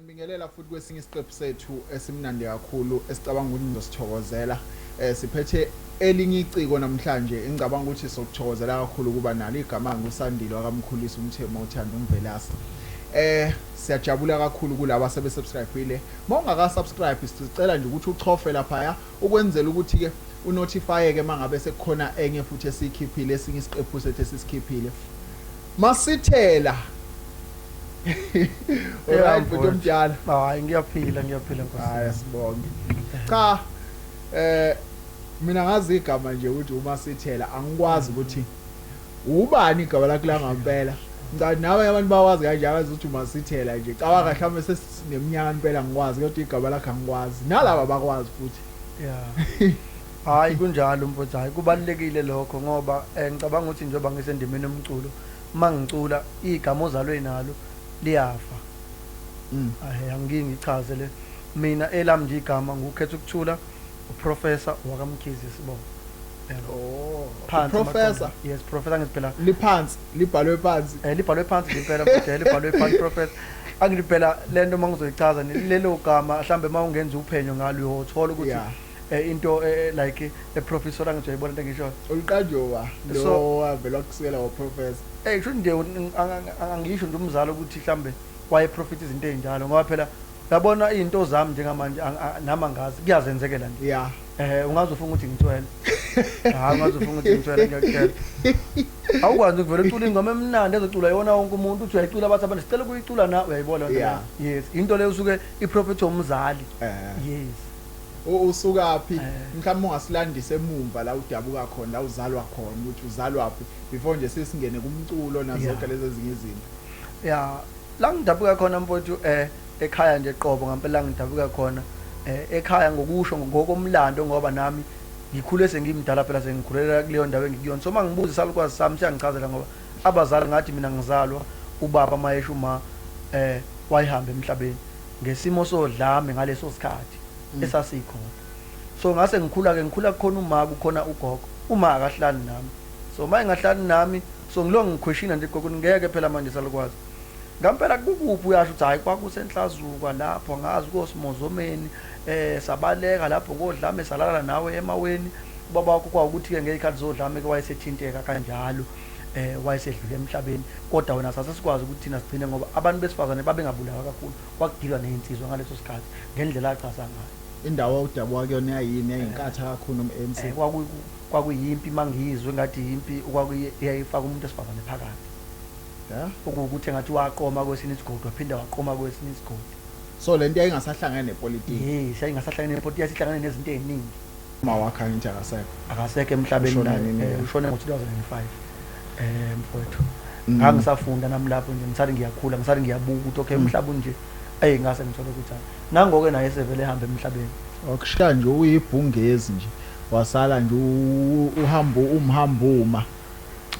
Sanibingelela futhi kwesinye isiqephu sethu esimnandi kakhulu esicabanga ukuthi nizosithokozela. Siphethe elinye iciko namhlanje engicabanga ukuthi sokuthokozela kakhulu ukuba nalo igama nguSandile wakaMkhulisi uMthemo uthanda uMvelase. Siyajabula kakhulu kulabo asebe subscribe-ile. Mawungaka subscribe sicela nje ukuthi uchofe laphaya ukwenzela ukuthi ke unotifyeke mangabe sekukhona enye futhi esiyikhiphile esinye isiqephu sethu esisikhiphile. Masithela. Alright bhuti omdala. Hayi ngiyaphila ngiyaphila nkosi. Hayi sibonge. Cha mina ngazi igama nje ukuthi uMasithela angikwazi ukuthi ubani igama lakhe la ngampela. Ngicabanga nawe abantu bawazi kanje abazi ukuthi uMasithela nje. Cabanga mhlawumbe sesineminyaka impela ngikwazi kodwa igama lakhe angikwazi. Nalaba bakwazi futhi. Yeah. Hayi kunjalo mfowethu, hayi kubalulekile lokho ngoba ngicabanga ukuthi njengoba ngisendimeni yomculo uma ngicula igama ozalwe nalo liyafa. Ahe angike ngichaze le. Mina elami nje igama ngukhetha ukuthula uProfessor wakaMkhize sibongo. Yabo. Oh, Phansi Professor. maqondana. Yes, Professor ngithi phela Liphansi, libhalwe phansi. Libhalwe phansi nje impela futhi libhalwe phansi Professor. Angithi phela lento uma ngizoyichaza lelo gama mhlambe uma ungenza uphenyo ngalo uyothola ukuthi into like e professor angithi uyayibona into engishoyo. Uliqanjwa lo wavela kusukela wa professor. Kusho nje angisho nje umzali ukuthi mhlambe waye profit izinto ezinjalo ngoba phela uyabona izinto zami njengamanje nami angazi kuyazenzekela nje. Yeah. Ungaze ufunga ukuthi ngithwele. Hayi ungaze ufunga ukuthi ngithwele ngiyakutshela. Awukwazi ukuvela ucula ingoma emnandi ezocula yona wonke umuntu uthi uyayicula bathi abantu sicela ukuyicula na uyayibona lento Yeah. leyo. Yes, into leyo usuke iprofit umzali. Yes. Usukaphi? Mhlawumbe ungasilandisa emumva la udabuka khona, la uzalwa khona ukuthi uzalwaphi before nje sesingene kumculo nazo zonke lezi ezinye izinto. Yeah, la ngidabuka khona mfowethu ekhaya nje qobo ngempela ngidabuka khona ekhaya ngokusho ngokomlando ngoba nami ngikhule sengimdala phela sengikhulela kuleyo ndawo engikuyona. So mangibuza isalukwazi sami siyangichazela ngoba abazali ngathi mina ngizalwa ubaba mayesho uma wayehamba emhlabeni ngesimo sodlame ngaleso sikhathi esasikhona. So ngase ngikhula ke ngikhula kukhona uma kukhona ugogo, uma akahlali nami. So uma engahlali nami so ngilo ngikhweshina nje gogo ngeke phela manje salukwazi. Ngampela kukuphi uyasho ukuthi hayi kwakusenhlazuka lapho angazi kosimozomeni sabaleka lapho ngodlame salala nawe emaweni ubaba wakho kwawukuthi ke ngezikhathi zodlame ke wayesethinteka kanjalo wayesedlule emhlabeni kodwa wena sase sikwazi ukuthi thina sigcine ngoba abantu besifazane babengabulawa kakhulu kwakudilwa nezinsizwa ngaleso sikhathi ngendlela achaza ngayo. Indawo udabuka kuyona yayini yayinkatha kakhulu noma ANC? Kwakuyimpi mangiyizwe ngathi impi okwakuyayifaka umuntu esifazane phakathi. Yeah. Okuwukuthi engathi waqoma kwesinye isigodi waphinda waqoma kwesinye isigodi. So lento yayingasahlangene nepolitiki. Yes, yayingasahlangene nepolitiki, yasihlangene nezinto eziningi. Uma wakhe angithi akasekho. Akasekho emhlabeni Ushona naye, nini yena? Ushone ngo-2005 mfowethu. Ngangisafunda nami lapho nje ngisathi ngiyakhula, ngisathi ngiyabuka ukuthi okay umhlaba unje. Ey ngase ngithole ukuthi hayi. Nangoke naye sevele ehamba emhlabeni. Wakushiya nje uyibhungezi nje. Wasala nje uhamba umhambuma.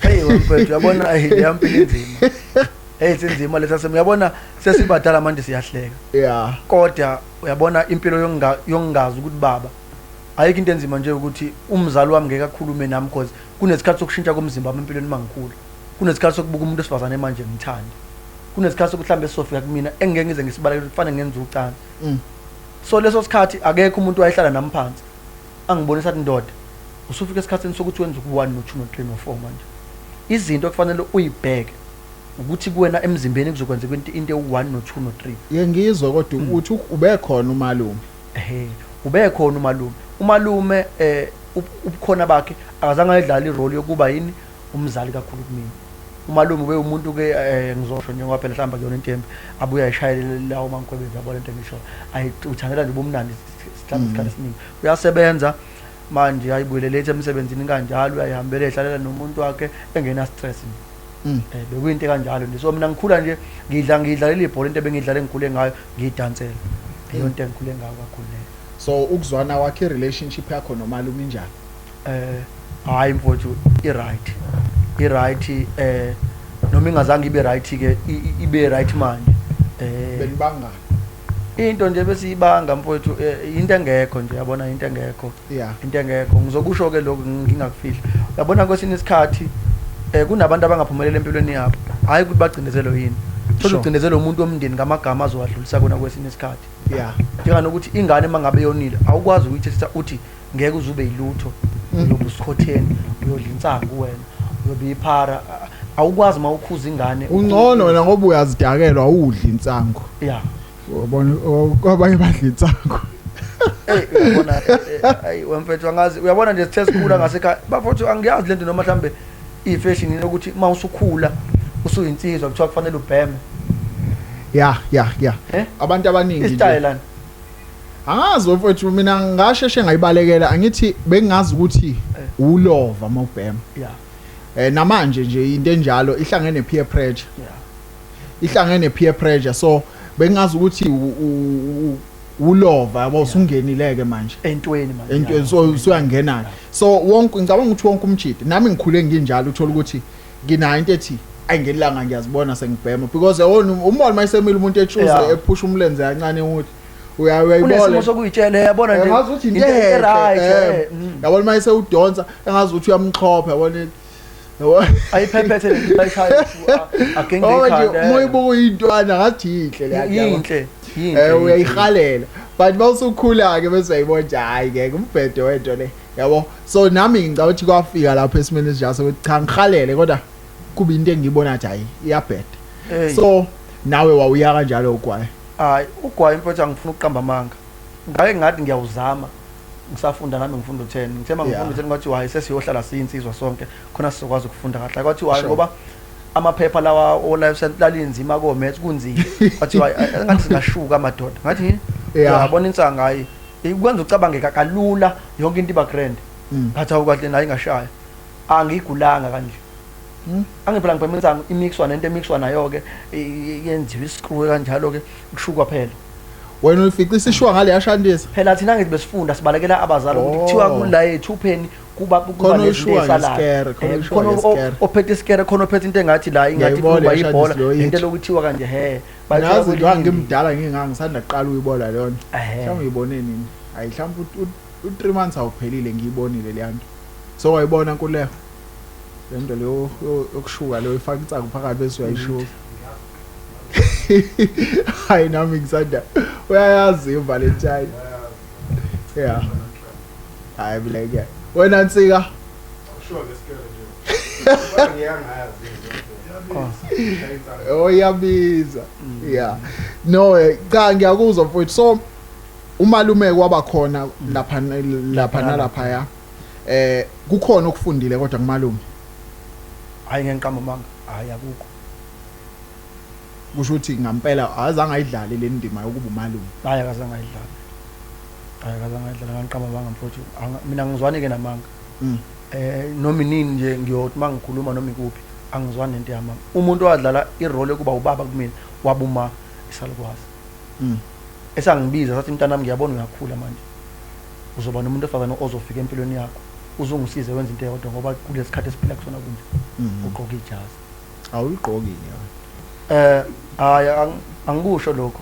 Hey mfowethu uyabona hey leya mpilo inzima. Hey sinzima lesa simo uyabona sesibadala manje siyahleka. Yeah. Kodwa uyabona impilo yokungazi ukuthi baba ayikho into enzima nje ukuthi umzali wami ngeke akhulume nami because kunesikhathi sokushintsha komzimba wami empilweni mangikhula. Kunesikhathi sokubuka umuntu wesifazane manje ngithande. Kunesikhathi sokuthi mhlambe sizofika kumina engeke ngize ngisibaleke kufanele ngenze ucansi. So leso sikhathi akekho umuntu wayehlala nami phansi angibonisa athi ndoda usufika esikhathini sokuthi wenze u-1 no-2 no-3 no-4 manje. Izinto okufanele uyibheke ukuthi kuwena emzimbeni kuzokwenzeka into ewu-1 no-2 no-3. Ye ngizwe kodwa uthi ubekhona umalume. Ehhe, ubekhona umalume. Umalume ubukhona bakhe akazange ayidlale irole yokuba yini umzali kakhulu kumina. Umalume ube umuntu ke ngizosho njengoba phela mhlawumbe kuyona into embi abuye ayishayele lawo mankwebezi yabona into engishoyo. Ayi uthandela nje ubumnandi mhlawumbe isikhathi esiningi. Uyasebenza manje ayibuyele late emsebenzini kanjalo uyayihambela ehlalela nomuntu wakhe engena stress nje. Bekuyinto kanjalo nje. So mina ngikhula nje ngidlalela ibhola into ebengidlala engikhule ngayo ngiyidansela. Iyo into engikhule ngayo kakhulu leyo. So ukuzwana kwakhe relationship yakho nomalume injani? Hayi mfowethu i right. I right noma ingazange ibe right ke ibe right manje. Benibangani? Into nje besiyibanga mfowethu into engekho nje yabona into engekho. Yeah. Into engekho. Ngizokusho ke lokho ngingakufihli. Uyabona kwesinye isikhathi kunabantu abangaphumelela empilweni yabo. Hayi ukuthi bagcindezelwe yini. Thola ugcindezela umuntu womndeni ngamagama azowadlulisa kona kwesinye isikhathi. Yeah. Njenganokuthi ingane mangabe yonile awukwazi ukuyithetha uthi ngeke uze ube yilutho, uyobe usikhotheni, uyodla insangu wena, uyobe iphara. Awukwazi uma ukhuza ingane. Ungcono wena ngoba uyazidakelwa awudli insangu. Yeah. Ubona kwabanye badla insangu. Hey uyabona, ayi wemfethu angazi, uyabona nje sithe sikhula ngasekhaya bafowethu, angiyazi lento noma mhlambe ifashion yokuthi uma usukhula usuyinsizwa kuthiwa kufanele ubheme. Yeah. Eh? Abantu abaningi nje. Isitayela lana. Angazi mfowethu, mina ngasheshe ngayibalekela, angithi bengazi ukuthi ulova mawubhema. Namanje nje into enjalo ihlangene ne peer pressure. Ihlangene ne peer pressure, so bengazi ukuthi ulova yabo, usungenileke manje entweni manje. Entweni, so usuyangena. So wonke, ngicabanga ukuthi wonke umjidi, nami ngikhule nginjalo, uthola ukuthi nginayo into ethi ayingelanga ngiyazibona sengibhema, because yabona umbona mayisemile umuntu echoose ephusha umlenze kancane ukuthi uyayibona. Unesimo sokuyitshela, yabona nje. Engazi ukuthi into Into enhle, right, Yabona mayise udonsa engazi ukuthi uyamxhopha, yabona. Yabona. Ayiphephethe le nto bayishaya agenge Oh nje ikhanda. uma uyibuka uyintwana ngathi yinhle le yabo. Yinhle, yinhle. Uyayihalela. But mawusukhula ke bese uyayibona nje hayi ngeke umbhedo wento le. Yabo. So nami ngicabanga ukuthi kwafika lapho esimeni esinjalo sokuthi cha ngihalele, kodwa kuba into engiyibona ukuthi hayi iyabheda. So nawe wawuya kanjalo ugwayi? Hayi, ugwayi mfowethu angifuni ukuqamba amanga. Ngake ngathi ngiyawuzama ngisafunda nami ngifunda u10. Ngithe mangifunda u10 kwathiwa hayi sesiyohlala siyinsizwa sonke khona sizokwazi ukufunda kahle. Kwathiwa hayi ngoba amaphepha lawa o life science lalinzima ko maths kunzima. Kwathiwa hayi ngathi singashuka amadoda. Ngathi yini? Yabona insanga hayi ikwenza ucabange kalula yonke into iba grand. Ngathi awukahle nayi ngashaya. Angigulanga kanje. Angiphela ngibhema insangu imixwa nento emixwa nayo ke yenziwa iscrew kanjalo ke kushukwa phela. Wena uyifica isishwa ngale yashandisa. Phela thina ngithi besifunda sibalekela abazali ukuthi kuthiwa kula ethupheni kuba kuba Khona nezinto oyishuwa ezisalayo. ngesikere, khona oyishuwa Khona ngesikere. ophethe isikere, khona ophethe into engathi la ingathi Ngiyayibona kuba yashandisa ibhola, leyo into yethu. lokuthiwa kanje he. Bayithola Ngazi kwelinye nje ngimdala ngingangisanda kuqala uyibona leyo nto. Mhlawumbe uyibone nini? Hayi mhlawumbe u 3 months awuphelile ngiyibonile le nto. So wayibona Nkululeko. Le nto leyo yokushuka leyo ifaka insangu phakathi bese uyayishuka. Hayi nami ngisanda. Uyayazi uValentine. Yeah. Hayi mina ke. Wena Nsika. Sure ngesikere nje. Ngiyangazi. Oh iyabiza. Yeah. No, cha ngiyakuzwa mfowethu. So umalume kwaba khona lapha lapha nalapha ya. Kukhona okufundile kodwa kumalume. Hayi ngenqamba manga. Hayi akukho. Kusho ukuthi ngempela azange ayidlale le ndima yokuba umalume. Hayi akazange ayidlale. Hayi akazange ayidlale ngenqamba manga mfowethu. Mina ngizwani ke namanga. Noma inini nje ngiyothi mangikhuluma noma ikuphi angizwani nento yamama. Umuntu owadlala irole kuba ubaba kumina wabuma isalukwazi. Esangibiza sathi mntanami ngiyabona uyakhula manje. Uzoba nomuntu ofana ozofika empilweni yakho. Uzongisiza wenza into eyodwa ngoba kulesikhathi esiphila kusona kunje. Ugqoka ijazi. Awuyigqoki ke. Hayi angikusho lokho.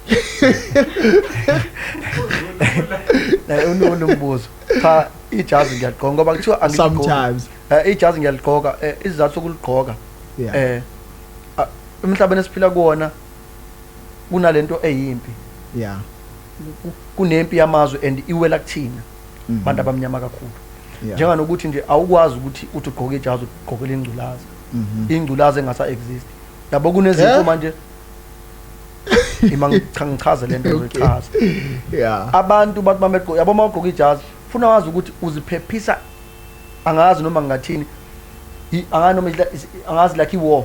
Unombuzo. Cha ijazi ngiyagqoka ngoba kuthiwa angiligqoki. Sometimes. Ijazi ngiyaligqoka, isizathu sokuligqoka. Emhlabeni esiphila kuwona kunalento eyimpi. Kunempi yamazwe and iwela kuthina. Abantu abamnyama kakhulu. Njenganokuthi nje awukwazi ukuthi uthi ugqoke ijazi ugqokele ingculaza. Ingculaza engasa exist. Yabo kunezinto manje. Ima ngichaze lento ngichaze. Abantu bathi bamegqoka, yabo mawugqoka ijazi, funa wazi ukuthi uziphephisa angazi noma ngingathini. Angazi noma angazi like i-war.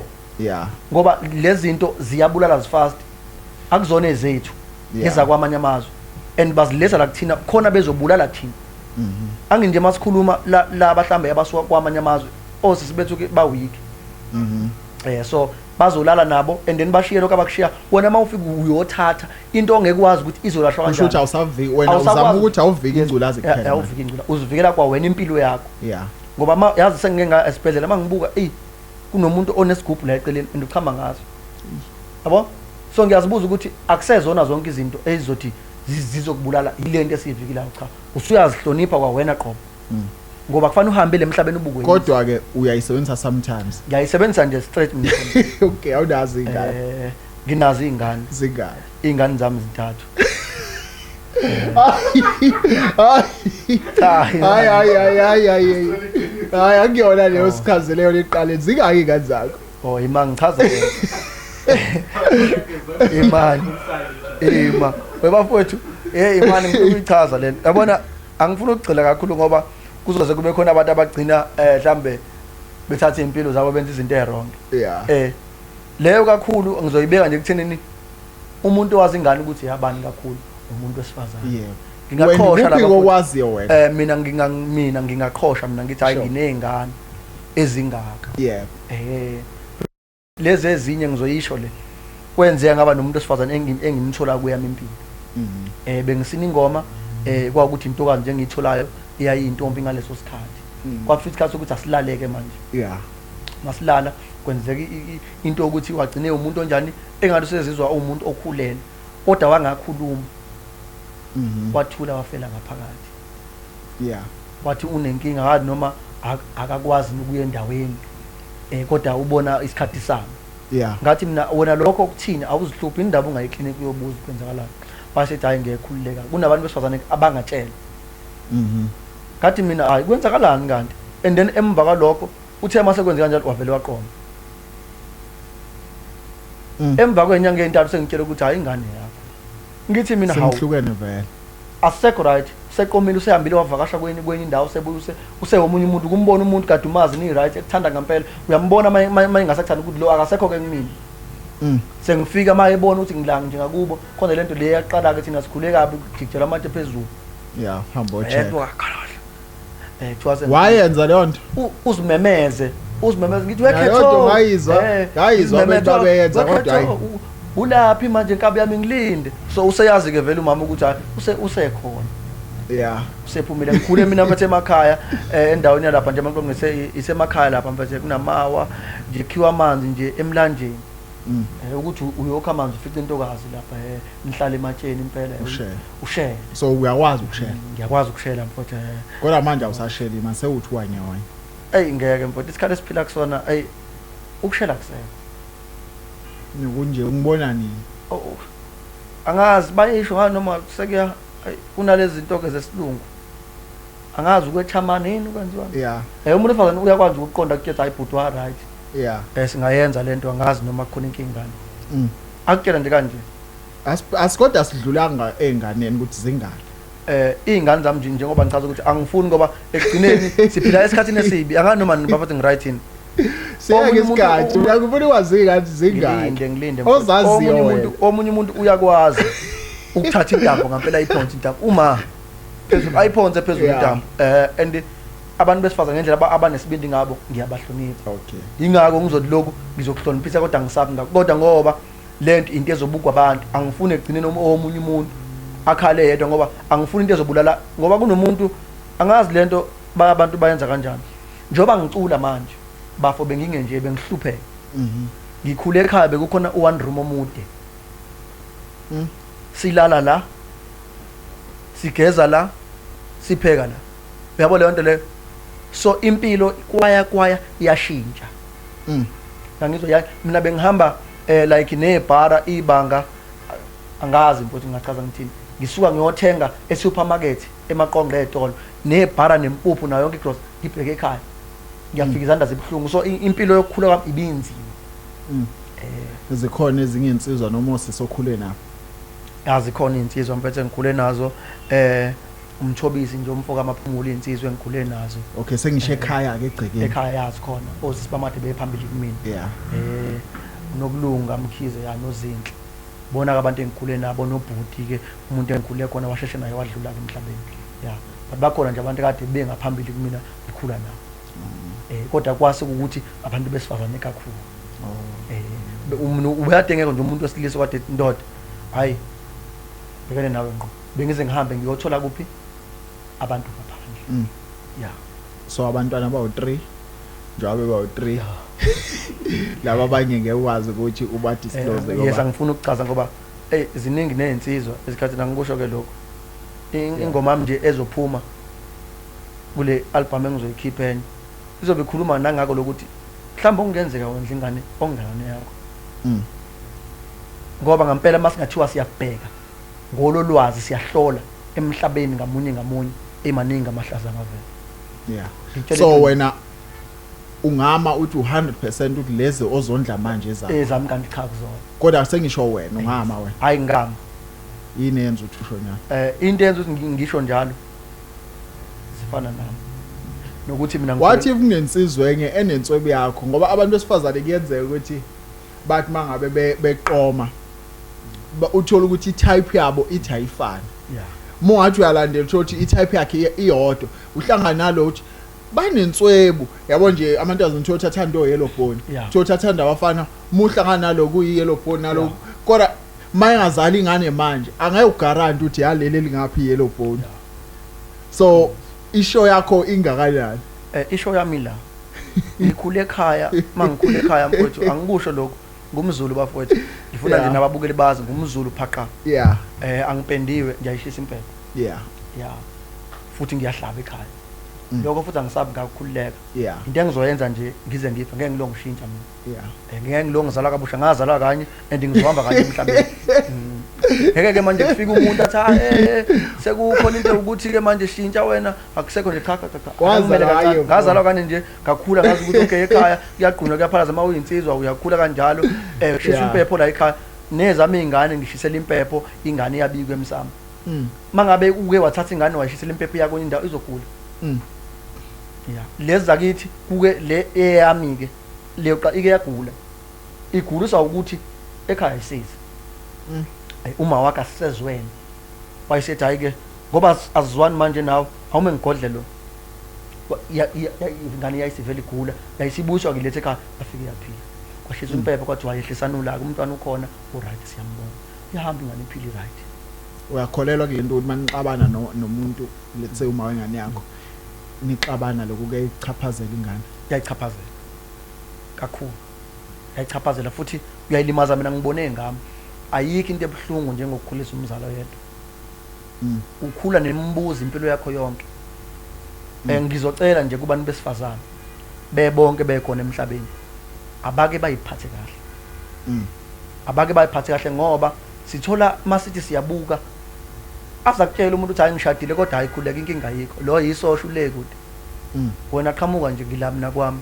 Ngoba lezi zinto ziyabulala fast. Akuzona ezethu. Ezakwamanye amazwe. And baziletha la kuthina khona bezobulala thina. Anginje masikhuluma la mhlambe abasuka kwamanye amazwe osisi bethu ke ba weak. So bazolala nabo and then bashiye lokho abakushiya. Wena mawufika uyothatha into ongeke wazi ukuthi izolashwa Kusho ukuthi kanjani. awusaviki wena, Awusakwazi. uzama ukuthi awuviki ingculazi kuphela. Awuviki ingculazi. Uzivikela kwa wena impilo yakho. Ngoba yazi sengike nga esibhedlela mangibuka kunomuntu onesigubhu la eceleni and uchama ngaso. Yabo? So ngiyazibuza ukuthi akusezona zonke izinto ezizothi zizokubulala ilento esiyivikelayo cha. Usuyazihlonipha kwa wena qobo. Ngoba kufanele uhambe lemhlabeni ubukwe. Kodwa ke uyayisebenzisa sometimes. Ngiyayisebenzisa nje straight mina. Okay, awunazi ingane. Nginazo iy'ngane. Zingane. Iy'ngane zami zintathu. Hayi hayi hayi hayi hayi. Hayi akuyona leyo sichazeleyo leqale zingaki iy'ngane zakho. Oh ima ngichaza wena. Imani. Ima. Webafowethu, hey imani ngifuna ukuyichaza lento. Yabona angifuni ukugxila kakhulu ngoba kuzoze kube khona abantu abagcina mhlambe bethatha impilo zabo benza izinto ewrong. Yeah. Leyo kakhulu ngizoyibeka nje kuthenini umuntu owazi ingane ukuthi yabani kakhulu umuntu wesifazane. Yebo. Ngingaqhosha Wena lapha. okwaziyo wena. Mina ngingaqhosha mina ngithi hayi nginezingane ezingaka. Yebo. Lezi ezinye ngizoyisho le. Kwenzeka ngaba nomuntu wesifazane engimthola kuyami impilo. Bengisina ingoma kwakuthi intokazi nje engiyitholayo iyayintombi ngaleso sikhathi. Kwafika isikhathi sokuthi asilaleke manje. Yeah. Masilala kwenzeka into ukuthi wagcine umuntu onjani engathi usezizwa umuntu okhulele kodwa wangakhuluma. Wathula wafela ngaphakathi. Yeah. Wathi unenkinga hayi noma akakwazi ukuya endaweni kodwa ubona isikhathi sami. Yeah. Ngathi mina wena lokho ukuthini awuzihluphi indaba ungayi clinic uyobuza kwenzakalani. Basethi hayi ngiyakhululeka. Kunabantu besifazane abangatshela. Ngathi mina hayi kwenzakalani kanti? And then emva kwalokho uthe mase kwenzeka kanjalo wavele waqoma. Emva kwenyanga ezintathu sengitshela ukuthi hayi ingane yakho. Ngithi mina hawu. Sengihlukene vele. Asekho right. Seqomile usehambile wavakasha kwenye indawo sebuye usewomunye umuntu kumbona umuntu kade umazi ni right ekuthanda ngempela uyambona mayingasakuthanda ukuthi lo akasekho ke kumina. Sengifika mayebona ukuthi ngilanga nje ngakubo khona lento le yaqala ke thina sikhule kabi kujikijela amatshe phezulu. Yeah, hamba ocheck. Kuthiwa wayenza leyo nto uzimemeze ngithi wekhetho ngayizwa abantu babeyenza kodwa hayi ulaphi manje inkabi yami ngilinde. So useyazi ke vele umama ukuthi hayi usekhona. Yeah. Usephumile ngikhule mina mfethu emakhaya endaweni yalapha nje amanqonqo isemakhaya lapha mfethu kunamawa nje khiwa amanzi nje emlanjeni. Ukuthi uyokha amanzi ufice intokazi lapha nihlale ematsheni impela ushele. So uyakwazi ukushela? Ngiyakwazi ukushela mfethu. Kodwa manje awusasheli manje sewuthi wanye wanye. Ey ngeke mfethu isikhathi esiphila kusona ey ukushela kusekho. Kunje ungibona nini? Oh angazi bayisho ha noma sekuya kunalezi zinto ke zesilungu. Angazi ukwethamana yini kwenziwa. Yeah. Umuntu wesifazane uyakwazi ukuqonda ukuthi hayi bhuti wa right. Yeah. Singayenza lento angazi noma kukhona inkinga ngani. Akutshela nje kanje. Asikodwa sidlulanga einganeni ukuthi zingaki. Izingane zami nje njengoba ngichaza ukuthi angifuni ngoba ekugcineni siphila esikhathini esibi angazi noma nibafathi ngiright yini. Siyeke isikhathi uyakufuna ukwazi ngathi zingaki. Ngilinde. Ozaziyo omunye umuntu uyakwazi ukuthatha intambo ngempela ayiphonse intambo uma phezulu ayiphonse phezulu intambo and abantu besifazane ngendlela abanesibindi ngabo ngiyabahlonipha. Okay. Ingakho ngizothi lokhu ngizokuhloniphisa kodwa ngisabi ngakho kodwa ngoba lento into ezobukwa abantu angifuni ekugcineni omunye umuntu akhale yedwa ngoba angifuni into ezobulala ngoba kunomuntu angazi lento abantu bayenza kanjani. Njengoba ngicula manje bafo benginge nje bengihlupheka. Ngikhule ekhaya bekukhona u-one room omude. Silala la sigeza la sipheka la. Uyabo leyo nto leyo. So impilo kwaya iyashintsha. Ngangizwa ya mina bengihamba like nebhara ibanga angazi mfowethu ngingachaza ngithini. Ngisuka ngiyothenga esupermarket emaqonqe etolo nebhara nempuphu nayo yonke igrocery ngibheke ekhaya. Ngiyafika izandla zibhlungu. So impilo yokukhula kwami ibinzima. Zikhona ezinye insizwa noma osisokhule nabo? Yazi khona insizwa mfethu engikhule nazo umthobisi nje umfoka amaphumulo insizwa engikhule nazo. Okay sengisho ekhaya ke egcekeni. Ekhaya yazi khona osisi bamade bephambili kumina. Yeah. Nokulunga Mkhize ya noZinhle. Bona abantu engikhule nabo nobhuti ke umuntu engikhule khona washeshe naye wadlula ke emhlabeni. Yeah. But bakhona nje abantu kade bengaphambili kumina ngikhula nabo. Kodwa kwase ukuthi abantu besifazane kakhulu. Umuntu ubeyadengeka nje umuntu wesilisa kade ndoda. Hayi bekene nawe ngqo. Bengize ngihambe ngiyothola kuphi abantu ngaphandle. Yeah. So abantwana bawu3 njengoba bawu3 laba abanye ngeke ukwazi ukuthi uba disclose ngoba yes angifuni ukuchaza ngoba hey ziningi nezinsizwa esikhathi nangikusho ke lokho. Ingoma yami nje ezophuma kule album engizoyikhipha enye izobe ikhuluma nangako lokuthi mhlawumbe okungenzeka wondla ingane ongane yakho. Ngoba ngempela masingathiwa siyabheka ngololwazi siyahlola emhlabeni ngamunye ngamunye emaningi amahlaza angavela. Yeah. Ngitshele So iqiniso. wena ungama uthi 100% ukuthi lezi ozondla manje ezakho. Ezami kanti cha kuzona. Kodwa sengisho wena ungama wena. Hayi ngama. Yini yenza ukuthi usho njalo? Into yenza ukuthi ngisho njalo zifana nami. Nokuthi mina Wathi kunensizwe enye enenswebu yakho ngoba abantu besifazane kuyenzeka ukuthi bathi mangabe beqoma uthola ukuthi i-type yabo ithi ayifani. Yeah. Uma ungathi uyalandela uthola ukuthi i-type yakhe iyodwa uhlangana nalo uthi banenswebu yabo nje amantombazane uthola ukuthi athanda o-yellow bone, Yeah. uthola ukuthi athanda abafana, uma uhlangana nalo kuyi-yellow bone nalo Yeah. kodwa uma engazali ingane manje angeke ugaranti ukuthi yaleli elingaphi i-yellow bone. Yeah. So ishow yakho ingakanani? Isho yami la. Ngikhule ekhaya, mangikhule ekhaya mfowethu angikusho lokho. NgumZulu bafowethu. Ngifuna Yeah. nje nababukeli bazi ngumZulu phaqa. Yeah. Angipendiwe ngiyayishisa impepho. Yeah. Yeah. Futhi ngiyahlaba ekhaya. Mm. Lokho futhi angisabi ngakukhululeka. Yeah. Into engizoyenza nje ngize ngife ngeke ngilonge ushintsha mina. Yeah. Ngeke ngilonge ngizalwa kabusha ngazalwa kanye and ngizohamba kanye emhlabeni. Ngeke ke manje kufike umuntu athi "Ah, sekukhona into ukuthi ke manje shintsha wena akusekho nje cha cha cha." Wazalwa Akumele kancane. kanye, Ngazalwa kanye nje ngakhula ngazi ukuthi okay ekhaya kuyagqunywa kuyaphalaza uma uyinsizwa uyakhula kanjalo shisa Yeah. impepho la ekhaya nezami izingane ngishisela impepho ingane iyabikwa emsamo. Mm. Mangabe uke wathatha ingane wayishisela impepho yakho indawo izogula. Mm. Yeah. Lezi zakithi kuke le eyami ke leyo qa ike yagula. Iguliswa ukuthi ekhaya isize. Mm. Uma wakhe asisezweni. Wayesethi hayi ke ngoba azizwani manje nawe awume ngigodle lo. Ingane yayisivele igula, yayisibuyiswa ke lethe ekhaya afike yaphila. Kwashiswa impepho kwathi wayehlisana ulaka umntwana ukhona uright siyambona. Ihamba ingane iphile right. Uyakholelwa kule nto ukuthi manixabana nomuntu let's say uma wengane yakho nixabana lokhu kuyayichaphazela ingane? Yayichaphazela kakhulu. Yayichaphazela futhi uyayilimaza. Mina ngibone ngami ayikho into ebuhlungu njengokukhulisa umzali oyedwa. Mm. Ukhula nemibuzo impilo yakho yonke. Ngizocela nje kubantu besifazane bebonke bekhona emhlabeni abake bayiphathe kahle. Mm. Abake bayiphathe kahle ngoba sithola masithi siyabuka aza kutshela umuntu ukuthi hayi ngishadile kodwa hayi khuleka inkinga ayikho lo yisosho le kude. Mm. Wena qhamuka nje ngilami nakwami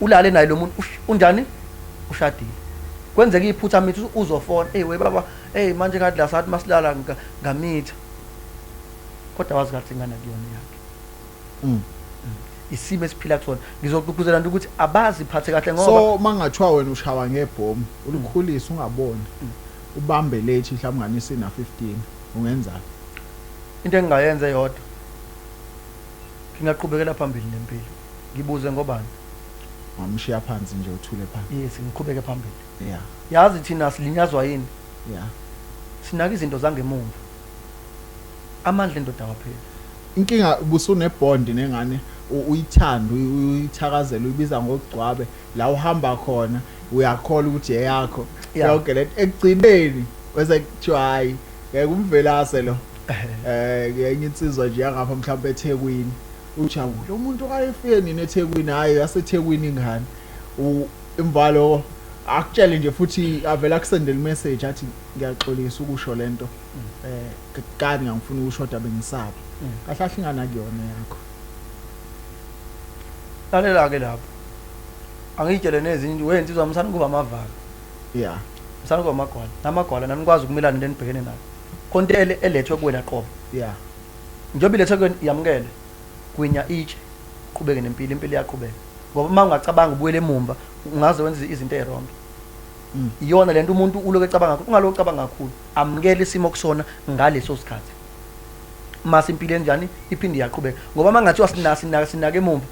ulale naye lo muntu unjani ushadile kwenzeka iphutha mithi uzofona hey we baba hey manje ngathi la sathi masilala ngamitha kodwa wazi kathi ingane akuyona yakhe. Mm. Isimo esiphila kusona ngizogqugquzela nje ukuthi abaziphathe kahle ngoba So mangathiwa wena ushawa ngebhomu ulikhulisa ungaboni Mm. ubambe lethi mhlawumbe ngane isina 15 ungenzani? Into engingayenza eyodwa ngingaqhubekela phambili nempilo ngibuze ngobani Ngamshiya phansi nje uthule phansi. Yes ngiqhubeke phambili. Yeah. Yazi thina silinyazwa yini? Yeah. Sinaka izinto zangemumva. Amandla endoda awapheli. Inkinga busunebond nengane uyithanda uyithakazela uyibiza ngokugcwabe la uhamba khona uyakholwa ukuthi eyakho. Yeah. Yonke lento ekugcineni bese kuthiwa hayi ngeke umvelase lo. Ngenye insizwa nje yangapha mhlawumbe eThekwini uthi awu lo muntu kayefike nini eThekwini hayi yaseThekwini ingane imvalo akutshele nje futhi avela akusendele message athi ngiyaxolisa ukusho lento kani ngangifuna ukushoda bengisaba. Mm. Kahle kahle ingane akuyona yakho. Lalela ke lapho. Angiyitshele nezinye wensizwa msana kuba amavaka. Yeah. Msana kuba amagwala. Namagwala nanikwazi ukumelana nento enibhekene nayo. Khonto elethwe kuwena qobo. Yeah. Njengoba ilethwe kuwena yamukele. Gwinya itshe uqhubeke nempilo impilo iyaqhubeka. Ngoba uma ungacabanga ubuyele emumva ungaze wenze izinto eziwrong. Mm. Iyona lento umuntu uloku ecabanga kakhulu ungalokhu ucabanga kakhulu. Amukele isimo kusona ngaleso sikhathi. Mase impilo enjani iphinde iyaqhubeka. Ngoba mangathiwa sinaka emumva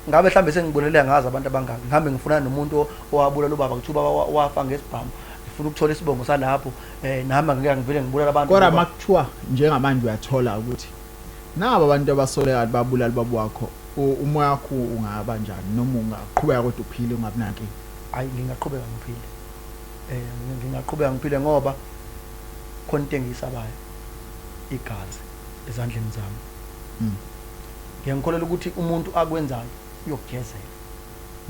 ngabe mhlambe sengibonele ngazi abantu abangaka ngihambe ngifuna nomuntu owabulala ubaba kuthiwa ubaba wafa ngesibhamu ngifuna ukuthola isibongo salapho nami ngeke ngivele ngibulala abantu. Kodwa makuthiwa njengamanje uyathola ukuthi nabo abantu abasolekayo babulala ubaba wakho umoya wakho ungaba njani noma ungaqhubeka kodwa uphile ungabi nankinga? Hayi ngingaqhubeka ngiphile. Ngingaqhubeka ngiphile ngoba khona into engiyisabayo igazi ezandleni zami. Mm. Ngiyangikholelwa ukuthi umuntu akwenzayo uyokugezela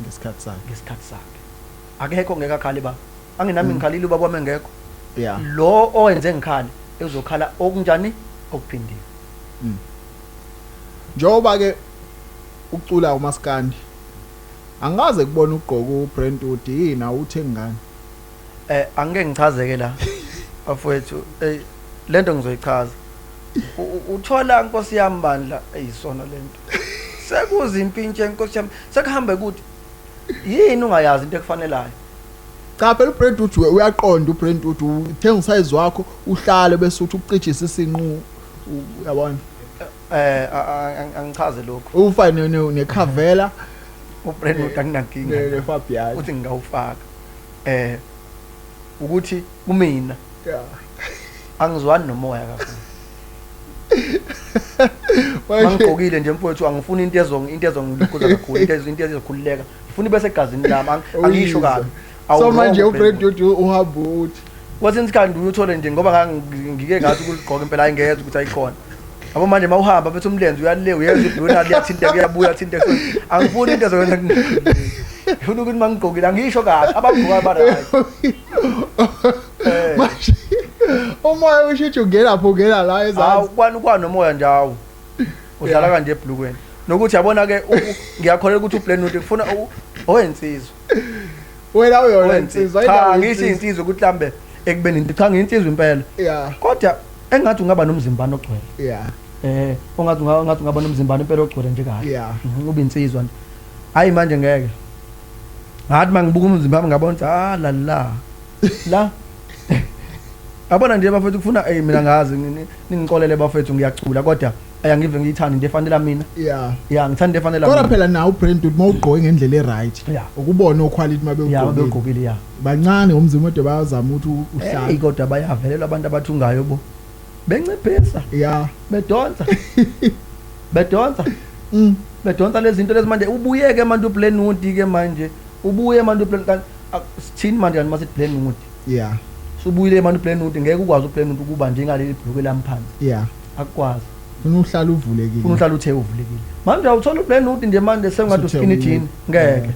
ngesikhathi sakhe. Ngesikhathi sakhe. Akekho ngeke akhale ba. Anginami ngikhalile ubaba wami engekho. Lo owenze ngikhale ezokhala okunjani okuphindiwe. Njengoba ke ucula umaskandi, angikaze kubona ugqoka uBrentwood, yini awuthengi ngani? Angeke ngichazeke la bafowethu, lento ngizoyichaza. Uthola Nkosi yami bandla, eyisona lento sekuzimpintshe Nkosi yami, sekuhambe kuthi yini ungayazi into ekufanelayo. Cha phela uBrentwood uyaqonda, uBrentwood uthenga usize wakho uhlale bese uthi ucijise isinqu, uyabona. Angichaze lokho. Ufane neCarvela. uBrentwood akunankinga. NeFabian. Uthi ngingawufaka. Ukuthi kumina. Angizwani nomoya kakhulu. Mangigqokile nje mfowethu, angifuni into ezongilukhuza kakhulu, into ezokhululeka. Ngifuna ibe segazini lami, angisho kabi. So manje uBrentwood uhamba uthi kwesinye isikhathi uthole nje ngoba ngike ngathi ukuligqoka impela ayingeza ukuthi ayikhona. Yabo manje mawuhamba bethu umlenze uyale uyenza ibhuluna liyathinteka uyabuya athinteka. Angifuni into ezokwenza ngifuna ukuthi mangigqokile angisho kabi, abagqoka ba right. Manje umoya usho ungena lapho ungena la ezansi. Awu kwani nomoya nje awu. Udlala kanje ebhlukweni. Nokuthi yabona ke ngiyakholelwa ukuthi uBrentwood kufuna owensizwa. Wena uyona insizwa. Cha ngisho insizwa ukuthi mhlambe ekubeni into cha ngiyinsizwa impela. Kodwa engathi ungaba nomzimbano ogcwele. Ongathi ungaba nomzimbano impela ogcwele nje kahle. Ube insizwa nje. Hayi manje ngeke. Ngathi mangibuka umzimba wami ngabona ukuthi ah la la. La. Yabona nje bafethu kufuna mina ngazi ningixolele bafethu ngiyacula kodwa ayangive ngiyithanda into efanele mina. Ngithanda into efanele mina. Kodwa phela nawe uBrentwood mawugqoke ngendlela eright. Ukubona oquality mabewugqokile. Bancane umzimba kodwa bayazama ukuthi uhlale. Kodwa bayavelelwa abantu abathungayo bo. Benciphisa. Bedonsa. Bedonsa. Bedonsa lezi zinto lezi manje ubuyeke manje uBrentwood ke manje. Ubuye manje uBrentwood sithini manje kanti masithi Brentwood. Subuyile manje uBrentwood ngeke ukwazi uBrentwood ukuba njengaleli bhluke lami phansi. Akukwazi. Ufuna uhlala uvulekile. Ufuna uhlala uthe uvulekile. Manje awuthola uBrentwood nje manje sengathi uskinny jean ngeke.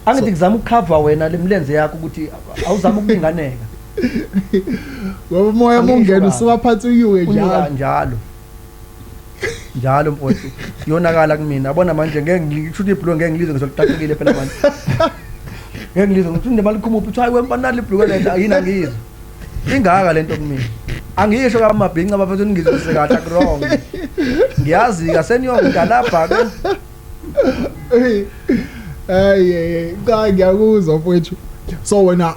Angithi kuzama ukucover wena lemlenze yakho ukuthi awuzama ukulinganeka. Ngoba umoya mungena usuka phansi uyuke njalo. Njalo. Njalo mfowethu yonakala kumina. Yabona manje ngeke ngisho ibhluke ngeke ngilizwe ngizolicacekile phela manje. Ngeke ngilizwe ngithi nje malikhuma uphi hayi wemfana nali ibhluke lento yini angizwe. Ingaka lento kumina. Angisho kamabhinca bafethu ningizwise kahle akurong. Ngiyazi ka seniyongigalabha ke. Hey cha ngiyakuzwa mfowethu. So wena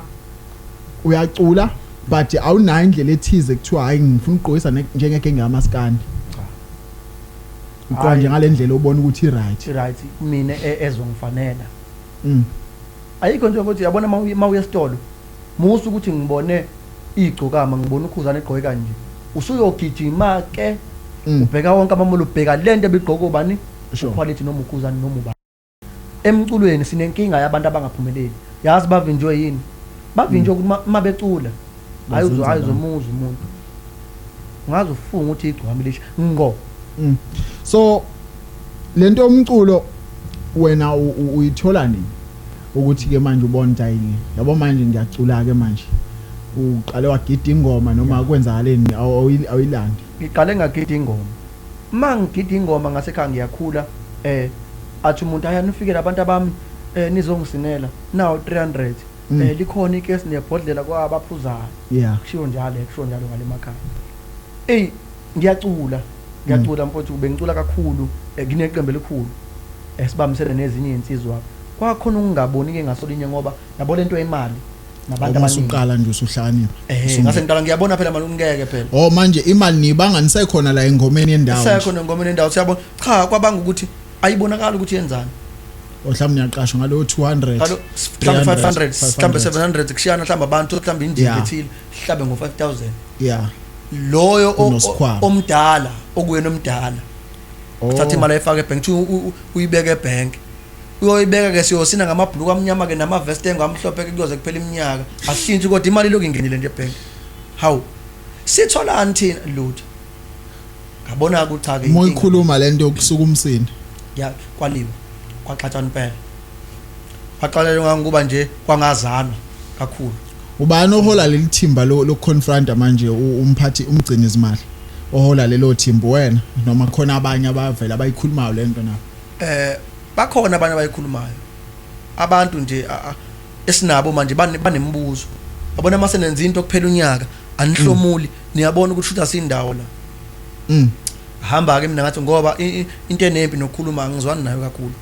uyacula but awunayo indlela ethize kuthiwa hayi ngifuna ukugqokisa njengegenge yamaskandi. Cha. Uqonda nje ngalendlela obona ukuthi right. Right mina ezongifanela. Ayikho nje ukuthi yabona mawuya esitolo musu ukuthi ngibone igcokama ngibona ukhuzana egqoke kanje. Usuyogijima ke ubheka wonke amamolo ubheka lento ebigqoko ubani quality noma ukhuzana noma ubani. Emculweni sinenkinga yabantu abangaphumeleli. Yazi bavinjwe yini? Bavinjwe ukuthi mabecula ayizomuza umuntu. Ungaze ufunga ukuthi igcwami lisha ngo. So lento yomculo wena uyithola nini? Ukuthi ke manje ubona ukuthi ayini. Yabo manje ngiyacula ke manje. Uqale wagida ingoma noma kwenzakaleni awuyilandi? Ngiqale ngagida ingoma. Mangigida ingoma ngasekhaya ngiyakhula athi umuntu ayanifikela abantu abami nizongisinela now 300 likhona ikesi nebhodlela kwabaphuzayo. Kushiwo njalo kushiwo njalo ngale emakhaya. Ngiyacula ngiyacula mfowethu bengicula kakhulu ngineqembu elikhulu esibambisene nezinye insizwa. Kwakhona ukungaboni ke ngasolinye ngoba yabo lento yemali nabantu abaningi. Usuqala nje usuhlakanipha. Ngase ngiqala ngiyabona phela manje ungeke phela. Manje imali nibanga nisekhona la engomeni yendawo. Sekhona engomeni yendawo siyabona. Cha kwabanga ukuthi ayibonakala ukuthi yenzani. Mhlawumbe niyaqashwa ngalo 200. Ngalo mhlawumbe 500, mhlawumbe 700 kushiyana mhlawumbe abantu mhlawumbe indima ethile mhlawumbe ngo 5000. Loyo omdala okuyena omdala. Uthatha imali ayifake ebank uyibeke ebank. Uyoyibeka ke siyosina ngamabhluku amnyama ke namavest engamhlophe ke kuyoze kuphela iminyaka. Asishintshi kodwa imali lokhu ingenile nje ebank. Hawu. Sitholani thina lutho. Ngabona ukuthi cha ke. Moyikhuluma lento kusuka umsindo. Ya kwaliwa. Kwaxatshana impela. Kwaqala ngokuba nje kwangazana. Kakhulu. Ubani ohola leli thimba lo confronta manje, umphathi, umgcini izimali ohola lelo thimba, wena noma khona abanye abavela abayikhulumayo lento nabo? Bakhona abantu abayikhulumayo, abantu nje esinabo manje banembuzo, yabona, mase nenza into kuphela unyaka anihlomuli, niyabona ukuthi shuthi asindawo la. Hamba ke mina, ngathi ngoba into enempi nokukhuluma angizwani nayo kakhulu,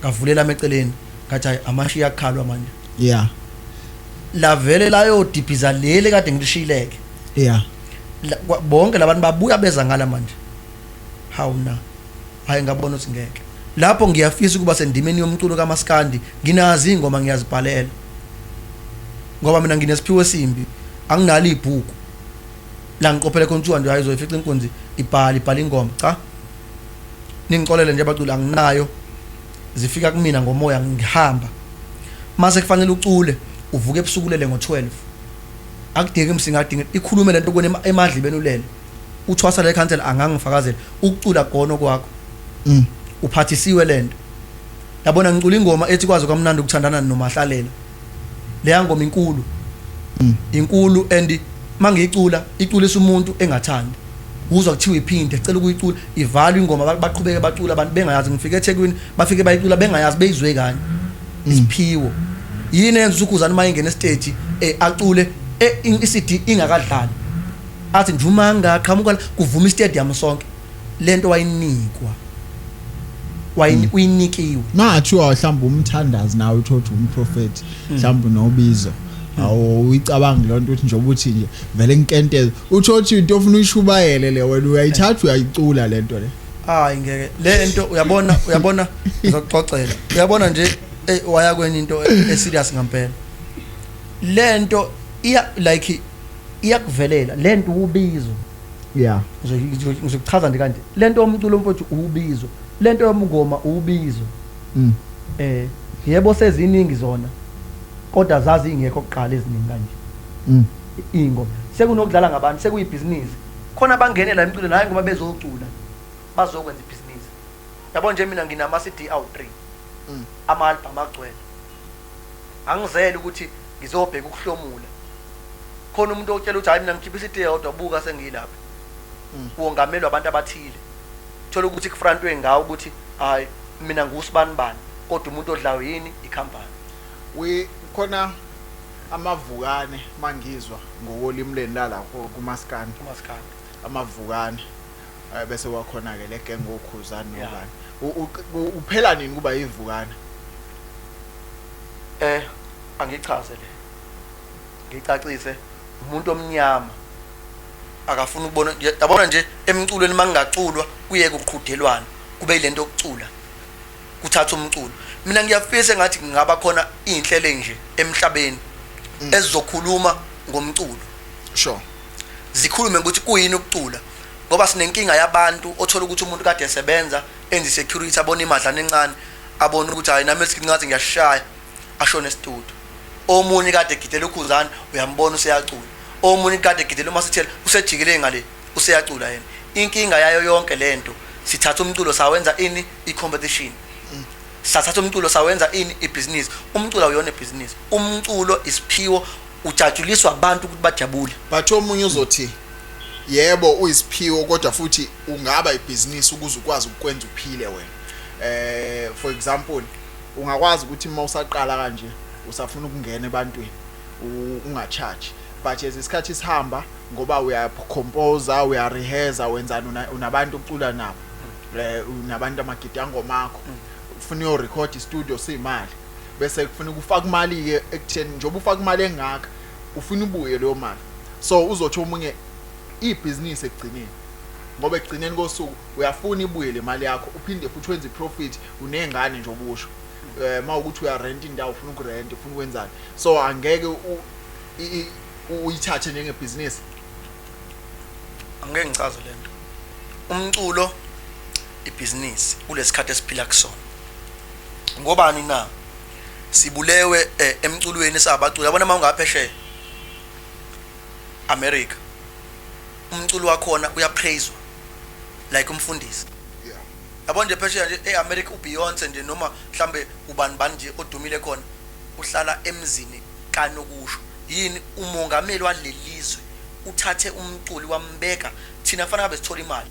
ngavulela eceleni, ngathi hayi, amashiya akukhalwa manje. La vele layodibhiza leli kade ngilishileke. Bonke labantu babuya beza ngala manje, hawu na, hayi, ngabona ukuthi ngeke lapho. Ngiyafisa ukuba sendimeni yomculo kaMaskandi, nginazi ingoma, ngiyazibhalela ngoba mina nginesiphiwo esimbi, anginalo ibhuku la ngiqophele khona kuthiwa nje hayi, uzoyifica inkunzi ibhala ibhala ingoma. Cha, ningicolele nje abaculi, anginayo, zifika kumina ngomoya ngihamba. Mase kufanele ucule, uvuke ebusuku, ulele ngo-12, akudingi umsinga, adinge ikhulume lento kuwena emadlibeni ulele. Uthwasa le khansela angangifakazela, ukucula gono kwakho uphathisiwe lento, yabona. Ngicula ingoma ethi kwazi kwamnandi ukuthandana noMahlalela, leya ngoma inkulu. Inkulu, and mangiyicula iculisa umuntu engathandi, uzwa kuthiwa iphinde, cela ukuyicula, ivalwe ingoma, baqhubeke bacula abantu bengayazi. Ngifike eThekwini, bafike bayicula bengayazi, beyizwe kanye. Isiphiwo yini enza uKhuzani uma ingena estage acule i-CD ingakadlali, athi nje uma ngaqhamuka la, kuvuma istadium sonke? Lento wayinikwa, uyinikiwe. Mangathiwa mhlawumbe umthandazi nawe, uthothi umprofeti mhlawumbe nobizo, awu, uyicabangi lonto ukuthi nje ubuthi nje vele nkenteza, uthothi into ofuna uyishubayele le, wena uyayithatha uyayicula lento le? Hayi, ngeke le nto. Uyabona, uyabona, ngizokuxoxela, uyabona nje, waya kwenye into eserious ngempela. Lento iya like iyakuvelela lento, ubizo. Ngizokuchaza nje kanje, lento yomculo mfowethu ubizo, lento yomngoma ubizo. Yebo, seziningi zona, kodwa zazi ingekho kuqala eziningi kanje. Ingoma sekunokudlala ngabantu, sekuyibhizinisi khona, bangene la emculweni hayi ngoba bezocula, bazokwenza ibhizinisi, yabo. Nje mina nginama CD awu-3, ama-album agcwele, angizele ukuthi ngizobheka ukuhlomula. Khona umuntu okutshela ukuthi hayi, mina ngikhipha i-CD eyodwa, buka sengiyilapha. Wongamelwa abantu abathile, thola ukuthi kufrontwe ngawo ukuthi hayi, mina ngusibani bani, kodwa umuntu odlayo yini? Ikhampani. We khona amavukane, mangizwa ngokolimi leni lalapho kumaskandi. Umaskandi. Amavukane, bese kwakhona ke le gang oKhuzani nobani. Uphela nini kuba ivukane? Angichaze le, ngicacise. Umuntu omnyama akafuna ukubona, yabona nje, emculweni mangingaculwa kuyeke ukuqhudelwana, kube yilento yokucula, kuthatha umculo. Mina ngiyafisa engathi kungaba khona iy'nhlelo nje emhlabeni ezizokhuluma ngomculo, zikhulume ukuthi kuyini ukucula, ngoba sinenkinga yabantu othola ukuthi umuntu kade esebenza enza i-security, abona imadlana encane, abone ukuthi hayi, nami esikhathi ngiyashaya, ashone estudio. Omunye kade egidela uKhuzani, uyambona useyacula. Omunye kade egidela uMasithela, usejikile ngale, useyacula yena. Inkinga yayo yonke lento, sithatha umculo sawenza ini? I-competition. Sathatha umculo sawenza ini? Ibhizinisi. Umculo awuyona ibhizinisi, umculo isiphiwo, ujatshuliswa abantu ukuthi bajabule. But omunye uzothi yebo, uyisiphiwo, kodwa futhi ungaba ibhizinisi ukuze ukwazi ukwenza uphile wena. For example, ungakwazi ukuthi uma usaqala kanje usafuna ukungena ebantwini, ungacharge, but as isikhathi sihamba, ngoba uyacomposa, uyarehearsa, wenzani, unabantu ocula nabo, unabantu amagidangoma akho, ufuna uyo record studio, siyimali, bese kufuna ukufaka imali ke ekutheni njengoba ufaka imali engaka, ufuna ubuye leyo mali. So uzothi omunye ibhizinisi ekugcineni, ngoba ekugcineni kosuku uyafuna ibuye le mali yakho, uphinde futhi wenze iprofit, unengane nje obusho, mawukuthi uyarent indawo, ufuna ukurent, ufuna ukwenzani, so angeke uyithathe njengebhizinisi. Angeke ngichaze lento. Umculo ibhizinisi kulesikhathi esiphila kusona, ngobani na? Sibulewe emculweni sabaculi, yabona. Uma ungaphesheya America, umculo wakhona uyapraiswa like umfundisi, yabo nje. Phesheya nje eAmerica, uBeyonce nje noma mhlambe ubani bani nje odumile khona, uhlala emzini. kanokusho. Yini umongameli walelizwe uthathe umculi wambeka, thina kufanele ngabe sithola imali.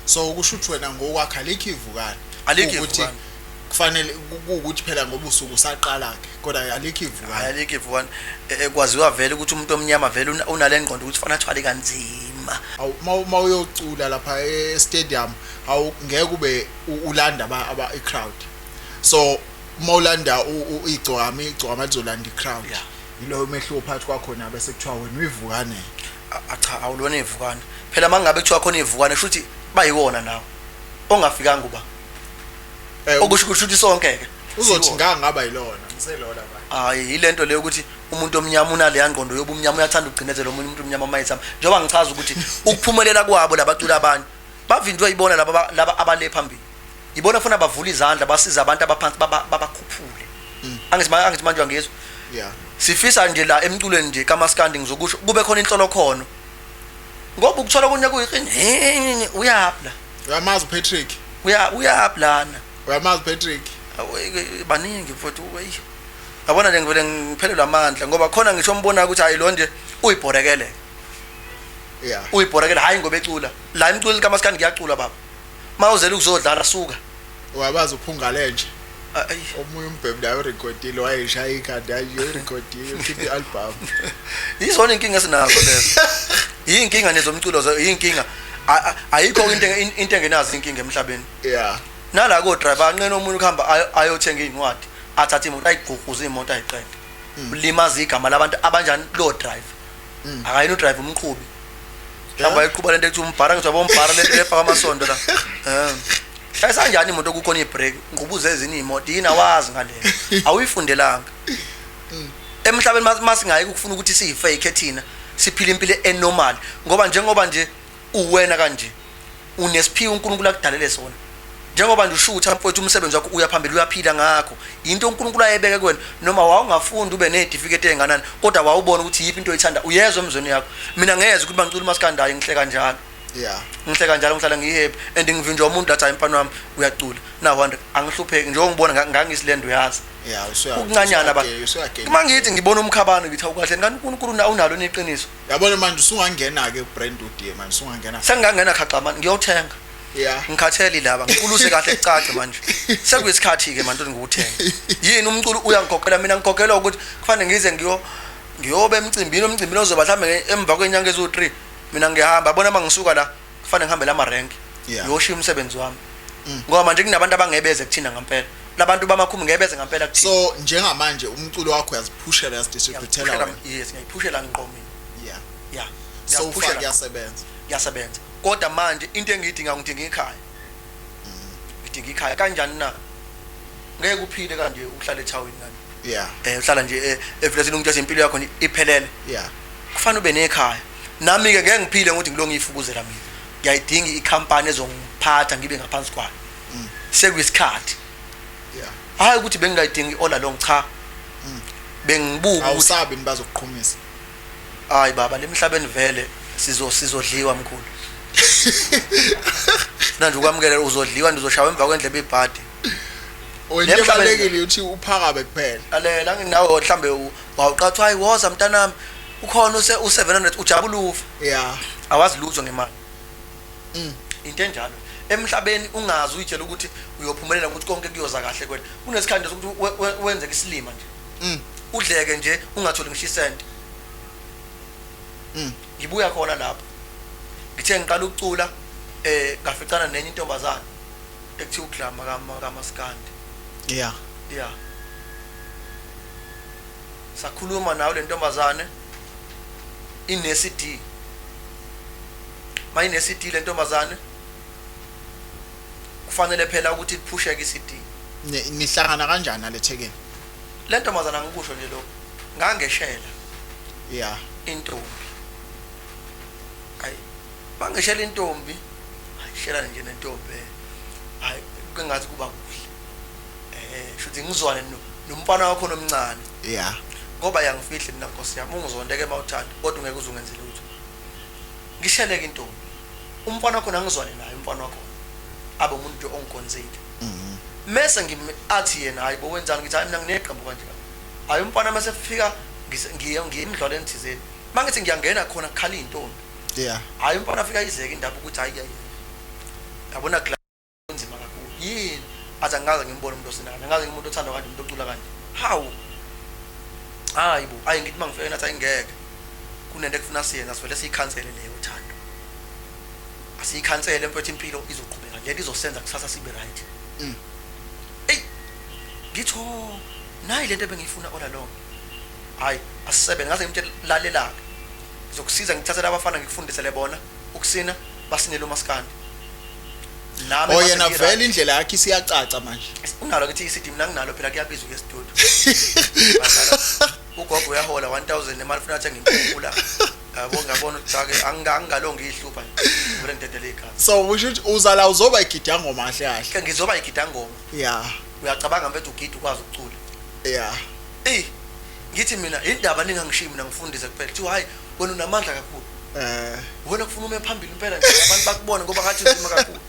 So kusho ukuthi wena ngokwakho alikho ivukane. Alikho Ukuthi ivukane. kufanele kuwukuthi phela ngoba usuku usaqala ke, kodwa alikho ivukane. Alikho ivukane. Kwaziwa vele ukuthi umuntu omnyama vele unale ngqondo ukuthi kufanele athwale kanzima. Awu ma uyocula lapha e-stadium, awu ngeke ube ulanda aba i-crowd. So uma ulanda igcokama, igcokama lizolanda i-crowd. Yiloyo umehluko phakathi kwakhona bese kuthiwa wena uyivukane. Cha, awulona ivukane. Phela mangabe kuthiwa khona ivukane shuthi bayiwona nawe. Ongafikanga uba. Okusho ukuthi sonke ke. Uzothi ngangaba yilona, ngiselona manje. Hayi, yilento leyo ukuthi umuntu omnyama unale ngqondo yobumnyama, uyathanda ukugcinezela omunye umuntu omnyama mayithama. Njengoba ngichaza ukuthi ukuphumelela kwabo labacula abanye bavinjwe yibona laba abale phambili. Yibona funa bavula izandla basiza abantu abaphansi babakhuphule. Angithi manje uyangizwa. Yeah. Sifisa nje la emculweni nje kaMaskandi ngizokusho kube khona inhlolokhono. Ngoba ukuthola kunye kuyiqini uyapla. Uyamazi uPatrick? Uyaplana. Uyamazi uPatrick? Baningi mfowethu, hey. Yabona nje ngivele ngiphelelwe amandla ngoba khona ngisho umbona ukuthi hayi lo nje uyibhorekele. Yeah. Uyibhorekele hayi ngoba ecula. La emculweni kaMaskandi kuyacula baba. Mawuzela ukuzodlala suka. Uyabazi uphungale nje. Ayi. Omunye umbhemi naye urekhodile wayeshaya ikhanda nje urekhodile ukhiphe i-album. Yizona inkinga esinazo lezo. Yinkinga nezomculo yinkinga. Ayikho into engenazo inkinga emhlabeni. Yeah. Nala ko driver anqena omunye ukuhamba ayothenga incwadi, athathe imoto ayigququze imoto ayiqede. Ulimaza igama labantu abanjani lo driver. Akayini udriver umqhubi. Mhlawumbe ayiqhuba lento ethi umbhara, ngithi umbhara lento efaka amasondo la. Shayisa kanjani imoto kukhona ibreak, ngqubuze ezinye imoto, yini awazi ngaleyo. Awuyifundelanga. Emhlabeni masingayi ukufuna ukuthi siyifake thina, siphile impilo enormal ngoba njengoba nje uwena kanje unesiphiwo uNkulunkulu akudalele sona. Njengoba nje ushutha mfowethu umsebenzi wakho uya phambili uyaphila ngakho. Into uNkulunkulu ayebeke kuwena noma wawungafundi ube nezitifiketi ezinganani kodwa wawubona ukuthi yiphi into oyithanda uyezwa emzweni yakho. Mina ngiyezwa ukuthi bangicula uMaskandi hayi ngihleka njalo. Yeah. Ngihleka njalo ngihlala ngihappy and ngivinjwa umuntu athi hayi mfana wami uyacula. Na 100 angihlupheki njengoba ngibona ngangisilendo uyazi. Yeah, Ukuncanyana ba. Uma ngithi ngibona umkhabano ngithi awukahle ngani uNkulunkulu unalo neqiniso. Yabona manje usungangena ke uBrand Udie manje usungangena. Sengingangena khaxa manje ngiyothenga. Yeah. Ngikhathele laba ngiculuse kahle kucace manje. Sekuyisikhathi ke manje ngikuthenge. Yini umculo uyangikhokhela mina ngikhokhela ukuthi kufanele ngize ngiyobe emcimbini umcimbini ozoba mhlambe emva kwenyanga ezu3 mina ngiyahamba yabona mangisuka la kufanele ngihambe lama rank. Ngiyoshiya umsebenzi wami. Ngoba manje kunabantu abangebeze kuthina ngempela. Labantu bamakhumi ngebeze ngempela kuthina. So njengamanje umculo wakho uyaziphushela uyazidistributela wena. Yes, ngiyiphushela ngqo mina. Yeah. Yeah. So far kuyasebenza. Kuyasebenza. Kodwa manje into engiyidinga ngidinga ikhaya. Ngidinga ikhaya kanjani na? Ngeke uphile kanje uhlale ethawini kanje. Yeah. Uhlala nje eflatini umuntu impilo yakho iphelele. Yeah. Kufanele ube nekhaya. Nami ke ngeke ngiphile ngokuthi ngilonge ifukuzela mina. Ngiyayidinga ikhampani ezongiphatha ngibe ngaphansi kwayo. Sekuyisikhathi. Yeah. Hayi ukuthi bengingayidingi all along cha. Bengibuka ukuthi awusabi nibazokuqhumisa. Hayi baba lemhlabeni vele sizodliwa mkhulu. Manje ukwamukela uzodliwa ndizoshawa emva kwendlebe ibhadi. Wena ebalekile uthi uphakabe kuphela. Lalela nginawe mhlambe wawuqatha hayi woza mntanami ukhona u700 ujabula ufa. Yeah. Awazi lutho ngemali. Into enjalo emhlabeni ungazi uyitshela ukuthi uyophumelela ukuthi konke kuyoza kahle kwena. Kunesikhathi sokuthi wenzeke isilima nje. Udleke nje ungatholi ngisho isente. Ngibuya khona lapho. Ngithe ngiqala ukucula ngaficana nenye intombazana ekuthiwa uGlama kaMaskandi. Yeah. Yeah. Sakhuluma nayo le ntombazane ine CD. Mayine CD le ntombazane kufanele phela ukuthi iphusheke iCD. Nihlangana kanjani nalethekeni? Le ntombazana ngikusho nje lokho. Ngangeshela. Yeah. Intombi. Hayi bangeshela intombi. Ayishela nje nentombi. Hayi kungathi kuba kuhle. Shuthi ngizwane nomfana wakho nomncane. Yeah. Ngoba yangifihla mina Nkosi yami ungizondeke mawuthanda kodwa ungeke uzungenzele lutho. Ngisheleke intombi. Umfana wakho nangizwane naye umfana wakho. Abe umuntu ongikhonzile. Mase ngimi athi yena hayi bo wenzani ngithi hayi mina ngineqembu kanje. Hayi umfana mase fika Ngiye ngiye emidlalweni thizeni, mangithi ngiyangena khona kukhala intombi. Hayi, umfana afika izeke indaba ukuthi hayi, hayi, yabona kula kunzima kakhulu. Yini? Athi angaze ngimbone umuntu osinakana, angaze ngimuntu othandwa kanje, umuntu ocula kanje. Hawu, hayi bo, hayi, ngithi mangifika nathi ayingeke, kunento ekufuna siyenza, sivele siyikhansele leyo uthando, asiyikhansele mfethu, impilo izoqhubeka, lento izosenza kusasa sibe right. Ey, ngitho nayi lento ebengiyifuna all along. Hayi, asisebenze. Ngaze ngimtshela, lalela ke, ngizokusiza, ngithathele abafana, ngikufundisele bona ukusina, basinele umaskandi nami. Oh, mase yena ngi-right. Vele indlela yakhe isiyacaca manje. Unalo kithi i-CD, mina nginalo phela, kuyabizwa ke studio. Badlala. Ugogo uyahola 1000 nemali, funa athenge impuphu la, yabo. Ngiyabona ukuthi cha ke, angingalongi ihlupha nje, ngivele ngidedele igama. So kusho ukuthi uzala uzoba igidangoma kahle kahle. Ke ngizoba igidangoma. Uyacabanga mfethu, ugida ukwazi ukucula. Eyi, ngithi mina indaba ningangishiyi mina, ngifundise kuphela. Kuthiwa hayi, wena unamandla kakhulu, wena kufuna ume phambili impela nje, abantu bakubone ngoba ngathi unzima kakhulu.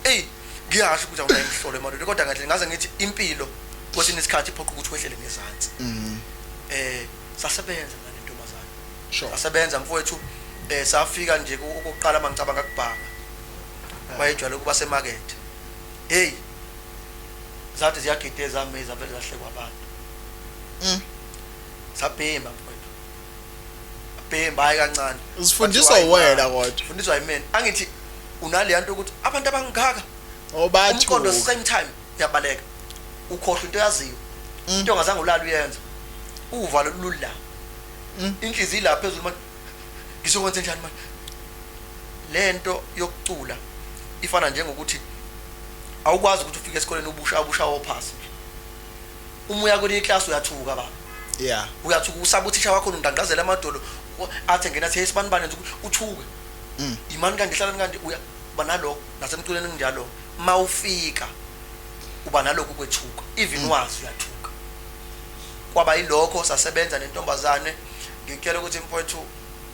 Eyi, ngiyasho ukuthi awunayo imhlolo emadoda, kodwa ngathi ngaze ngithi impilo kwesinye isikhathi iphoqa ukuthi wehlele ngezansi. Sasebenza nale ntombazane. Sasebenza mfowethu, safika nje okokuqala mangicabanga kubhaka, wayejwayele ukuba semakethe. Hey, zathi ziyagida ezami, zavele zahlekwa abantu. Sabhemba mfowethu, bhemba, hayi kancane. Uzifundiswa Kwathiwa, hayi, wena man, kodwa. Fundiswa yimina. Angithi unaleya nto ukuthi abantu abangaka, umqondo Obathuka. same time uyabaleka, ukhohlwa into yaziyo, into ongazange ulale uyenza, uvalo lula, inhliziyo la phezulu manje, ngizokwenza njani manje? Lento yokucula ifana njengokuthi awukwazi ukuthi ufike esikoleni ubusha ubusha ophasi nje. Uma uya kwelinye iklasi uyathuka baba. Uyathuka, usaba uthisha wakho, undangazela amadolo, athi ngena athi, hey, sibani bani, enza ukuthi uthuke. Imani kanje, hlalani kanje, uya uba nalokho. Nasemculweni kunjalo, mawufika uba nalokho kwethuka, even wazi uyathuka. Kwaba yilokho, sasebenza nentombazane. Ngikutshela ukuthi mfowethu,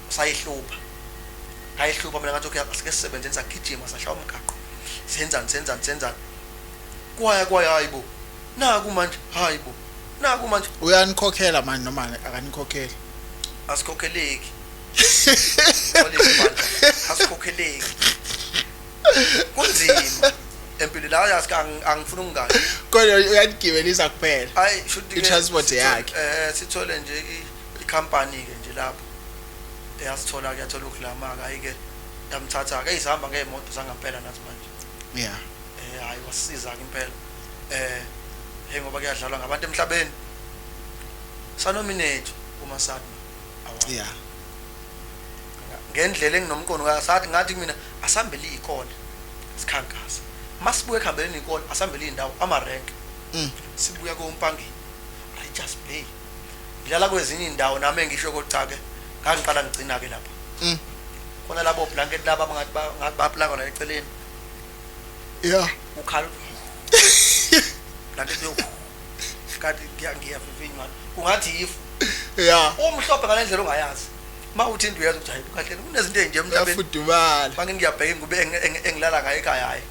sayihlupha, ngayihlupha mina. Ngathi okay, asike sisebenzeni. Sagijima, sashaya umgaqo, senzani, senzani, senzani, kwaya kwaya, hayibo, naku manje, hayibo, naku manje. Uyanikhokhela manje noma akanikhokheli? Asikhokheleki. Xolisa bandla, asikhokheleki, kunzima empilweni la, yazi, angifuni ukungani. Kodwa uyanigibelisa kuphela. Hayi, shuthi ke I-transport yakhe. Sithole nje i-company ke nje lapho eyasithola ke, yathola uGlamour, hayi ke, yamthatha ke, isihamba ngeemoto zangampela nathi manje. Hayi, wasisiza ke impela, hey, ngoba kuyadlalwa ngabantu emhlabeni. Sanominate kuma SATMA award. Ngendlela enginomqondo ngasathi, ngathi mina asihambele iy'kole sikhankasa, masibuye ekuhambeleni iy'kole asihambele iy'ndawo, amarenke. Sibuya koMpangeni, Richards Bay, ngilala kwezinye iy'ndawo nami engisho kodwa cha-ke, ngangiqala ngigcina-ke lapha. Khona labo blanket laba abangathi ngathi baplanga la eceleni. Ukhala blanket yo, kanti ngiyavivinywa, kungathi yifu. Umhlophe ngale ndlela ongayazi, uma uthi into uyazi ukuthi hayi, kahle, kunezinto ey'nje emhlabeni. Uyafudumala. Manje ngiyabheka ingubo engilala ngayo ekhaya, hhayi.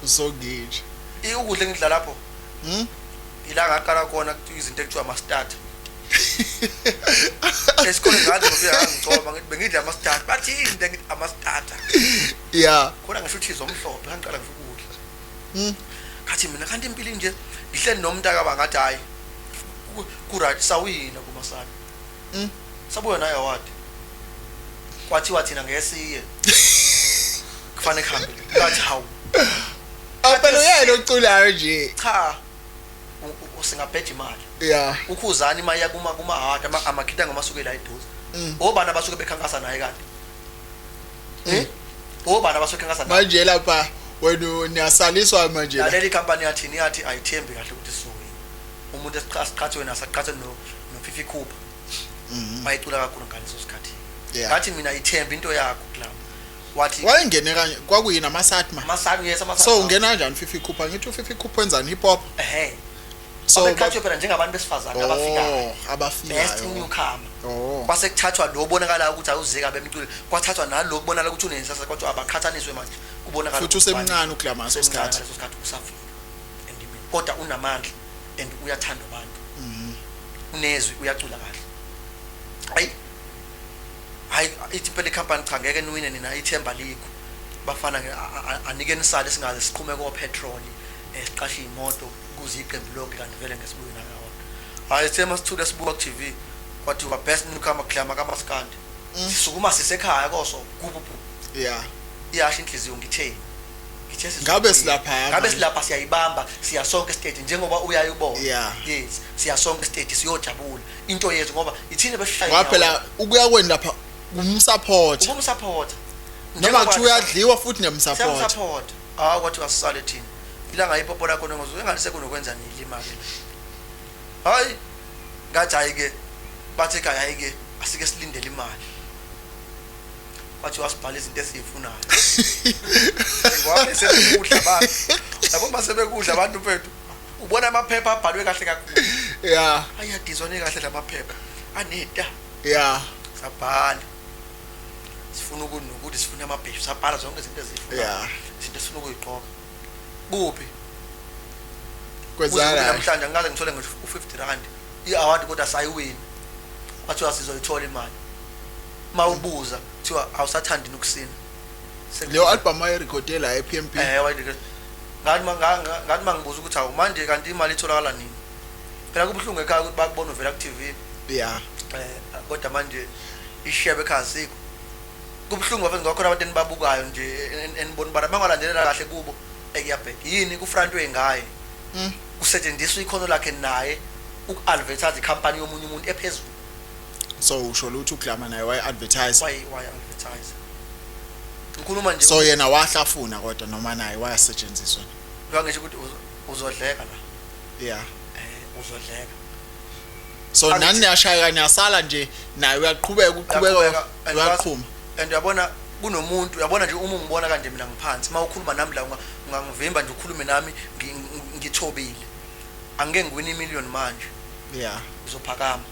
Usonginje. Ukudla engidla lapho, ila ngaqala khona kuthiwa izinto ekuthiwa ama-starter esikoleni. Ngathi ngifika ngangigcoba, ngithi bengidla ama-starter, bathi yini into? Ngithi ama-starter. Khona ngisho uthize omhlophe, ngangiqala ngisho ukudla. Ngathi mina kanti impilo nje, ngihleli nomntakaba, ngathi hhayi, ku-right, sawina kumasana. Sabuya nayo award, kwathiwa thina ngeke siye, kufanele kuhambe. Ngathi hawu. Phela uyena oculayo nje. Cha, singabheja imali. Ukhuzani uma iya kuma kumahadi amakhitha ngomasuke la eduze. Obani abasuke bekhankasa naye kanti? Obani abasuke bekhankasa naye? Manje lapha wena niyasaliswa manje la. Lalela, ikhampani yathini? Yathi ayithembi kahle ukuthi sizowina. Umuntu esiqhathiwe naso, aqhathe no Fifi Cooper, wayecula kakhulu ngaleso sikhathi. Ngathi mina ithemba into yakho kulabo, wathi Wayengene kanye kwakuyini, amaSatma? Amasani, yes, amasani. So ungena kanjani Fifi Cooper? Ngithi uFifi Cooper wenzani, hip hop? Ehe. So Babekhathiwe phela njengabantu besifazane abafikayo, Oh, best abafikayo. newcomer. Oh. Kwase kuthathwa lo obonakalayo ukuthi awuzeka bemculo, kwathathwa nalo kubonakala ukuthi unesasa, kwathiwa abaqhathaniswe manje, kubonakala Futhi ukuthi usemncane uGlamour usemncane sikhathi. ngaleso sikhathi, usafika endimeni, kodwa unamandla and uyathandwa abantu. Unezwi, uyacula kahle. Hayi hayi, ithi impela ikhampani, cha, ngeke niwine nina, ithemba likho bafana, anike nisale, singaze siqhume ko petrol, siqashe imoto kuze iqembu lonke, kanti vele ngesibuye nakawona. Hayi, sithe masithule sibuka ku TV, kwathiwa best newcomer Glamour kaMaskandi. Sisukuma sisekhaya koso kubu. Iyasho inhliziyo, ngitheni, ngithe Ngabe silaphaya ngabe manje. Silapha, siyayibamba, siya sonke stage njengoba uyayibona. Yes, siya sonke stage, siyojabula into yethu ngoba ithini besishaya. Ngoba phela ukuya kwenu lapha kumsupport. Ukumsupport. Noma kuthiwa uyadliwa futhi niyamsupport. Siyamsupport. Hawu, kwathi asisale thina, ilanga ipopo lakho ngozo engani sekunokwenza nilima ke la. Hayi, ngathi hayi ke, bathi ekhaya hayi ke, asike silindele imali. Kwathi wasibhala izinto esizifunayo, ngoba sebekudla abantu, yabo, mase bekudla abantu mfethu, ubona amaphepha abhalwe kahle kakhulu. Ayadizwane kahle lamaphepha aneta. Sabhala sifuna ukuthi nokuthi sifuna amabheshu, sabhala zonke izinto ezifunayo, izinto esifuna ukuyigqoka kuphi. Kuze kube Kwenzakala. namhlanje angikaze ngithole ngisho u-50 rand i-award, kodwa sayiwini. Kwathiwa sizoyithola imali. Uma ubuza kuthiwa awusathandi nokusina. Leyo album ayirekhode la e-PMB. Ngathi ngathi mangibuza ukuthi awu manje kanti imali itholakala nini, phela kubuhlungu ekhaya ukuthi bakubona uvela ku-TV. Kodwa manje ishebe ekhaya sikho, kubuhlungu bafethu, ngoba khona abantu enibabukayo nje, enibona ubana bangalandelela kahle kubo, ekuyabheka yini ku-frontwe ngaye. Kusetshenziswa ikhono lakhe naye uku-advertise ikhampani yomunye umuntu ephezulu. So usho ukuthi uGlama naye waye-advertise? Waye advertise, ngikhuluma nje. So yena wahlafuna kodwa noma naye wayasetshenziswa? Ngisho ukuthi uzodleka la. Uzodleka. So nani niyashayeka, niyasala nje, naye uyaqhubeka, uqhubeka. Uyaqhubeka, and Uyaqhuma. And uyabona kunomuntu, uyabona nje uma ungibona kanje mina ngiphansi, uma ukhuluma nami la ungangivimba nje ukhulume nami ngithobile, angeke ngiwine imillion manje. Uzophakama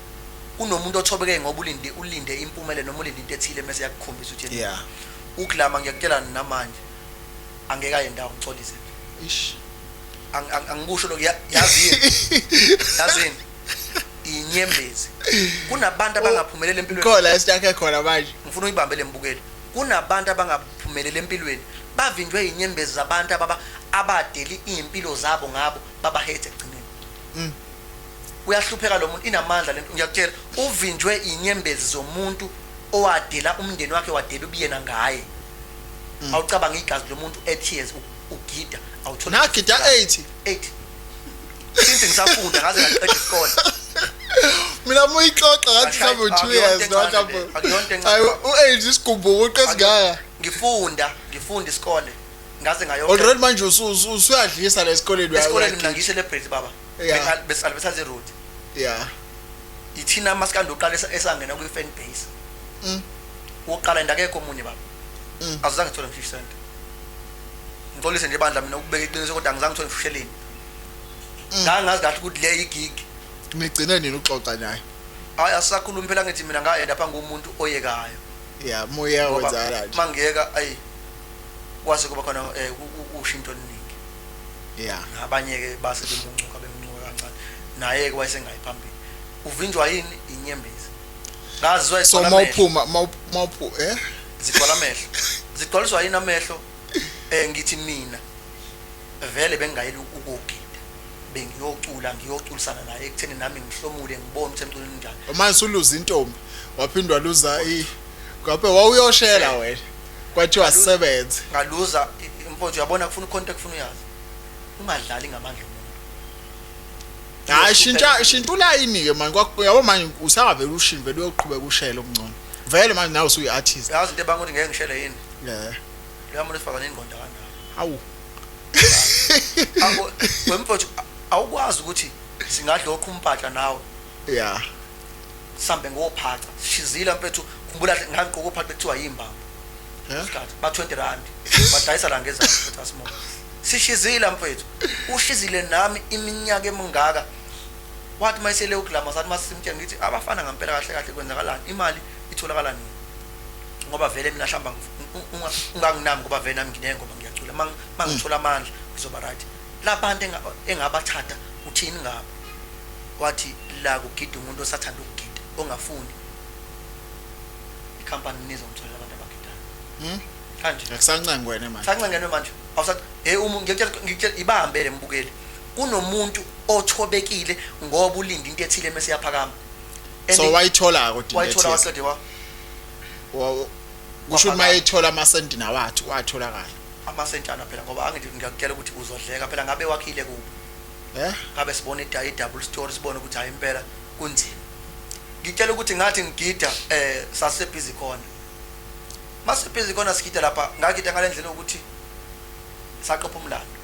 kunomuntu othobeke ngoba ulinde impumelelo noma ulinde into ethile, mase yakukhombisa ukuthi yena uGlama, ngiyakutshela namanje angeke aye ndawo, ngixolise. Ish. Angikusho lokhu, yazini, yazini inyembezi, kunabantu abangaphumelela empilweni. Khona esitake khona manje. Ngifuna uyibambe le mbukeli, kunabantu abangaphumelela empilweni, bavinjwe inyembezi zabantu ababa abadeli iy'mpilo zabo ngabo, babahethe ekugcineni. Uyahlupheka lo muntu, inamandla lento, ngiyakutshela, uvinjwe inyembezi zomuntu owadela umndeni wakhe, wadela ubuyena ngaye. Awucabanga igazi lomuntu 8 years ugida, awuthola. Nagida 8? 8, since ngisafunda ngaze ngaqeda isikole. Mina muyixoxa ngathi Ngashaya- mhlawumbe 2 akuyonto years. encane Mhlawumbe. le, akuyonto encane. Ayi, u-age isigubhukuqe esingaka. Ngifunda isikole ngaze ngayo. Already manje usuyadlisa la esikoleni. Esikoleni mina ngiyi-celebrate baba. Besi-advertise road. Ithina amaskandi oqala esangena kwi-fan base. Wokuqala, and akekho omunye baba. Azange ngithole ngisho isenti, ngixolise nje bandla mina ukubeka iqiniso, kodwa angizange ngithole ngisho usheleni. Ngangazi kahle ukuthi le igig. Nigcine nini uxoxa naye? Hayi, asisakhulumi phela, ngithi mina ngayenda pha ngumuntu oyekayo. Yeah, moya. Ngoba Wenzakala nje. Mangiyeka, ayi, kwase kuba khona ushintsho oluningi. Abanye-ke base bemuncuka, bemuncuka kancane, naye-ke wayesengayi phambili. Uvinjwa yini? Inyembezi. Ngazizwa So zigcwala amehlo. mawuphuma mawuphu eh Zigcwala amehlo, zigcwaliswa yini amehlo? Ngithi mina vele bengingayeli ukugida, bengiyocula, ngiyoculisana naye ekutheni nami ngihlomule, ngibone ukuthi emculweni kunjani. Manje suluza intombi, waphindwa waluza i ngaphe, wawuyoshela wena, kwathiwa sisebenze. Ngaluza mfowethu, uyabona kufuna ukhonto, kufuna uyazi ungadlali ngamandla omuntu. Hayi, shintsha, shintsha ulayini ke manje. Yabo, manje usangavele ushintshe, vele uyoqhubeka ushele okungcono vele manje nawe usuyi-artist. Yazi into ebanga ukuthi ngeke ngishele yini? Yeah. Leya muntu wesifazane ingqondo kangaka. Hawu. Wemfowethu, awukwazi ukuthi singadla umpahla nawe, sihambe ngophaca shizila mfethu. Khumbula kahle, ngangigqoka uphaca kuthiwa yimbamba. Isikhathi ba 20 rand badayisa la ngezansi futhi asimona sishizila mfethu, ushizile nami iminyaka emingaka. Wathi mayisele uGlama, sathi masimtshela, ngithi abafana ngempela kahle kahle kwenzakalani, imali itholakala nini? Ngoba vele mina hlamba unganginami, ngoba vele nami nginengoma, ngiyacula, mangithola amandla ngizoba right. Labantu engabathatha uthini ngabo? Wathi la kugida umuntu osathanda ukugida ongafuni ikhampani nizongitholela abantu abagidayo. Kanje. Akusancengwene manje. Sancengene manje. Awusathi hey uma ngiyakutshela ngikutshela ibambe le mbukeli. Kunomuntu othobekile ngoba ulinda into ethile mase yaphakama. So wayithola kodwa into wayithola ethize. waqede wa Kusho ukuthi Waphakama. mayethola amasenti nawathi watholakala. Amasentshana phela ngoba angithi ngiyakutshela ukuthi uzodleka phela ngabe wakhile kubo. Eh? Ngabe sibona i-double story sibone ukuthi hayi impela kunzima. Ngitshela ukuthi ngathi ngigida sasebhizi khona. Masebhizi khona sigida lapha ngagida ngalendlela ukuthi saqopha umlando.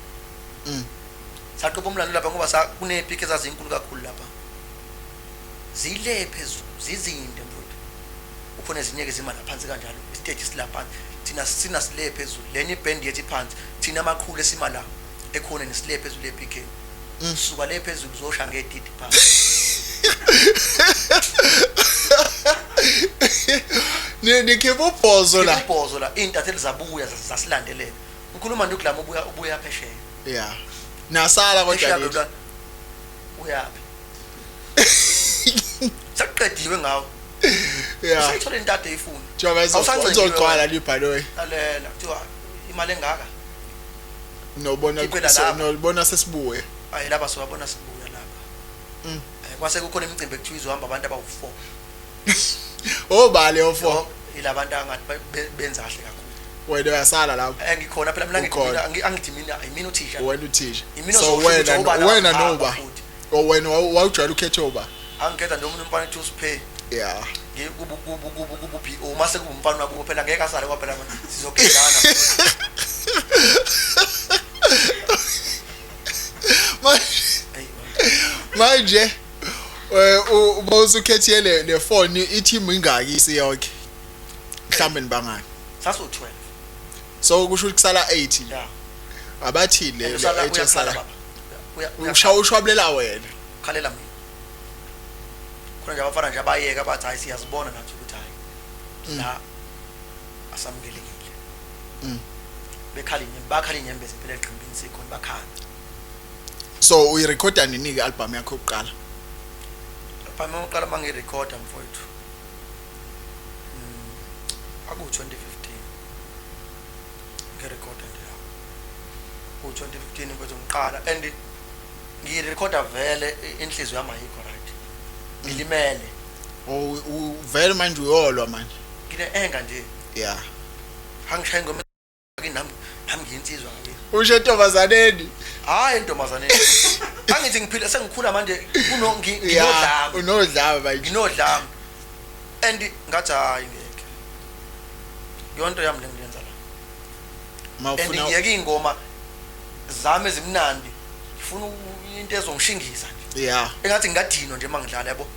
Saqopha umlando lapha ngoba kunepiki ezazinkulu kakhulu lapha. Zile phezulu, zizinde mfowethu. Ukhona ezinye ke zima laphansi kanjalo, isiteji silaphansi. Thina sina sile phezulu, lena iband yethu iphansi. Thina amakhulu esima la ekhona nesile phezulu ePK. Suka le phezulu uzosha ngedidi phansi. Nikhipha ubhozo la. Ubhozo la, intatheli zabuya zasilandelela. Ngikhuluma nje uGlama ubuya phesheya. Yeah. Nasala kodwa Phesheya nithi. kodwa uyaphi? Sekuqediwe ngawo. Yeah. Usayithola into ade ifuna. Njengoba Awusancengiwe izogcwala wena. libhaloyi. Lalela kuthiwa imali engaka. Nobona Khiphela lapha. nobona sesibuye. Hayi lapha siwabona sibuya lapha. Kwase kukhona imicimbi ekuthiwa izohamba abantu abawu4. Obale o4. Ilabantu angathi benza kahle kakhulu. Wena uyasala lapho. Ngikhona phela mina Ukhona. angithi mina imina uthisha. Wena uthisha. Imina So ozosho ukuthi wena obani wena abahamba noba. futhi. O wena wawujwayele ukhethe oba. Angikhetha nje omunye umfana ethi usiphe. Yeah. Kubu kubu kubu kubu PO mase kuba umfana wakubo phela ngeke asale kwaphela manje sizogedana. Manje uma usukhethile le phone i-team ingaki isiyonke? Mhlambe nibangani? Sasu 12. So kusho ukuthi kusala 8. Yeah. Abathile le Usala 8 uyakhala esala. baba. Uya Ushwabulela wena. Khalela mina. Khona nje abafana nje abayeka bathi hayi siyazibona nathi ukuthi hayi la asamukelekile. Bekhala inyembe bakhala inyembe phela eqhimbini sikhona bakhala. So uyirekhoda nini ke album yakho yokuqala? Album yokuqala mangirekhoda mfowethu. Aku 2015. Ngirekhoda nje lapho. Ku 2015 mfowethu ngiqala and ngirekhoda vele inhliziyo yami ayikho right. Ngilimele. Vele manje uyolwa manje. Ngine enga nje. Yeah. Angishaya ingoma nami ngiyinsizwa ngeke. Usho entombazaneni. Hayi entombazaneni. Angithi ngiphila sengikhula manje kuno nginodlame. Unodlame manje. Nginodlame. And ngathi hayi ngeke. Yonto yami lengiyenza la. Mawufuna And ngiyeke ingoma zami ezimnandi. Ngifuna into ezongishingisa nje. Yeah. Engathi ngingadinwa nje mangidlala yabo.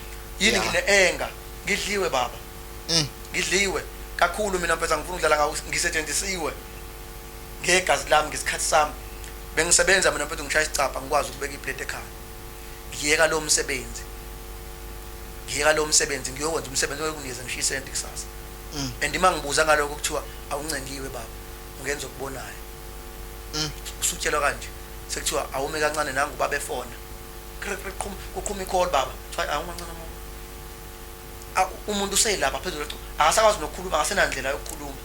Yini ngine enga ngidliwe baba. Ngidliwe kakhulu mina mfethu ngifuna ukudlala ngawo ngisetshenzisiwe. Ngegazi lami ngesikhathi sami bengisebenza mina mfethu ngishaya isicapha ngikwazi ukubeka iplate ekhaya. Ngiyeka lo msebenzi. Ngiyeka lo msebenzi ngiyokwenza umsebenzi oyokunikeza ngishiye isenti kusasa. And ima ngibuza ngalokho kuthiwa awuncengiwe baba ungenza okubonayo. Usutshelwa kanje sekuthiwa awume kancane nangu baba efona. Kuqhuma icall baba. Kuthiwa awume kancane mama. Umuntu useyilapha phezulu akasakwazi nokukhuluma akasenandlela yokukhuluma.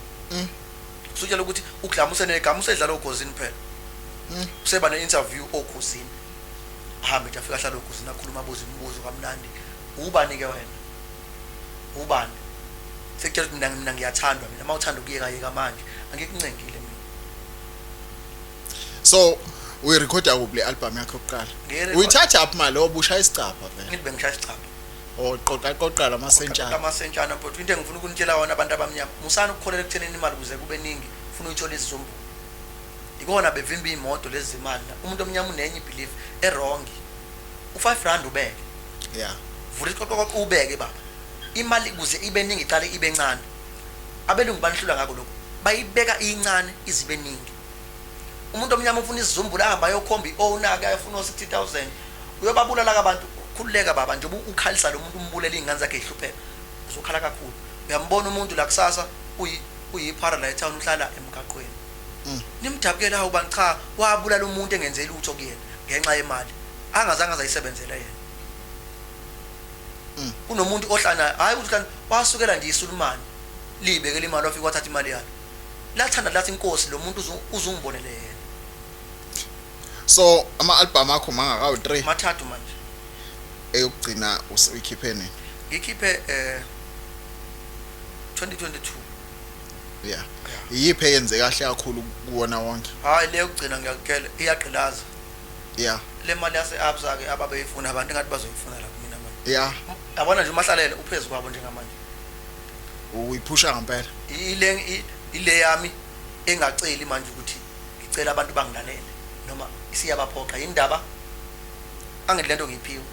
Usutshela ukuthi uGlama usenegama usedlala oGozini phela. Useba ne-interview oGozini. Ahambe nje afika ahlale oGozini akhuluma abuze imibuzo kamnandi. Ubani ke wena? Ubani? Sekutshela ukuthi mina ngiyathandwa mina mawuthanda ukuyeka yeka manje angikuncengile mina. So uyirekhoda kuphi le album yakho yokuqala? Uyithatha up mali obushaya isicapha vele. Ngithi bengishaya isicapha. Oqoqa qoqa lamasentshana. Amasentshana mfowethu into engifuna ukunitshela wona abantu abamnyama musana ukukholela ekuthenini imali kuze kube ningi ufuna uyithola izizumbulu. Ikona bevimba imoto lezi zimali. Umuntu omnyama unenye ibelief errong. U5 rand ubeke. Yeah. Vula iqoqo ubeke baba. Imali kuze ibe ningi iqale ibe encane. Abelungu banihlula ngakho lokho. Bayibeka incane izibe ningi. Umuntu omnyama ufuna isizumbulu ahamba ayokhomba iowner ke ayofuna 60000. Uyobabulala abantu. Khululeka baba nje ukhalisa lo muntu umbulela izingane zakhe ezihlupheka. Uzokhala kakhulu. Uyambona umuntu la kusasa uyiphara la etown uhlala emgaqweni. Nimdabukela ubani cha wabulala umuntu engenzeli lutho kuyena ngenxa yemali. Angazange azayisebenzela yena. Kunomuntu ohlala, hayi ukuthi uhlala wasukela nje isulumane libekele imali, wafika wathatha imali yalo, lathanda lathi inkosi lo muntu uzungibonele yena. So ama album akho mangakawu 3? Mathathu manje. Eyokugcina uyikhiphe nini? Ngikhiphe 2022. Yeah. Iyiphi eyenze kahle kakhulu kuwona wonke? Hayi, le yokugcina ngiyakutshela iyagqilaza. Le mali yase-Absa ke ababeyifuna abantu engathi bazoyifuna la kumina manje. Yabona nje uMahlalela uphezu kwabo njengamanje. Uyiphusha ngempela. Ile yami engaceli manje ukuthi ngicela abantu bangilalele noma isiyabaphoqa indaba angithi lento ngiyiphiwe.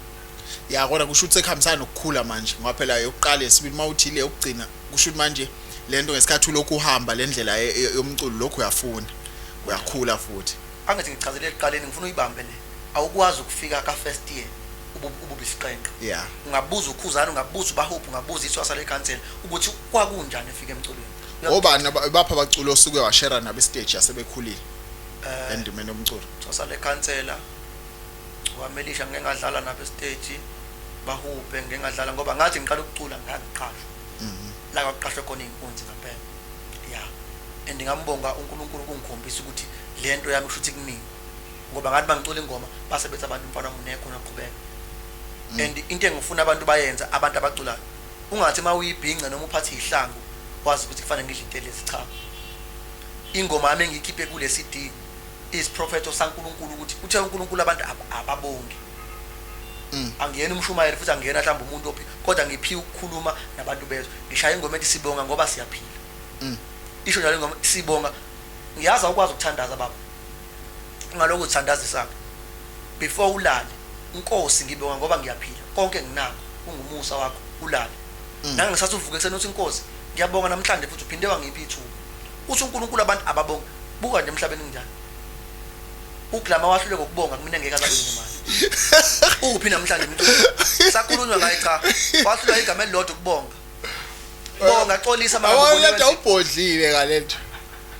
Ya, kodwa kusho ukuthi sekuhambisana nokukhula manje, ngoba phela yokuqala yesibili mawuthi le yokugcina kusho ukuthi manje lento ngesikhathi ulokhu uhamba le ndlela yomculo lokhu uyafuna uyakhula futhi. Angithi ngichazele ekuqaleni, ngifuna uyibambe le. Awukwazi ukufika ka first year ububisiqenqe. Ungabuza uKhuzani, ungabuza uBahuphi, ungabuza ithwasa lekhansela ukuthi kwakunjani efika emculweni. Obani bapha abaculo osuke washare nabo istage yasebekhulile endimeni yomculo? Ithwasa lekhansela wamelisha, ngeke ngadlala nabo estage, Bahuphe ngeke ngadlala ngoba ngathi ngiqala ukucula ngangiqashwa. La kwaqashwa khona inkunzi ngempela. Yeah. And ngambonga uNkulunkulu ukungikhombisa ukuthi lento yami kusho ukuthi kumina. Ngoba ngathi bangicula ingoma base bethi abantu umfana wami unekho naqhubeka. And into engifuna abantu bayenza, abantu abaculayo, ungathi mawuyibhinca noma uphathe ihlangu wazi ukuthi kufanele ngidle intelezi. Cha, ingoma yami engiyikhiphe kule CD isiprofetho saNkulunkulu ukuthi uthe uNkulunkulu abantu ababongi. Angiyena umshumayeli futhi angiyena mhlawumbe umuntu ophi, kodwa ngiphiwe ukukhuluma nabantu bezwe. Ngishaya ingoma ethi sibonga ngoba siyaphila. Isho njalo ingoma, sibonga. Ngiyazi awukwazi ukuthandaza baba, ungalokhu uthandazisa before ulale. Inkosi ngibonga ngoba ngiyaphila, konke nginakho kungumusa wakho. Ulale nangisathu uvuke ekuseni uthi inkosi ngiyabonga namhlanje futhi uphinde wangipha ithuba. Uthi uNkulunkulu abantu ababonga. Buka nje emhlabeni kunjani, uGlama wahlule ngokubonga kumina ngeke azabe nemali. Uphi namhlanje umuntu sakhulunywa ngaye? Cha, wahlulwa igama elilodwa, ukubonga. Bonga, xolisa. Awona lento awubhodlile ngalento.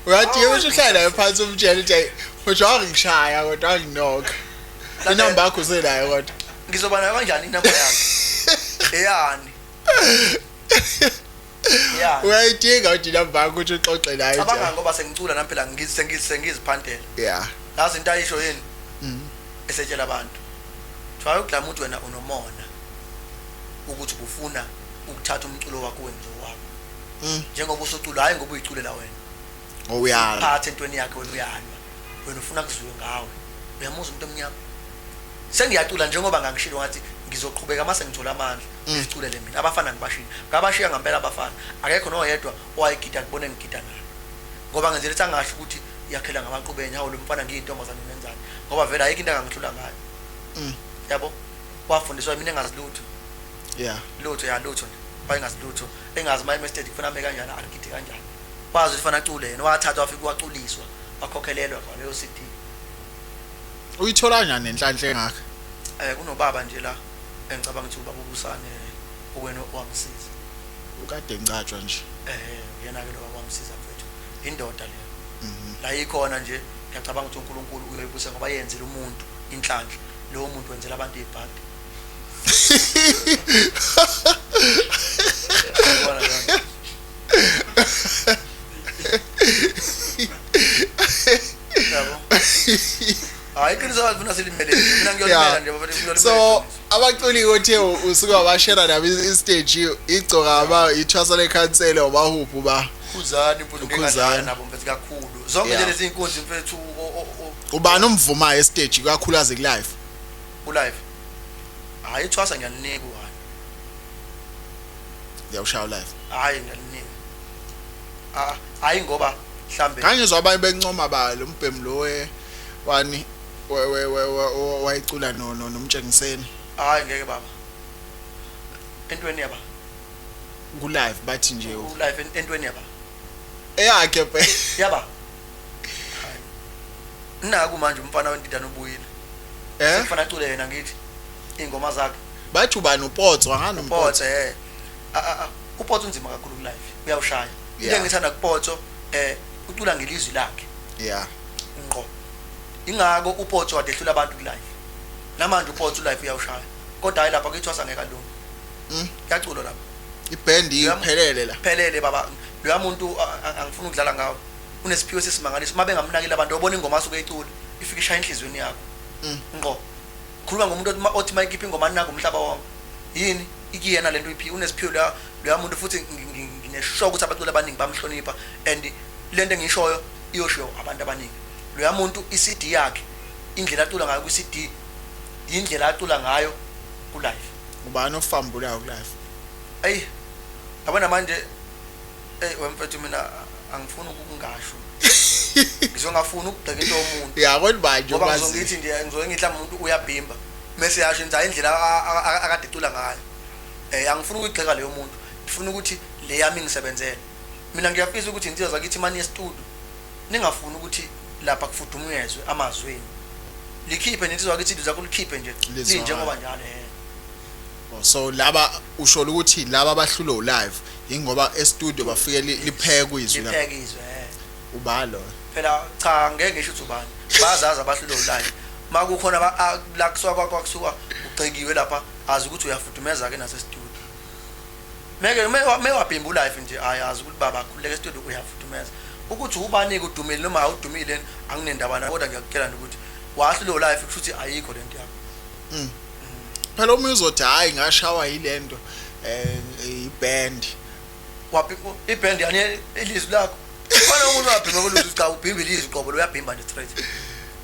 Uyathi usho uhlala naye phansi umtshela ukuthi manje wangishaya kodwa wanginokha. Inamba yakho usenayo kodwa? Ngizoba nayo kanjani inamba yakhe? Eyani? Yeah. Uyayidinga ukuthi inamba yakho ukuthi uxoxe naye. Cabanga ngoba sengicula nami phela sengiziphantela. Yazi into ayisho yini? Esetshela abantu. Thiwa uGlama ukuthi wena unomona ukuthi ubufuna ukuthatha umculo wakho wenze wakho. Njengoba usucula, hayi ngoba uyiculela wena. Uyala. Phathe entweni yakhe wena uyalwa. Wena ufuna kuzwiwe ngawe. Uyamuzwa umuntu omnyama? Sengiyacula njengoba ngangishilo ngathi ngizoqhubeka mase ngithola amandla ngiziculele mina. Abafana ngibashiya. Ngabashiya ngempela abafana. Akekho noyedwa owayegida kubone ngigida naye. Ngoba ngenzela ukuthi angasho ukuthi yakhela ngamaqubeni, hawu lo mfana ngiyintombazane ngenzani. Ngoba vele ayikho into angangihlula ngayo. Yabo? Wafundiswa mina engazi lutho. Lutho ya lutho nje. Wayengazi lutho. Engazi uma eme stage kufuna ame kanjani, agide kanjani. Wazi ukuthi fanele acule yena, wathathwa wafika waculiswa, wakhokhelelwa kwaleyo CD. Uyithola kanjani nenhlanhla engaka? Kunobaba nje la engicabanga ukuthi ubaba uBusane uwena owamsiza. Ukade ngcatshwa nje. Uyena ke lo wamsiza mfethu. Indoda leyo. La ikhona nje ngiyacabanga ukuthi uNkulunkulu uyoyibusa ngoba yenzile umuntu inhlanhla. Lowo muntu wenzela abantu ibhadi. Uyabona leyo nto? Yabo. Hayi, iqiniso alifuna silimele. Mina ngiyolimela nje baba, ngiyolimela. So abaculi othe usuke wabashare nabo istage, igcoka aba ithwasa lekhansela, ubahuphu ba? Khuzani mfethu, ngeke Ukhuzani. ngadlala nabo mfethu kakhulu. Zonke nje lezi inkunzi mfethu Ubani omvumayo estage kakhulukazi ku live? Ku live. Hayi, ithwasa ngiyalinika u-one. Ngiyawushaya live. Hayi, ngiyalinika. Ah, hayi ngoba mhlambe Ngangizwa abanye bencoma ba lo mbhemu lo we wani we we we we- wayicula no no nomtshengiseni. Hayi, ngeke baba. Entweni yaba Ku live bathi nje ku live entweni yaba eyakhe phela. Yaba. Hayi. Naku manje umfana wendidane ubuyile. Sekufanele acule yena ngithi ingoma zakhe. Bathi ubani, uPotso angani uMpotso? Upotso uPotso unzima kakhulu ku live. Uyawushaya. Into engithanda kuPotso ucula ngelizwi lakhe. Ngqo. Ingako uPotso wadehlula abantu ku live. Namanje uPotso live uyawushaya. Kodwa hayi lapha kuyithwasa ngeke alunge. Kuyaculwa lapha. Iband iphelele la. Phelele baba. Loya muntu angifuni ukudlala ngawo. Unesiphiwo sesimangaliso. Uma bengamnakile abantu obona ingoma asuke eyicula, ifike ishaya enhliziyweni yakho. Ngqo. Khuluma ngomuntu othi mayikhipha ingoma nako umhlaba wonke. Yini? Ikuyena lento iphi unesiphiwo loya muntu futhi ngineshow ukuthi abaculi abaningi bamhlonipha and lento engishoyo iyoshiwo abantu abaningi. Loya muntu iCD yakhe indlela acula ngayo kwiCD indlela acula ngayo ku live. Ubani ofambulayo ku live? Ey yabona manje wemfethu mina angifuni ukungasho. Ngizongafuni ukugxeka into yomuntu. Ya kodwa manje ngoba ngizongithi nje ngizoke ngithi umuntu uyabhimba mase yasho nje indlela akade ecula ngayo. Angifuni ukugxeka leyo muntu. Ngifuna ukuthi le yami ngisebenzele. Mina ngiyafisa ukuthi insizwa zakithi mani ye-studio ningafuni ukuthi lapha kufudumezwe amazwi. Likhiphe nensizwa kithi izwi zakho likhiphe nje linjengoba njalo. So laba usho ukuthi laba abahlulo live ingoba e-studio bafike liphekwe izwi la. Lipheke izwi Ubalo. Phela cha ngeke ngisho ukuthi ubani. Bazazi abahlulo live. Makukhona la kusuka kwakusuka ugcekiwe lapha azi ukuthi uyafudumeza ke nase studio. Meke mewabhimba live nje ayazi ukuthi baba khululeka e-studio uyafudumeza. Ukuthi ubani kudumile noma awudumile anginendaba na kodwa ngiyakutshela nje ukuthi wahlulo live kusho ukuthi ayikho lento yakho. Phela uma uzothi hayi ngashawa yilento iband waphi iband yani ilizwi lakho khona umuntu wabhimba kulizwi cha ubhimba ilizwi qobo uyabhimba nje straight.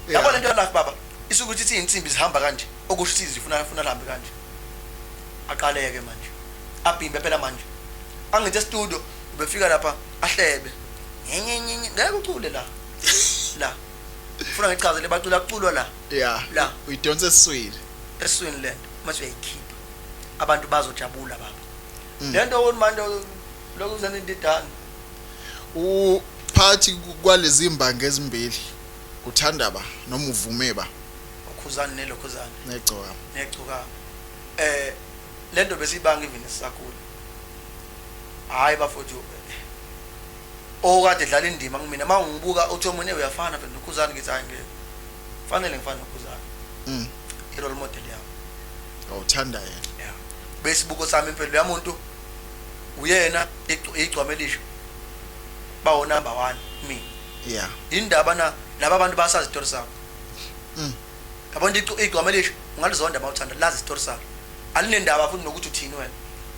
Yabo lento live baba isuke ukuthi insimbi zihamba kanje okusho ukuthi zifuna funa lihambe kanje aqaleke manje abhimbe phela manje angithi e-studio ubefika lapha ahlebe nyenyenye ngeke ucule la la ufuna ngichazele bacula kuculwa la la uyidonsa esiswini esiswini lento mase uyayikhipha abantu bazojabula baba. Lento wona manje lokhu zenza into idana uphakathi kwalezi imbangi ezimbili uthanda ba noma uvume ba ukhuzani nelokhuzani negcoka negcoka lento besibanga even sisakhula. Hayi bafowethu okade dlala indima kumina mawungibuka uthi omunye uyafana phela nokhuzani ngithi hayi ngeke fanele ngifane nokhuzani. I-role model yami awuthanda yena. Yeah. Besibuko sami impela uyamuntu uyena igcwame elisha bawo number 1 mina. Yeah. Indaba na laba abantu basazi isitori sabo. Yabona igcwame elisha ungalizonda mawuthanda lazi isitori sabo. Alinendaba futhi nokuthi uthini wena.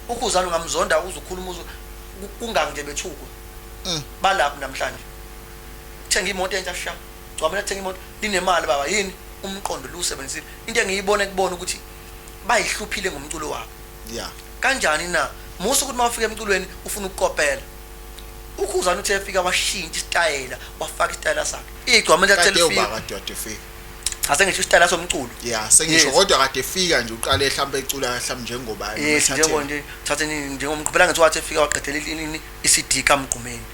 Ukhuzana ungamzonda uzokhuluma kungangi nje bethukwa. Balapha namhlanje. Thenga imoto entsha sha. Gcwamela thenga imoto linemali baba yini umqondo lusebenzisile. Into engiyibona kubona ukuthi bayihluphile ngomculo wabo. Yeah. Kanjani na? Musu ukuthi mawufika emculweni ufuna ukukopela. Ukhuzana uthe efika washintsha isitayela, wafaka isitayela sakhe. Igcwamela kade lifika. Kade efika. Asengisho isitayela somculo. Yeah, sengisho kodwa kade efika nje uqale mhlawumbe ecula mhlawumbe njengoba yes njengo nje thathe njengomqhubela ngithi wathi efika waqedela ini iCD kaMgqumeni.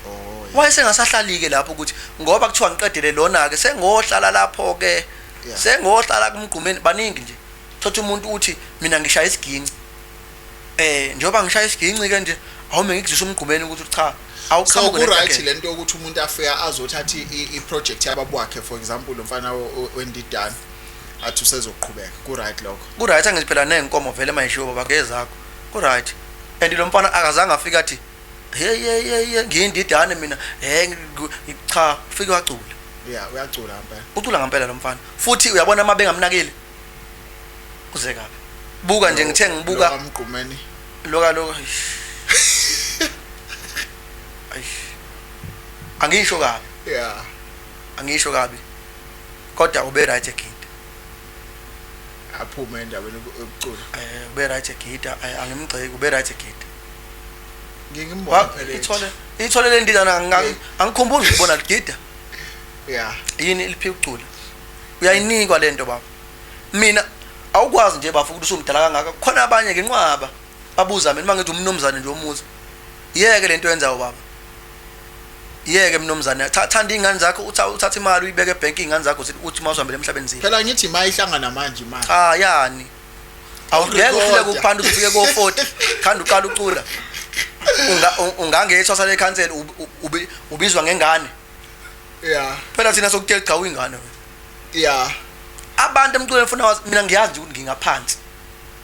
Wayesengasahlalike lapho ukuthi ngoba kuthiwa ngiqedele lona ke sengohlala lapho ke sengohlala kuMgqumeni baningi nje. Thothi umuntu uthi mina ngishaya isiginci. Njengoba ngishaya isiginci ke nje awume ngikuzisa uMgqumeni ukuthi cha awuqhamuke ne right lento ukuthi umuntu afika azothatha i-project yababa wakhe for example umfana wendidana athi usezoqhubeka ku right lokho. Ku right angithi phela nenkomo vele mayishiwo baba ngezakho. Ku right. And lo mfana akazange afika athi hey hey hey ngiyindidane mina hey cha ufike wacula. Yeah uyacula ngempela. Ucula ngempela lo mfana. Futhi uyabona uma bengamnakile uze kabi. Buka nje ngithe ngibuka kaMgqumeni loka loka. Angisho kabi. Yeah. Angisho kabi. Kodwa ube right egida. Aphume endabeni yokucula. Ube right egida, angimgxeki ube right egida. Ngimbona phela. Ithole le ndidana angikhumbuli ngibona ligida. Yeah. Yini liphi ukucula? Uyayinikwa lento baba. Mina awukwazi nje bafu ukuthi usumdala kangaka. Khona abanye ngenqwaba babuza mina mangithi umnumzane nje omuzi. Yeke lento yenzayo baba. Yeke mnumzane thanda ingane zakho uthatha imali uyibeke ebank ingane zakho uthi mawuhambele emhlabeni zile. Phela ngithi mayihlangana manje imali. Cha yani. Awungeke ufike kuphanda ufike ko 40 khanda uqala ucula. Ungangethwasa le council ubizwa ngengane. Yeah. Phela thina sokutshela cha uyingane wena. Yeah. Abantu emculweni ufuna mina ngiyazi ukuthi ngingaphansi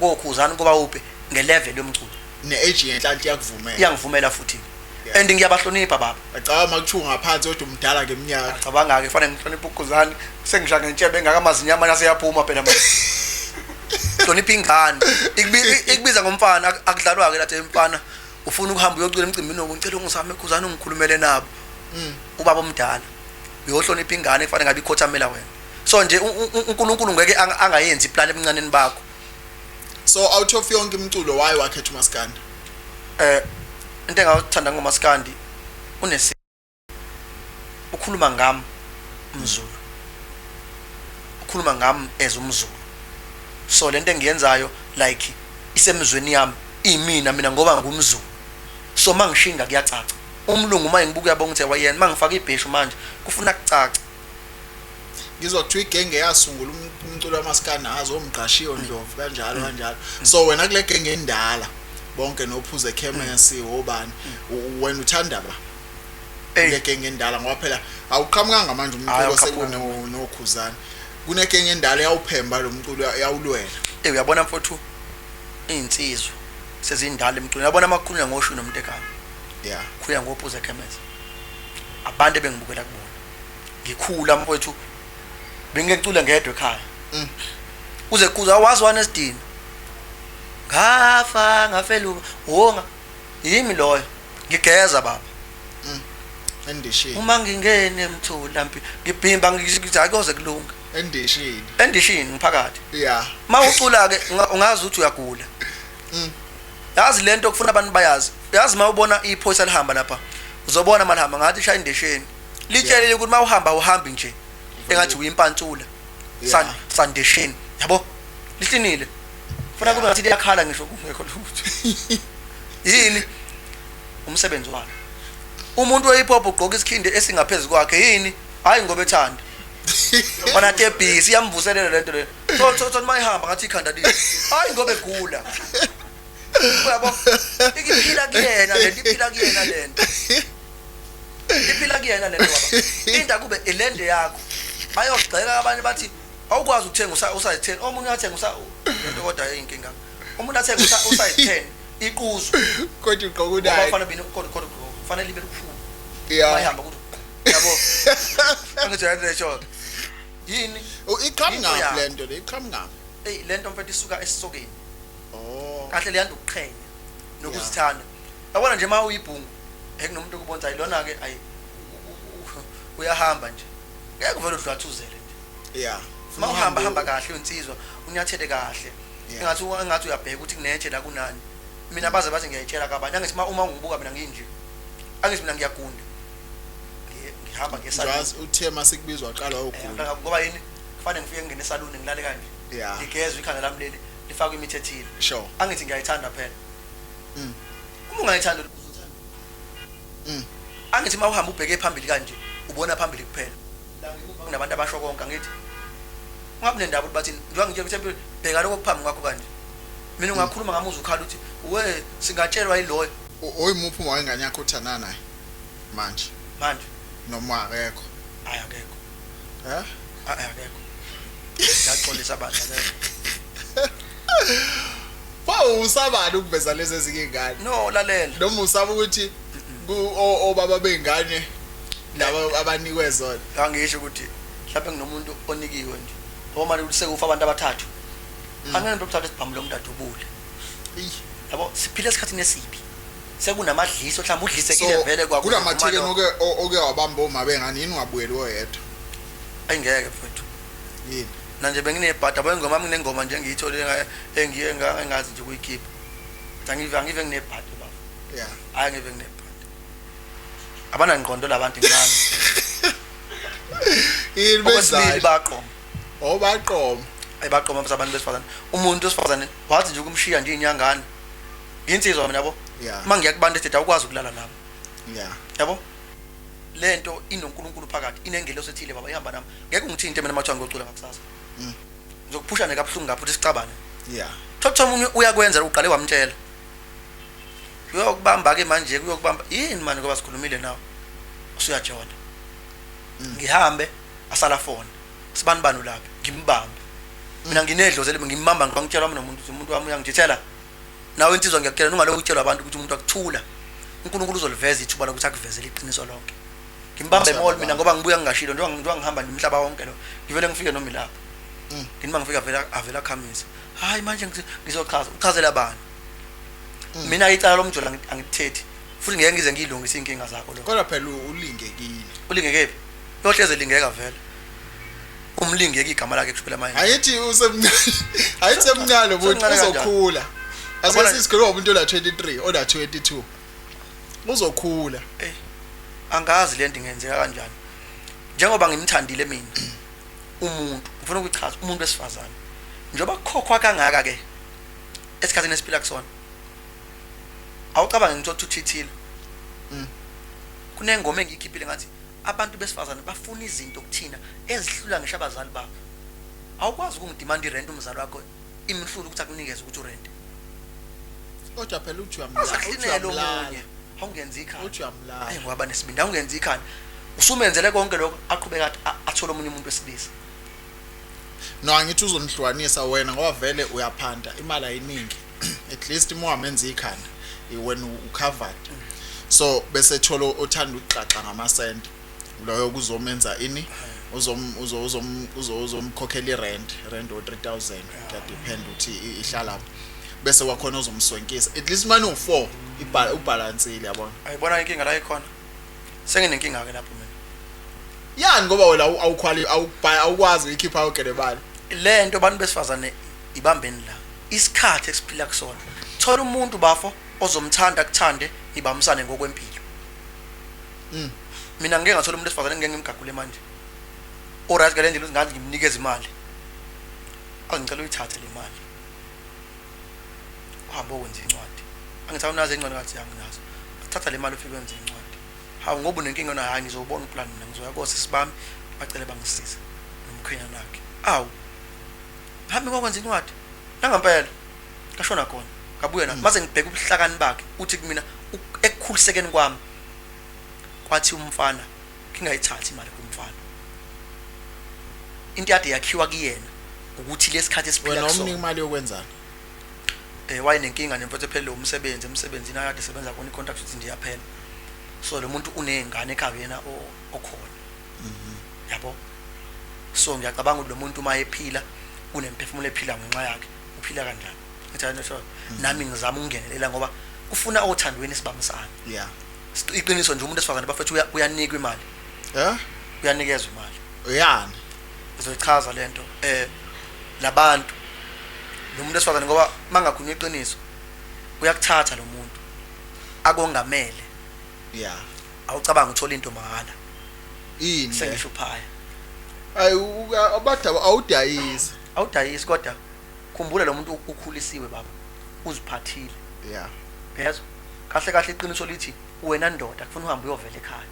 kokhuzana kuba uphi ngelevel yomculo. Ne-age yenhlanhla iyakuvumela. Iyangivumela futhi. Yeah. And ngiyabahlonipha baba. Acabanga makuthiwa ngaphansi kodwa umdala ngeminyaka. Cabanga ke, fanele ngihloniphe uGuzani, sengisha ngentshebe engaka, amazinyo amanye aseyaphuma phela manje. Hlonipha ingane. Ikubiza ngomfana, akudlalwa ke lathi emfana. Ufuna ukuhamba uyocula emcimbini, ngicela ungisame Khuzani ungikhulumele nabo. Ubaba omdala. Uyohlonipha ingane kufanele ngabe ikhothamela wena. So nje uNkulunkulu ngeke angayenzi iplan ebuncaneni bakho. So out of yonke imiculo, why wakhetha umaskandi? Into engawuthanda ngomaskandi, unesi ukhuluma ngami umZulu. Ukhuluma ngami as umZulu. So lento engiyenzayo like isemzweni yami, imina mina ngoba ngumZulu. So mangishinga kuyacaca. Umlungu uma ngibuka uyabona ukuthi wayena mangifaka ibheshu manje kufuna kucaca. Ngizwa kuthiwa igenge yasungula umculo wamaskandi azo omgqashiyo Ndlovu kanjalo kanjalo. So wena kule genge endala bonke nophuze ekhemesi obani, wena uthanda ba kule genge endala? Ngoba phela awuqhamukanga manje Hhayi, umculo awuqhamukanga. sekunokhuzana, kunegenge endala yawuphemba lo mculo, yawulwela. Uyabona mfowethu, iy'nsizwa sezindala emculweni, uyabona amakhulunywa ngoshu nomntekana, khulunywa ngophuze ekhemesi, abantu ebengibukela kubona ngikhula mfowethu, bengingecule ngedwa ekhaya. Kuze kuze awazi wanesidina, ngafa ngafeluka wonga yimi loyo, ngigeza baba. Endishini. Uma ngingene emtholampilo ngibhimba, ngithi akuyoze kulunge. Endishini. Endishini ngiphakathi. Uma ucula ke ungazi ukuthi uyagula. Yazi lento kufuna abantu bayazi. Yazi uma ubona iphoyisa lihamba lapha, uzobona malihamba ngathi ishaya indesheni, litshelile ukuthi uma uhamba uhambi nje engathi uyimpantsula. Sandesheni yabo, lihlinile, funa kube ngathi liyakhala ngisho kungekho lutho. Yini umsebenzi walo? Umuntu we-hip hop ugqoka isikhindi esingaphezulu kwakhe, yini? Hayi ngoba ethanda ona tebhisi, iyamvuselela lento le. So mayihamba ngathi ikhanda lithi, hayi ngoba egula, uyabo, iphila kuyena lento, iphila kuyena lento, iphila kuyena lento baba. Into akube ilende yakho, bayogxeka abanye bathi awukwazi ukuthenga usize 10, omunye uyathenga usa lento, kodwa inkinga umuntu athenga usize 10 iquzu. Kodwa ugqoka ngoba unayo. Kufanele bine kodwa kufanele libe lukhulu. Bayihamba kuthi yabo, angijwayele lesho yini. Iqhamuka Into ngaphi yakho. lento le? Iqhamuka ngaphi? Ey, lento mfethu isuka esisokeni. Oh. Kahle leyanda ukuqhenya nokuzithanda, yabona nje uma uyibhungu ekunomuntu okubona hayi lona ke, ayi uyahamba nje, ngeke uvele udlwathuzele nje. Uma uhamba hamba kahle uyinsizwa, unyathele kahle. Engathi uyabheka ukuthi kunetshe la kunani. Mina baze bathi ngiyayitshela kabanye, angithi uma ungibuka mina nginje, angithi mina ngiyagunda, ngihamba ngesaluni. Njazi uthe masekubizwa waqala wawugula. Ngoba yini? Kufanele ngifike ngingene esaluni ngilale kanje, ngigezwe ikhanda lami leli lifakwe imithi ethile. Angithi ngiyayithanda phela. Uma ungayithanda uzothanda. Angithi uma uhamba ubheke phambili kanje, ubona phambili kuphela, la ngemuva kunabantu abasho konke. Angithi ungabi nendaba ukuthi bathini, njengoba ngitshela ukuthi empilweni bheka lokho okuphambi kwakho kanje. Mina ungakhuluma ngami uze ukhala uthi we singatshelwa yiloyo. Oyimuphi uma wengane yakho uthandana naye manje? Manje? Noma akekho? Hayi, akekho. Eh? Hayi, akekho, ngiyaxolisa abantu, akekho. Pho usabani ukuveza lezi ezinye ingane? No, lalela. Noma usaba ukuthi obaba bengane laba abanikwe zona? Ngangisho ukuthi mhlawumbe nginomuntu onikiwe nje, ngoba manje ukuthi sekufa abantu abathathu, angeke nto uthathe isibhamu lo muntu adubule. Eyi. Yabo, siphila esikhathini esibi, sekunamadliso, mhlawumbe udlisekile So vele kwakho. kulamathekeni oke wabamba oma bengane, yini ungabuyeli oyedwa? Ayingeke mfethu. Yini? Na nje benginebhada bengoma, nginengoma nje engiyithole engiye engazi nje ukuyikhipha. Angive nginebhadi baba. Hayi, ngive nginebhadi, abanangqondo labantu ngani. Yini Okwesibili, benzayo? baqoma. Oh, baqoma. Ayibaqoma abantu besifazane. Umuntu wesifazane wathi nje ukumshiya nje inyangane, nginsizwa mina yabo. Uma ngiya kubantu ethi awukwazi ukulala nami. Yabo, lento inoNkulunkulu phakathi, inengelosi ethile baba, ihamba nami. Ngeke ungithinte mina mathiwa ngiyocula ngakusasa. Ngizokuphusha nje kabuhlungu ngapho ukuthi sicabane. Thokuthi omunye uyakwenza, uqale wamtshela, uyokubamba ke manje, kuyokubamba yini manje ngoba sikhulumile nawe, usuyajola. Ngihambe asala fona, sibani bani ulapha, ngimbambe mina, nginedlozi elibi, ngimbamba ngangitshela wami nomuntu ukuthi umuntu wami uyangithithela. Nawe insizwa ngiyakutshela, ungalokhu utshelwa abantu ukuthi umuntu akuthula. UNkulunkulu uzoliveza ithuba lokuthi akuvezele iqiniso lonke. Ngimbambe Ngiyabonga. mall mina ngoba ngibuya ngingashilo, njengoba ngihamba nje umhlaba wonke lo, ngivele ngifike noma ilapho. Ngithi uma ngifika vele avele akhamisa, hayi manje ngizochaza, uchazela abantu. Mina icala lomjolo angikuthethi, futhi ngeke ngize ngiyilungise iy'nkinga zakho lo. Kodwa phela ulingekile. Ulingekephi? Uyohleze elingeka vele, umlingeki igama lakhe kusho phela manje. Ayithi usemncane, ayithi semncane umuntu. Usemncane kanjani? Uzokhula. Ase Yabona- sisikhuluma umuntu ola 23, ola 22, uzokhula. Eh, angazi lento ingenzeka kanjani, njengoba ngimthandile mina umuntu. Ngifuna ukuchaza umuntu wesifazane, njengoba kukhokhwa kangaka ke esikhathini esiphila kusona, awucabange ngithola ukuthi uthithile. Kunengoma engiyikhiphile ngathi abantu besifazane bafuna izinto kuthina ezihlula ngisho abazali babo. Awukwazi ukungidimanda irent, umzali wakho imhlula ukuthi akunikeze ukuthi urent. Kodwa phela uthi uyamlala. Uthi Azaklinele uyamlala. omunye, awungenzi ikhaya. Uthi uyamlala. Hayi, ngoba nesibindi, awungenzi ikhanda, usumenzele konke lokho, aqhubeka athole omunye umuntu wesilisa. No, angithi uzomhlukanisa wena ngoba vele uyaphanda, imali ayiningi. At least uma wamenza ikhanda, wena ucovered. So bese thola othanda ukuxaxa ngamasenti, loyo kuzomenza ini, uzom uzo uzom uzo uzomkhokhela irent, rent o 3000, kuyadepend ukuthi ihlala phi. Bese wakhona uzomswenkisa, at least manje u4 ubalansile, yabona. Ayibona inkinga la ikhona, senginenkinga ke lapho mina. Yani ngoba wena awukhwali, awukwazi uyikhipha yonke le mali. Le nto abantu besifazane ibambeni la, isikhathi esiphila kusona, thola umuntu bafo ozomthanda, kuthande, nibambisane ngokwempilo. Mina ngike ngathola umuntu wesifazane ngeke ngimgagule manje, alright, ngale ndlela ukuthi ngathi ngimnikeza imali, angicela uyithathe le mali uhambe okwenza incwadi. Angithi awunazo incwadi? Ngathi anginazo. Thatha le mali ufike wenze incwadi. Hawu, ngoba unenkinga yona. Hayi, ngizobona uplan mina, ngizoya kosisi bami bacele bangisize nomkhwenyana wakhe. Awu, hambe ngokwenza incwadi, nangampela kashona khona, ngabuya na mase ngibheka ubuhlakani bakhe, uthi kumina ekukhulisekeni kwami kwathi umfana ngingayithathi imali kumfana, into yade yakhiwa kuyena ukuthi lesikhathi esiphila Wena umnika kusona. imali yokwenzani? Wayenenkinga nemfethu, ephelele umsebenzi emsebenzini akade esebenza khona, i-contract uthi nje yaphela. So lo muntu uney'ngane ekhaya, yena okhona, yabo. So ngiyacabanga ukuthi lo muntu uma ephila unemphefumulo ephila ngenxa yakhe, uphila kanjani. Ngithi hayi, no, nami ngizama ukungenelela ngoba kufuna othandweni sibambisane. Iqiniso nje, umuntu wesifazane bafethu uyanikwa imali. Eh. Uyanikezwa imali. Yani? Ngizoyichaza lento, labantu, lo muntu wesifazane, ngoba mangakhulunywa iqiniso, uyakuthatha lo muntu akongamele. Awucabanga uthola into mahhala. Ini le? Sengisho uphaya. Ayi, abadaba awudayisi. Awudayisi, kodwa khumbula lo muntu ukhulisiwe baba, uziphathile. Yezwa kahle kahle, iqiniso lithi wena ndoda kufuna uhambe uyovela ekhaya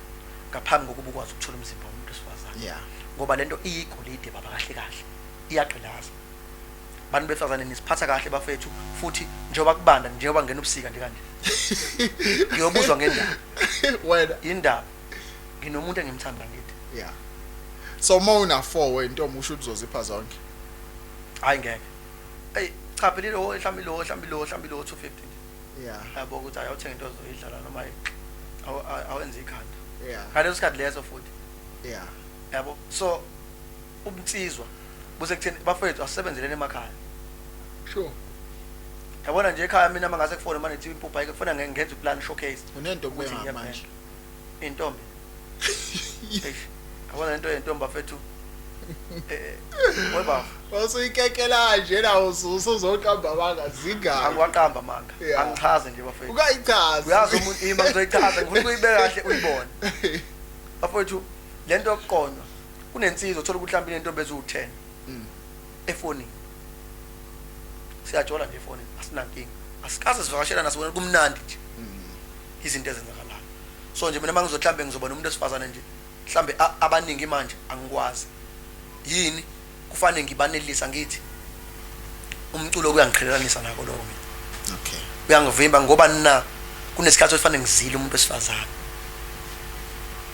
ngaphambi kokuba ukwazi ukuthola umzimba womuntu wesifazane. Ngoba lento iyigolide baba, kahle kahle iyagqilaza. Bantu besifazane nisiphatha kahle bafethu, futhi njengoba kubanda, njengoba ngena ubusika nje kanje, ngiyobuzwa ngendaba. Wena. Indaba, nginomuntu engimthanda ngithi. Yeah, so uma una 4 wentombi, usho ukuthi uzozipha zonke? Hayi, ngeke. Eyi cha, phela ilo mhlawumbe, ilo mhlawumbe, ilo mhlawumbe, ilo 250 nje. Yabo ukuthi ayothenga into ozoyidlala noma awenze ikhanda ngaleso sikhathi leso futhi. Yabo, so ubunsizwa buse kutheni bafethu, asisebenzeleni emakhaya. Yabona nje ekhaya mina mangase kufone manje kuthiwa impuphu ayikho, kufana ngenze uplan showcase. Unentombi Ukuthi manje? Intombi, eish, yabona lento yentombi bafethu, webaba. Wasuyikekela nje nawo, usuzoqamba amanga zingaki? Angiwaqamba amanga. Angichaze nje bafethu. Ukayichaza. Uyazi umuntu ima, ngizoyichaza, ngifuna ukuyibeka kahle uyibone bafethu lento yokuqonywa. Kunensizwa uthola ukuthi mhlawumbe inentombi eziwu-10 efonini, siyajola nje efonini, asinankinga, asikaze sivakashelana, sibona kumnandi nje izinto ezenzakalayo. So nje mina uma ngizothi mhlambe ngizoba nomuntu wesifazane nje mhlambe abaningi manje, angikwazi yini, kufanele ngibanelisa, ngithi umculo kuyangiqhelelanisa nako lokho mina. Uyangivimba ngoba na kunesikhathi esifanele ngizile umuntu wesifazane.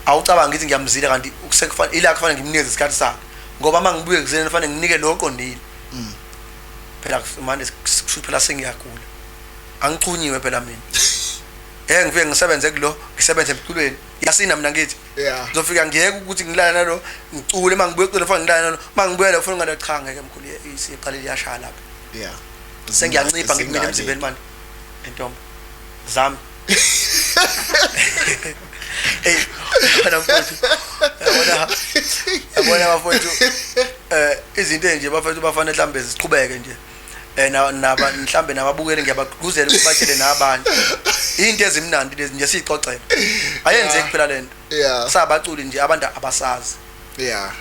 Awucabanga ngithi ngiyamzila, kanti sekufanele ila kufanele ngimnikeze isikhathi sakhe, ngoba uma ngibuye kuzeni kufanele nginike lo oqondile. Phela manje kusho phela sengiyagula. Angixhunyiwe phela mina. Ngeke ngifike ngisebenze kulo, ngisebenze emculweni. Yasina mina ngithi. Yeah. Ngizofika ngiyeke ukuthi ngilale nalo, ngicule uma ngibuya ecule fanele ngilale nalo. Uma ngibuya la ufuna ngale cha ngeke mkhulu isiqale liyashaya lapha. Yeah. Sengiyancipha ngithi mina emzimbeni manje. Entombi zami. Hey, wena mfowethu. Yabona. Yabona bafowethu. Izinto nje bafowethu bafanele mhlambe ziqhubeke nje. Na naba mhlambe nababukeli ngiyabagqugquzela ukuthi batshele nabanye. Into ezimnandi lezi nje sixoxele. Ayenzeki phela lento. Yeah. Sabaculi nje abantu abasazi. Yeah.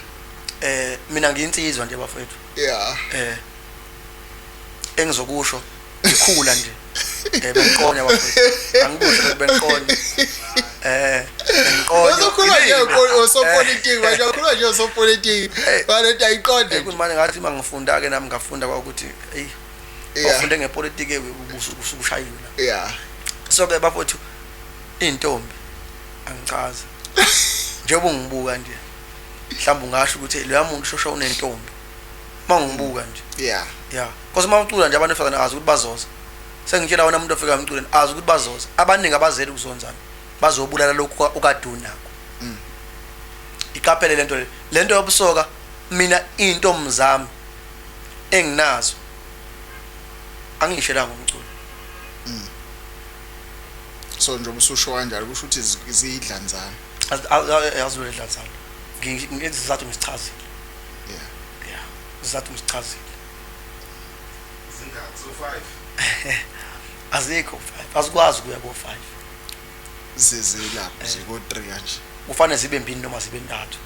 Mina ngiyinsizwa nje bafowethu. Yeah. Engizokusho ngikhula nje. Bengiqonya bafowethu. Angikusho bengiqonya. Bengiqonya. Uzokhuluma nje osopolitiki manje ukhuluma nje osopolitiki. Balento ayiqonde. Kumanje ngathi mangifunda ke nami ngafunda kwakuthi hey ufunde ngepolitiki ubusushayiwe la. Yeah. So ke bafowethu intombi angichaza. Njengoba ungibuka nje mhlawumbe ungasho ukuthi lo muntu shosho unentombi. Mangibuka nje. Yeah. Yeah. Because mawucula nje abantu efana azi ukuthi bazoza. Sengitshela wona umuntu ofika emculweni azi ukuthi bazoza. Abaningi abazeli ukuzonzana. Bazobulala lokhu okade unakho. Iqaphele lento le. Lento yobusoka mina intombi zami enginazo angishelanga umculo. So nje ubususho kanjalo kusho ukuthi ziyidlanzana. Azule dlanzana. Ngizizathu ngisichazile. Yeah. Yeah. Izizathu ngisichazile. Zingaki? So 5. Azikho 5. Azikwazi ukuya ko 5. Zizilapho ziko 3 kanje. Kufanele zibe mbili noma zibe ntathu.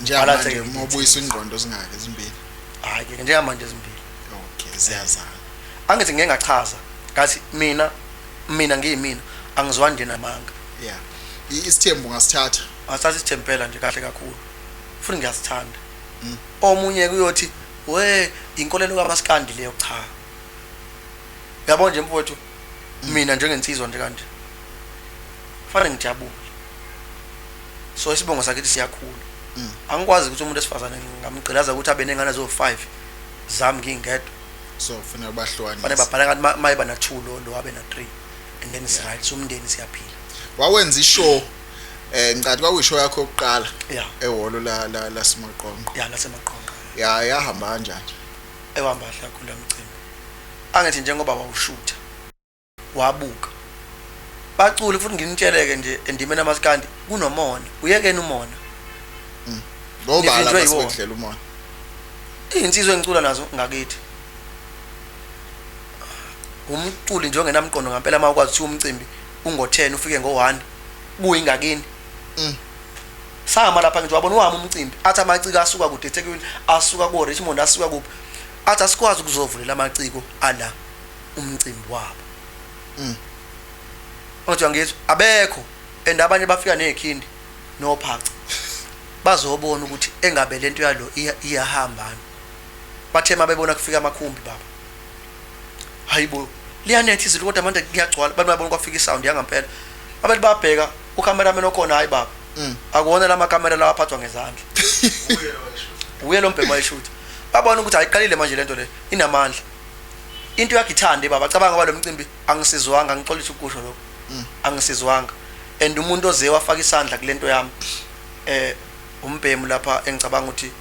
Njengamanje uma ubuyisa ingqondo zingaki ezimbili? Hayi ke njengamanje ezimbili. Okay, ziyazana. Angithi ngeke ngachaza ngathi mina ngiyimina angizwani nje namanga. Yeah. Isithembu ngasithatha. Ngasithatha isithembu phela nje kahle kakhulu. Futhi ngiyasithanda. Omunye kuyothi we inkolelo kaMaskandi leyo cha. Uyabona nje mfowethu mina njengensizwa nje kanje. Kufanele ngijabule. So isibongo sakithi siyakhula. Angikwazi ukuthi umuntu esifazane ngamgqilaza ukuthi abe nengane zo 5 zami ngingedwa. So kufanele bahlukanise. Kufanele babhala ngathi mayiba na 2 lo abe na 3 and then it's right so umndeni siyaphila. Wawenza ishow ngicathi kwakuyishow yakho yokuqala. Yeah. Ehholo la laseMaqonqo. Yeah, laseMaqonqo. Yeah, yahamba kanjani? Ehamba kahle kakhulu emcimbi. Angithi njengoba wawushutha wabuka. Baculi futhi nginitsheleke nje endimeni amaskandi kunomona. Uyekeni umona. Ngoba la basibekudlela umona. Insizwe engicula nazo ngakithi. Umculi nje ongenamqondo ngempela mawukwazi ukuthi umcimbi ungo10 ufike ngo1 kuyingakini. Sama lapha nje wabona wami umcimbi athi amaciko asuka kude eThekwini asuka ko Richmond asuka kuphi athi asikwazi ukuzovulela amaciko ala umcimbi wabo. Kodwa ngithi abekho and abanye bafika nezikhindi nophaca bazobona ukuthi engabe lento yalo iyahamba. Bathe mabebona kufika amakhumbi baba. Hayibo liyanetha izulu kodwa manje kuyagcwala abantu babona kwafika isound yangampela. Abantu babheka ucameraman okhona hayi baba. Akuwona lama camera lawa aphathwa ngezandla. Uye lo mbhemo ayishutha. Babona ukuthi ayiqalile manje lento le inamandla. Into yakhe ithande baba cabanga ngoba lo mcimbi angisizwanga ngixolisa ukusho lokho. Angisizwanga. And umuntu oze wafaka isandla kulento yami umbhemu lapha engicabanga ukuthi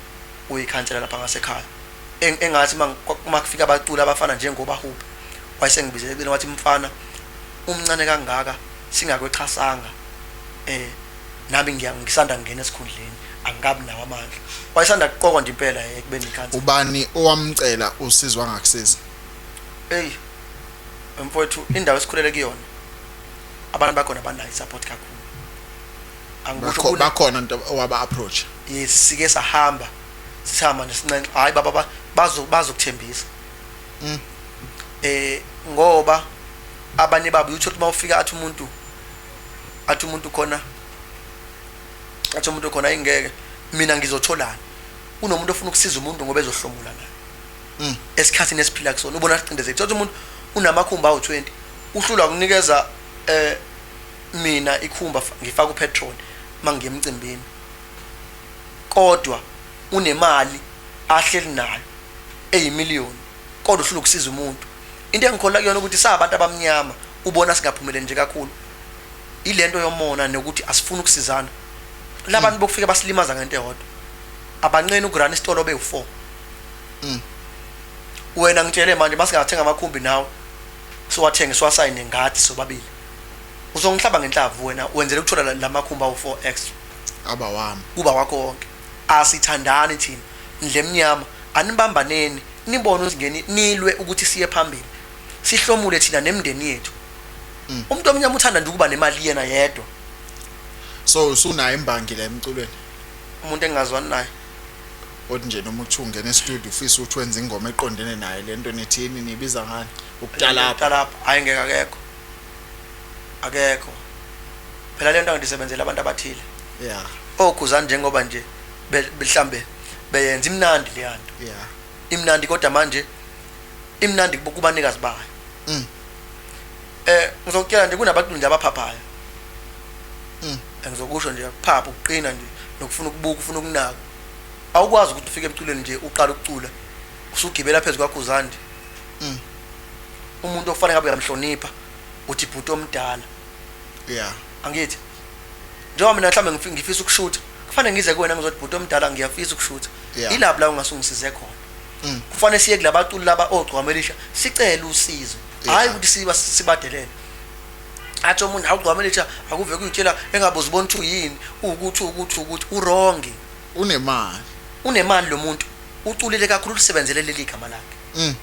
uyikhansela lapha ngasekhaya. Engathi makufika abaculi abafana njengoba Hope wayesengibizele eceleni wathi mfana umncane kangaka singakwechasanga nami ngisanda ngena esikhundleni angikabi nawo amandla. Wayesanda kuqokwa nje impela ekubeni ikhansela. Ubani owamcela usizwa ngakusiza? Hey mfowethu indawo esikhulele kuyona abantu bakhona banayo support kakhulu. Angikusho bakhona into owaba approach. Yes sike sahamba sihamba nesinxenxe hayi baba bazokuthembisa. Ngoba abanye babo uthola uma ufika athi umuntu khona athi umuntu khona ingeke mina ngizotholana. Kunomuntu ofuna ukusiza umuntu ngoba ezohlomula naye. Esikhathini esiphila kusona ubona sicindezeke. Thola umuntu unamakhumba awu20 uhlulwa ukunikeza mina ikhumba ngifaka upetrol mangiye emcimbini. Kodwa unemali ahleli nayo eyimillion kodwa uhlulwa ukusiza umuntu. Into engikholwa kuyona ukuthi sabantu abamnyama ubona singaphumeleli nje kakhulu ilento yomona nokuthi asifuni ukusizana. Labantu bokufika basilimaza ngento eyodwa, abanqeni ukurana isitolo bewu-4. Wena ngitshele manje, masingathenga amakhumbi nawe, siwathenge, siwasayine ngathi sobabili, uzongihlaba ngenhlavu wena wenzele ukuthola la makhumbi awu-4 extra. Aba wami. Kuba wakho wonke. Asithandani thina ndle emnyama, anibambaneni, nibone ukuthi ngeni nilwe ukuthi siye phambili, sihlomule thina nemindeni yethu. Umuntu omnyama uthanda nje ukuba nemali yena yedwa. So usunayo imbangi la emculweni? Umuntu engingazwani naye. Othi nje noma uthi ungena e-studio ufisa ukuthi wenze ingoma eqondene naye, lento nithini, niyibiza ngani, ukutalapha? Talapha, hayi ngeke, akekho, akekho phela lento. Angidisebenzela abantu abathile. Okhuzani njengoba nje mhlambe beyenza imnandi leya nto. Imnandi, kodwa manje imnandi kubanikazi bayo. Ngizokutshela nje, kunabaculi nje abaphaphayo. Ngizokusho nje, ukuphapha, ukuqina nje, nokufuna ukubuka, ufuna ukunaka. Awukwazi ukuthi ufike emculweni nje, uqala ukucula, usugibela phezu kwaKhuzani nje. Umuntu okufanele ngabe uyamhlonipha, uthi bhuti omdala. Angithi njengoba mina mhlawumbe ngifisa ukushutha, kufanele ngize kuwena, ngizothi bhuti omdala, ngiyafisa ukushutha. Ilapho la ungasungisize khona. Kufanele siye kulabaculi laba ogcwama elisha, sicele usizo, hhayi ukuthi siba sibadelele, athi omunye awugcwama elisha, akuve kuyitshela engabe uzibona ukuthi uyini, uwukuthi ukuthi ukuthi u-wrong. Unemali. Unemali lo muntu, uculile kakhulu, ulisebenzele leli gama lakhe.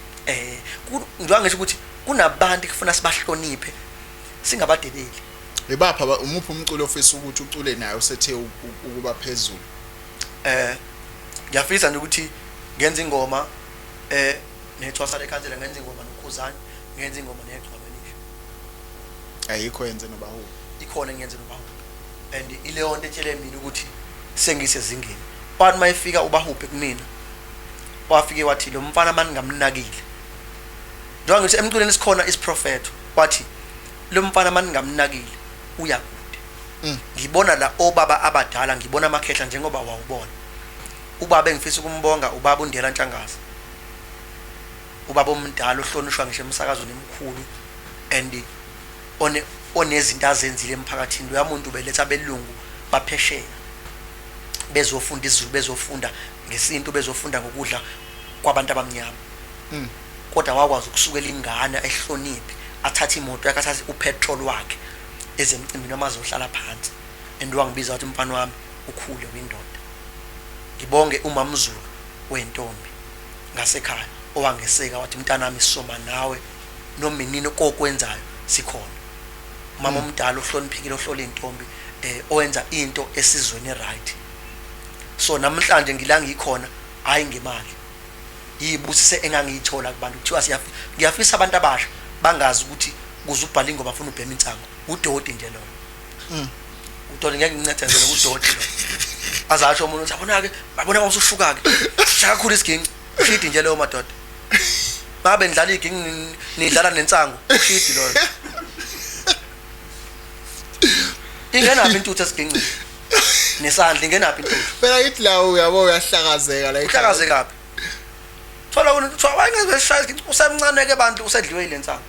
Njengoba ngisho ukuthi kunabantu kufuna sibahloniphe, singabadeleli. Ibapha umuphi umculo ofisa ukuthi ucule naye usethe ukuba phezulu? Ngiyafisa nje ukuthi ngenze ingoma nethwasa lekhansela, ngenze ingoma noKhuzani, ngenze ingoma negcwama elisha. Ayikho yenze noBahubhe? Ikhona engiyenze noBahubhe, and ileyo nto etshele mina ukuthi sengisezingeni. Wathi uma efika uBahubhe kumina, wafike wathi lo mfana mani ngamnakile, njengoba ngithi emculweni sikhona isiprofetho, wathi lo mfana mani ngamnakile uya kude. Ngibona la obaba abadala, ngibona amakhehla njengoba wawubona ubaba engifisa ukumbonga, ubaba uNdela Ntshangase, ubaba omdala ohlonishwa ngisho emsakazweni emkhulu and onezinto azenzile emphakathini. Loya muntu ubeletha abelungu baphesheya bezofunda isiZulu, bezofunda ngesintu, bezofunda ngokudla kwabantu abamnyama. Kodwa wakwazi ukusukela ingane ehloniphe, athathe imoto yakhe, athathe u-petrol wakhe ezemcimbini noma azohlala phansi, and wangibiza wathi mfana wami, ukhule windoda. Ngibonge uMamZulu wentombi ngasekhaya owangeseka, wathi mntanami, soma nawe noma inini, kokwenzayo sikhona. Umama omdala ohloniphekile, ohlola intombi, owenza into esizweni right. So namhlanje ngila ngikhona hayi ngemali, yibusise engangiyithola kubantu. Kuthiwa ngiyafisa abantu abasha bangazi ukuthi kuze ubhale ingoma afuna ubhema insango, udoti nje loyo. Udoti, ngeke ngincethezele, udoti lo. Azasho umuntu ukuthi yabona-ke, yabona uma usushuka-ke, shaya kakhulu isiginci, ushidi nje leyo madoda. Ngabe nidlala iginci, nidlala nensangu, ushidi loyo. Ingenaphi intuthu esigincini nesandla? Ingenaphi intuthu? Phela ithi la uyabo uyahlakazeka la. Uhlakazekaphi? Thola kuthiwa wayengezeshaya isiginci usemncane ke bantu, usedliwe yile nsangu.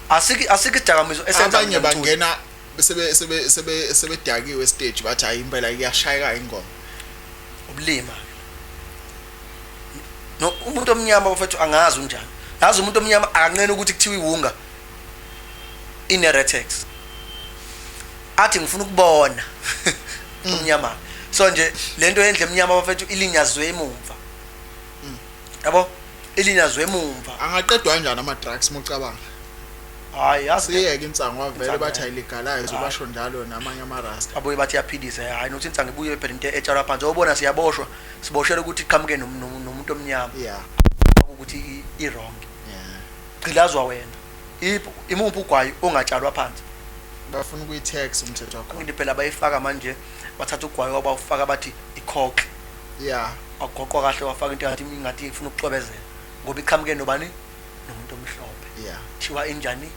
Asikho isidakamizwa esenza Abanye mina ngicule. Bangena sebe sebe sebe sebedakiwe stage, bathi hayi impela kuyashayeka ingoma. Ubulima no umuntu omnyama bafethu, angazi unjani, yazi umuntu omnyama akanqeni ukuthi kuthiwa iwunga ine-retex, athi ngifuna ukubona umnyama. So nje lento yendle emnyama bafethu ilinyazwe emumva, yabo, ilinyazwe emumva. Angaqedwa kanjani ama-drugs mucabanga? Hayi yazi. Siyeke insangu wavele. Insangu, Bathi eh. ayilegalize. Hhayi. Basho njalo namanye amarasta. Abuye bathi iyaphilisa. Hhayi nokuthi insangu ibuye phela into etshalwa phansi, obona siyaboshwa, siboshelwe ukuthi iqhamuke nomuntu omnyama ukuthi i-wrong. Gqilazwa wena. Imuphi ugwayi ongatshalwa phansi? Bafuna ukuyi-tax umthetho wakho. Angithi phela bayifaka manje, bathatha ugwayi wabawufaka, bathi ikhokhe. Wagoqwa kahle, wafaka into engathi ifuna ukucwebezela ngoba iqhamuke nobani, nomuntu omhlophe. Thiwa injani,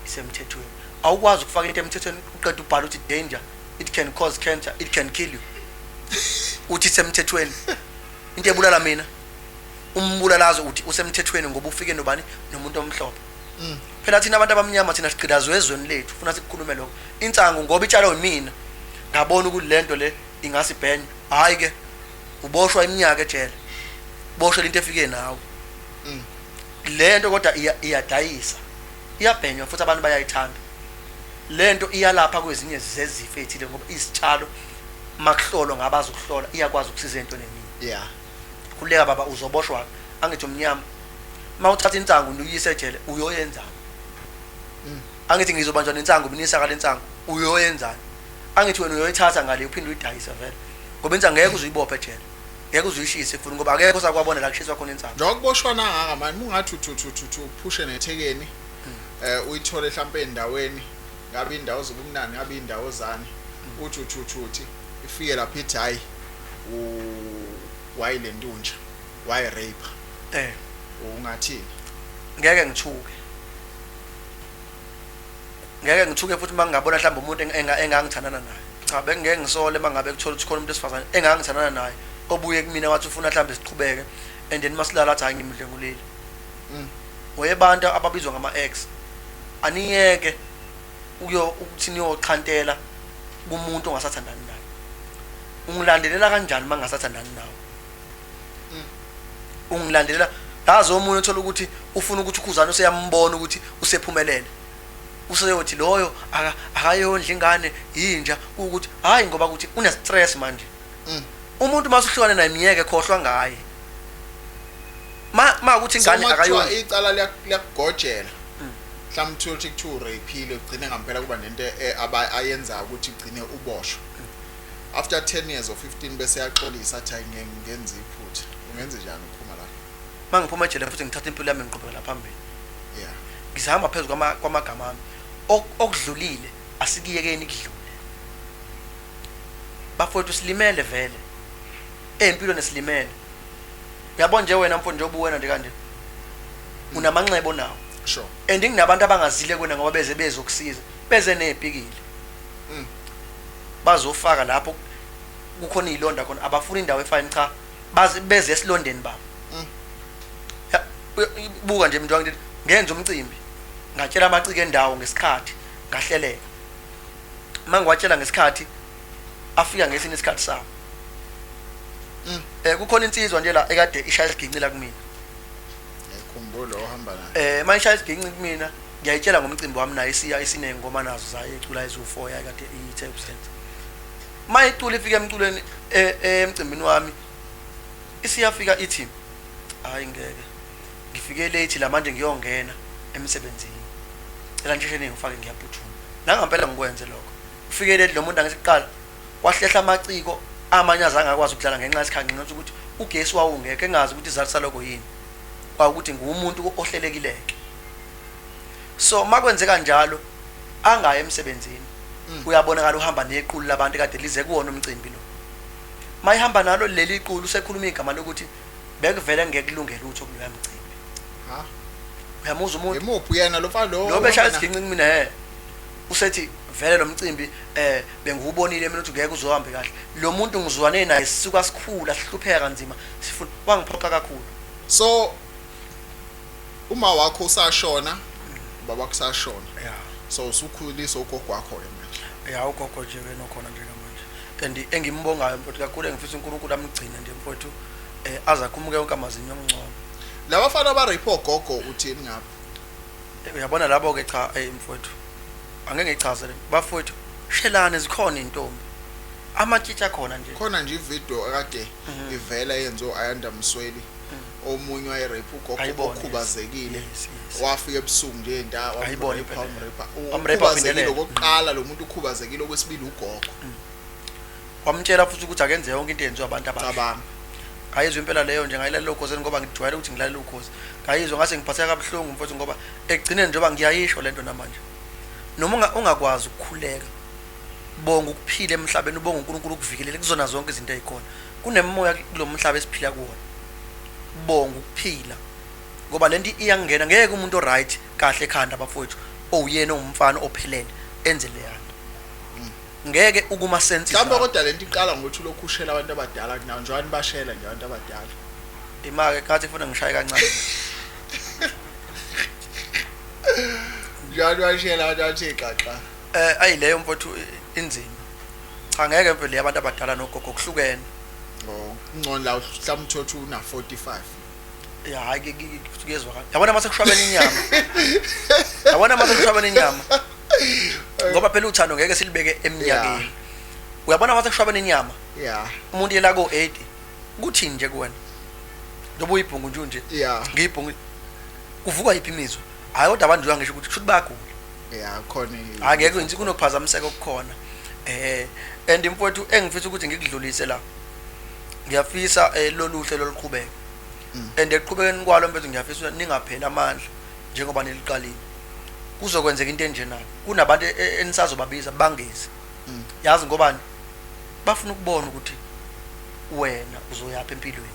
isemthethweni. Awukwazi ukufaka into emthethweni uqeda ubhala uthi danger, it can cause cancer, it can kill you, uthi isemthethweni into ebulala mina. Umbulalazwe uthi usemthethweni ngoba ufike nobani, nomuntu omhlophe. Phela thina abantu abamnyama thina sigqilazwe ezweni lethu, funa sikukhulume lokho. Insangu ngoba itshalwe yimina, ngabona ukuthi lento le ingasibhenya. Hayi ke, uboshwa iminyaka ejele, boshwe into efike nawe. Lento kodwa iyadayisa, iyabhenywa futhi abantu bayayithanda lento. Iyalapha kwezinye zezifo ezithile ngoba isitshalo makuhlolwa ngabazi ukuhlola, iyakwazi ukusiza entweni eningi. Khululeka baba, uzoboshwa. Angithi umnyama, mawuthatha insangu uyise ejele uyoyenzani? Angithi ngizobanjwa nensangu mina, isaka lensangu uyoyenzani? Angithi wena uyoyithatha ngale uphinde uyidayise vele, ngoba insangu ngeke uzuyibophe ejele, ngeke uzuyishise futhi, ngoba akekho sakwabona la kushiswa khona insangu. Njengoba kuboshwa nangaka manje, ungathi uthi uphushe nethekeni, uyithole mhlawumbe endaweni, ngabe indawo zobumnandi, ngabe indawo zani, uthi uthi ifike lapha ithi hayi, wayilentunja, wayi-rape, ungathini? Ngeke ngithuke, ngeke ngithuke futhi uma ngingabona mhlawumbe umuntu engangithandana naye. Cha, bengeke ngisole uma ngabe kuthola ukuthi khona umuntu wesifazane engangithandana naye obuye kumina wathi ufuna mhlawumbe siqhubeke, and then masilala athi hayi, ngimdlwengulile. Webantu ababizwa ngama-ex, aniyeke uyo ukuthi niyochantela kumuntu ongasathandani naye. Ungilandelela kanjani uma ngingasathandani nawe? Ungilandelela yazi, omunye uthola ukuthi ufuna ukuthi ukhuzane useyambona ukuthi usephumelele, useyothi loyo akayondla ingane yinja, ukuthi hayi, ngoba ukuthi une stress manje. Umuntu masuhlukane naye, miyeke, khohlwa ngaye. Ma ukuthi ingane So, uma kuthiwa akayondli. Icala liyakugojela, mhlawumbe uthole ukuthi kuthiwa uraphile, ugcine ngampela kuba nento ayenzayo ukuthi ugcine uboshwe after 10 years or 15, bese yaxolisa athi hayi, ngenza iphutha, ungenze njani uphuma lapho? Mangiphuma ejele futhi ngithatha impilo yami, ngiqhubekela phambili. Ngizihamba phezu kwamagama ami. Okudlulile asikiyekeni kudlule, bafowethu. Silimele vele empilweni, silimele. Uyabona nje wena mfo, njengoba uwena nje kanje unamanxeba onawo, and kunabantu abangazile kuwena ngoba beze bezokusiza, beze nezipikili, bazofaka lapho kukhona izilonda khona. Abafuna indawo efine, cha, baze beze esilondeni babo. Ya, buka nje mntu wangithi ngenza umcimbi, ngatshela amaciko endawo ngesikhathi, ngahleleka. Uma ngiwatshela ngesikhathi, afika ngesinye isikhathi sawo. Kukhona insizwa nje la ekade ishaya isiginci la kumina. Ngiyakhumbula ohamba naye. Uma ishaya isiginci kumina, ngiyayitshela ngomcimbi wami naye, isiya isiney'ngoma nazo zayo ecula eziwu-4, yayikade iyithe ukuzenza. Uma icula ifika emculweni, emcimbini wami, isiyafika ithi hayi, ngeke ngifike late la manje, ngiyongena emsebenzini, cela nisheshe ningifake, ngiyaphuthuma. Nangampela ngikwenze lokho, ufike late lo muntu. Angithi kuqala kwahlehla amaciko amanye azange akwazi ukudlala ngenxa yesikhathi, ngenxa ukuthi ugesi wawungekho, engazi ukuthi isizathu salokho yini, kwawukuthi ngumuntu ohlelekileke. So makwenzeka njalo, angayi emsebenzini. Uyabonakala uhamba nequlu labantu kade lize kuwona umcimbi lo. Mayihamba nalo leli qulu, usekhuluma igama lokuthi bekuvele ngeke kulungele utho kuloya mcimbi. Ha. Uyamuzwa umuntu? Imuphi yena lo mfana lo? Lo beshaya isiginci kumina. Usethi vele lo mcimbi bengiwubonile mina ukuthi ngeke uzohambe kahle. Lo muntu ngizwane naye sisuka sikhula, sihlupheka kanzima, sifuna, wangiphoxa kakhulu. So uma wakho usashona, baba kusashona, so usukhulisa ugogo wakho ke manje? Ya, ugogo nje wena okhona njengamanje and engimbongayo mfowethu kakhulu, engifisa uNkulunkulu amgcine nje mfowethu, aze akhumuke yonke amazinyo omngcono. Labafana aba-rape ogogo, uthini ngapho? Uyabona labo ke, cha, mfowethu, angeke ngichaze le, bafowethu, shelane, zikhona intombi, amatshitshi akhona nje. Khona nje ividiyo akade ivela yenziwe Ayanda Msweli, omunye waye-rape ugogo Ngayibona, yes. okhubazekile. Yes. Wafika ebusuku nje indawo, Ngayibona wam-rape, impela. wam-rape. Wam-rape, Ukhubazekile waphindelela. okokuqala lo muntu, ukhubazekile okwesibili ugogo. Wamtshela futhi ukuthi akenze yonke into eyenziwa abantu abasha. Cabanga. Ngayizwa impela leyo nje, ngayilalela ukhozini ngoba ngijwayele ukuthi ngilalele ukhozi. Ngayizwa ngase ngiphatheka kabuhlungu mfowethu, ngoba ekugcineni njengoba ngiyayisho lento namanje, noma ungakwazi ukukhuleka, bonga ukuphila emhlabeni, ubonga uNkulunkulu ukuvikelele kuzona zonke izinto ey'khona. Kunemimoya kulo mhlaba esiphila kuwona. Bonga ukuphila ngoba lento iyangena. Ngeke umuntu o-right kahle ekhanda bafowethu, owuyena owumfana ophelele, enze leyana, ngeke ukuma sense. Mhlawumbe kodwa lento iqala ngokuthi ulokhu ushela abantu abadala kunawo, njengoba nibashela nje abantu abadala. Imake ngathi kufuna ngishaye kancane. Njalo washela abantu athi xaxa. Ayi leyo mfowethu inzima. Cha ngeke mfowethu le abantu abadala nogogo kuhlukene. Oh, ngcono la mhlawumbe uthotha una 45. Ya hayi kuyezwakala. Yabona mase kushwabene inyama. Yabona mase kushwabene inyama. Ngoba phela uthando ngeke silibeke eminyakeni. Uyabona mase kushwabene inyama. Yeah. Umuntu yela ko 80. Kuthini nje kuwena? Njengoba uyibhungu nje nje. Yeah. Ngiyibhungu. Kuvuka yiphi imizwa? Hayi kodwa abantu ngisho ukuthi kushuthi bayagula. Yeah, khona. Hayi ngeke nje kunokuphazamiseka okukhona. And mfowethu engifisa ukuthi ngikudlulise la. Ngiyafisa lolu hlelo luqhubeke. And ekuqhubekeni kwalo mfethu ngiyafisa ukuthi ningapheli amandla njengoba niliqalile. Kuzokwenzeka into enjena. Kunabantu enisazobabiza bangezi. Yazi ngobani? Bafuna ukubona ukuthi wena uzoyapha empilweni.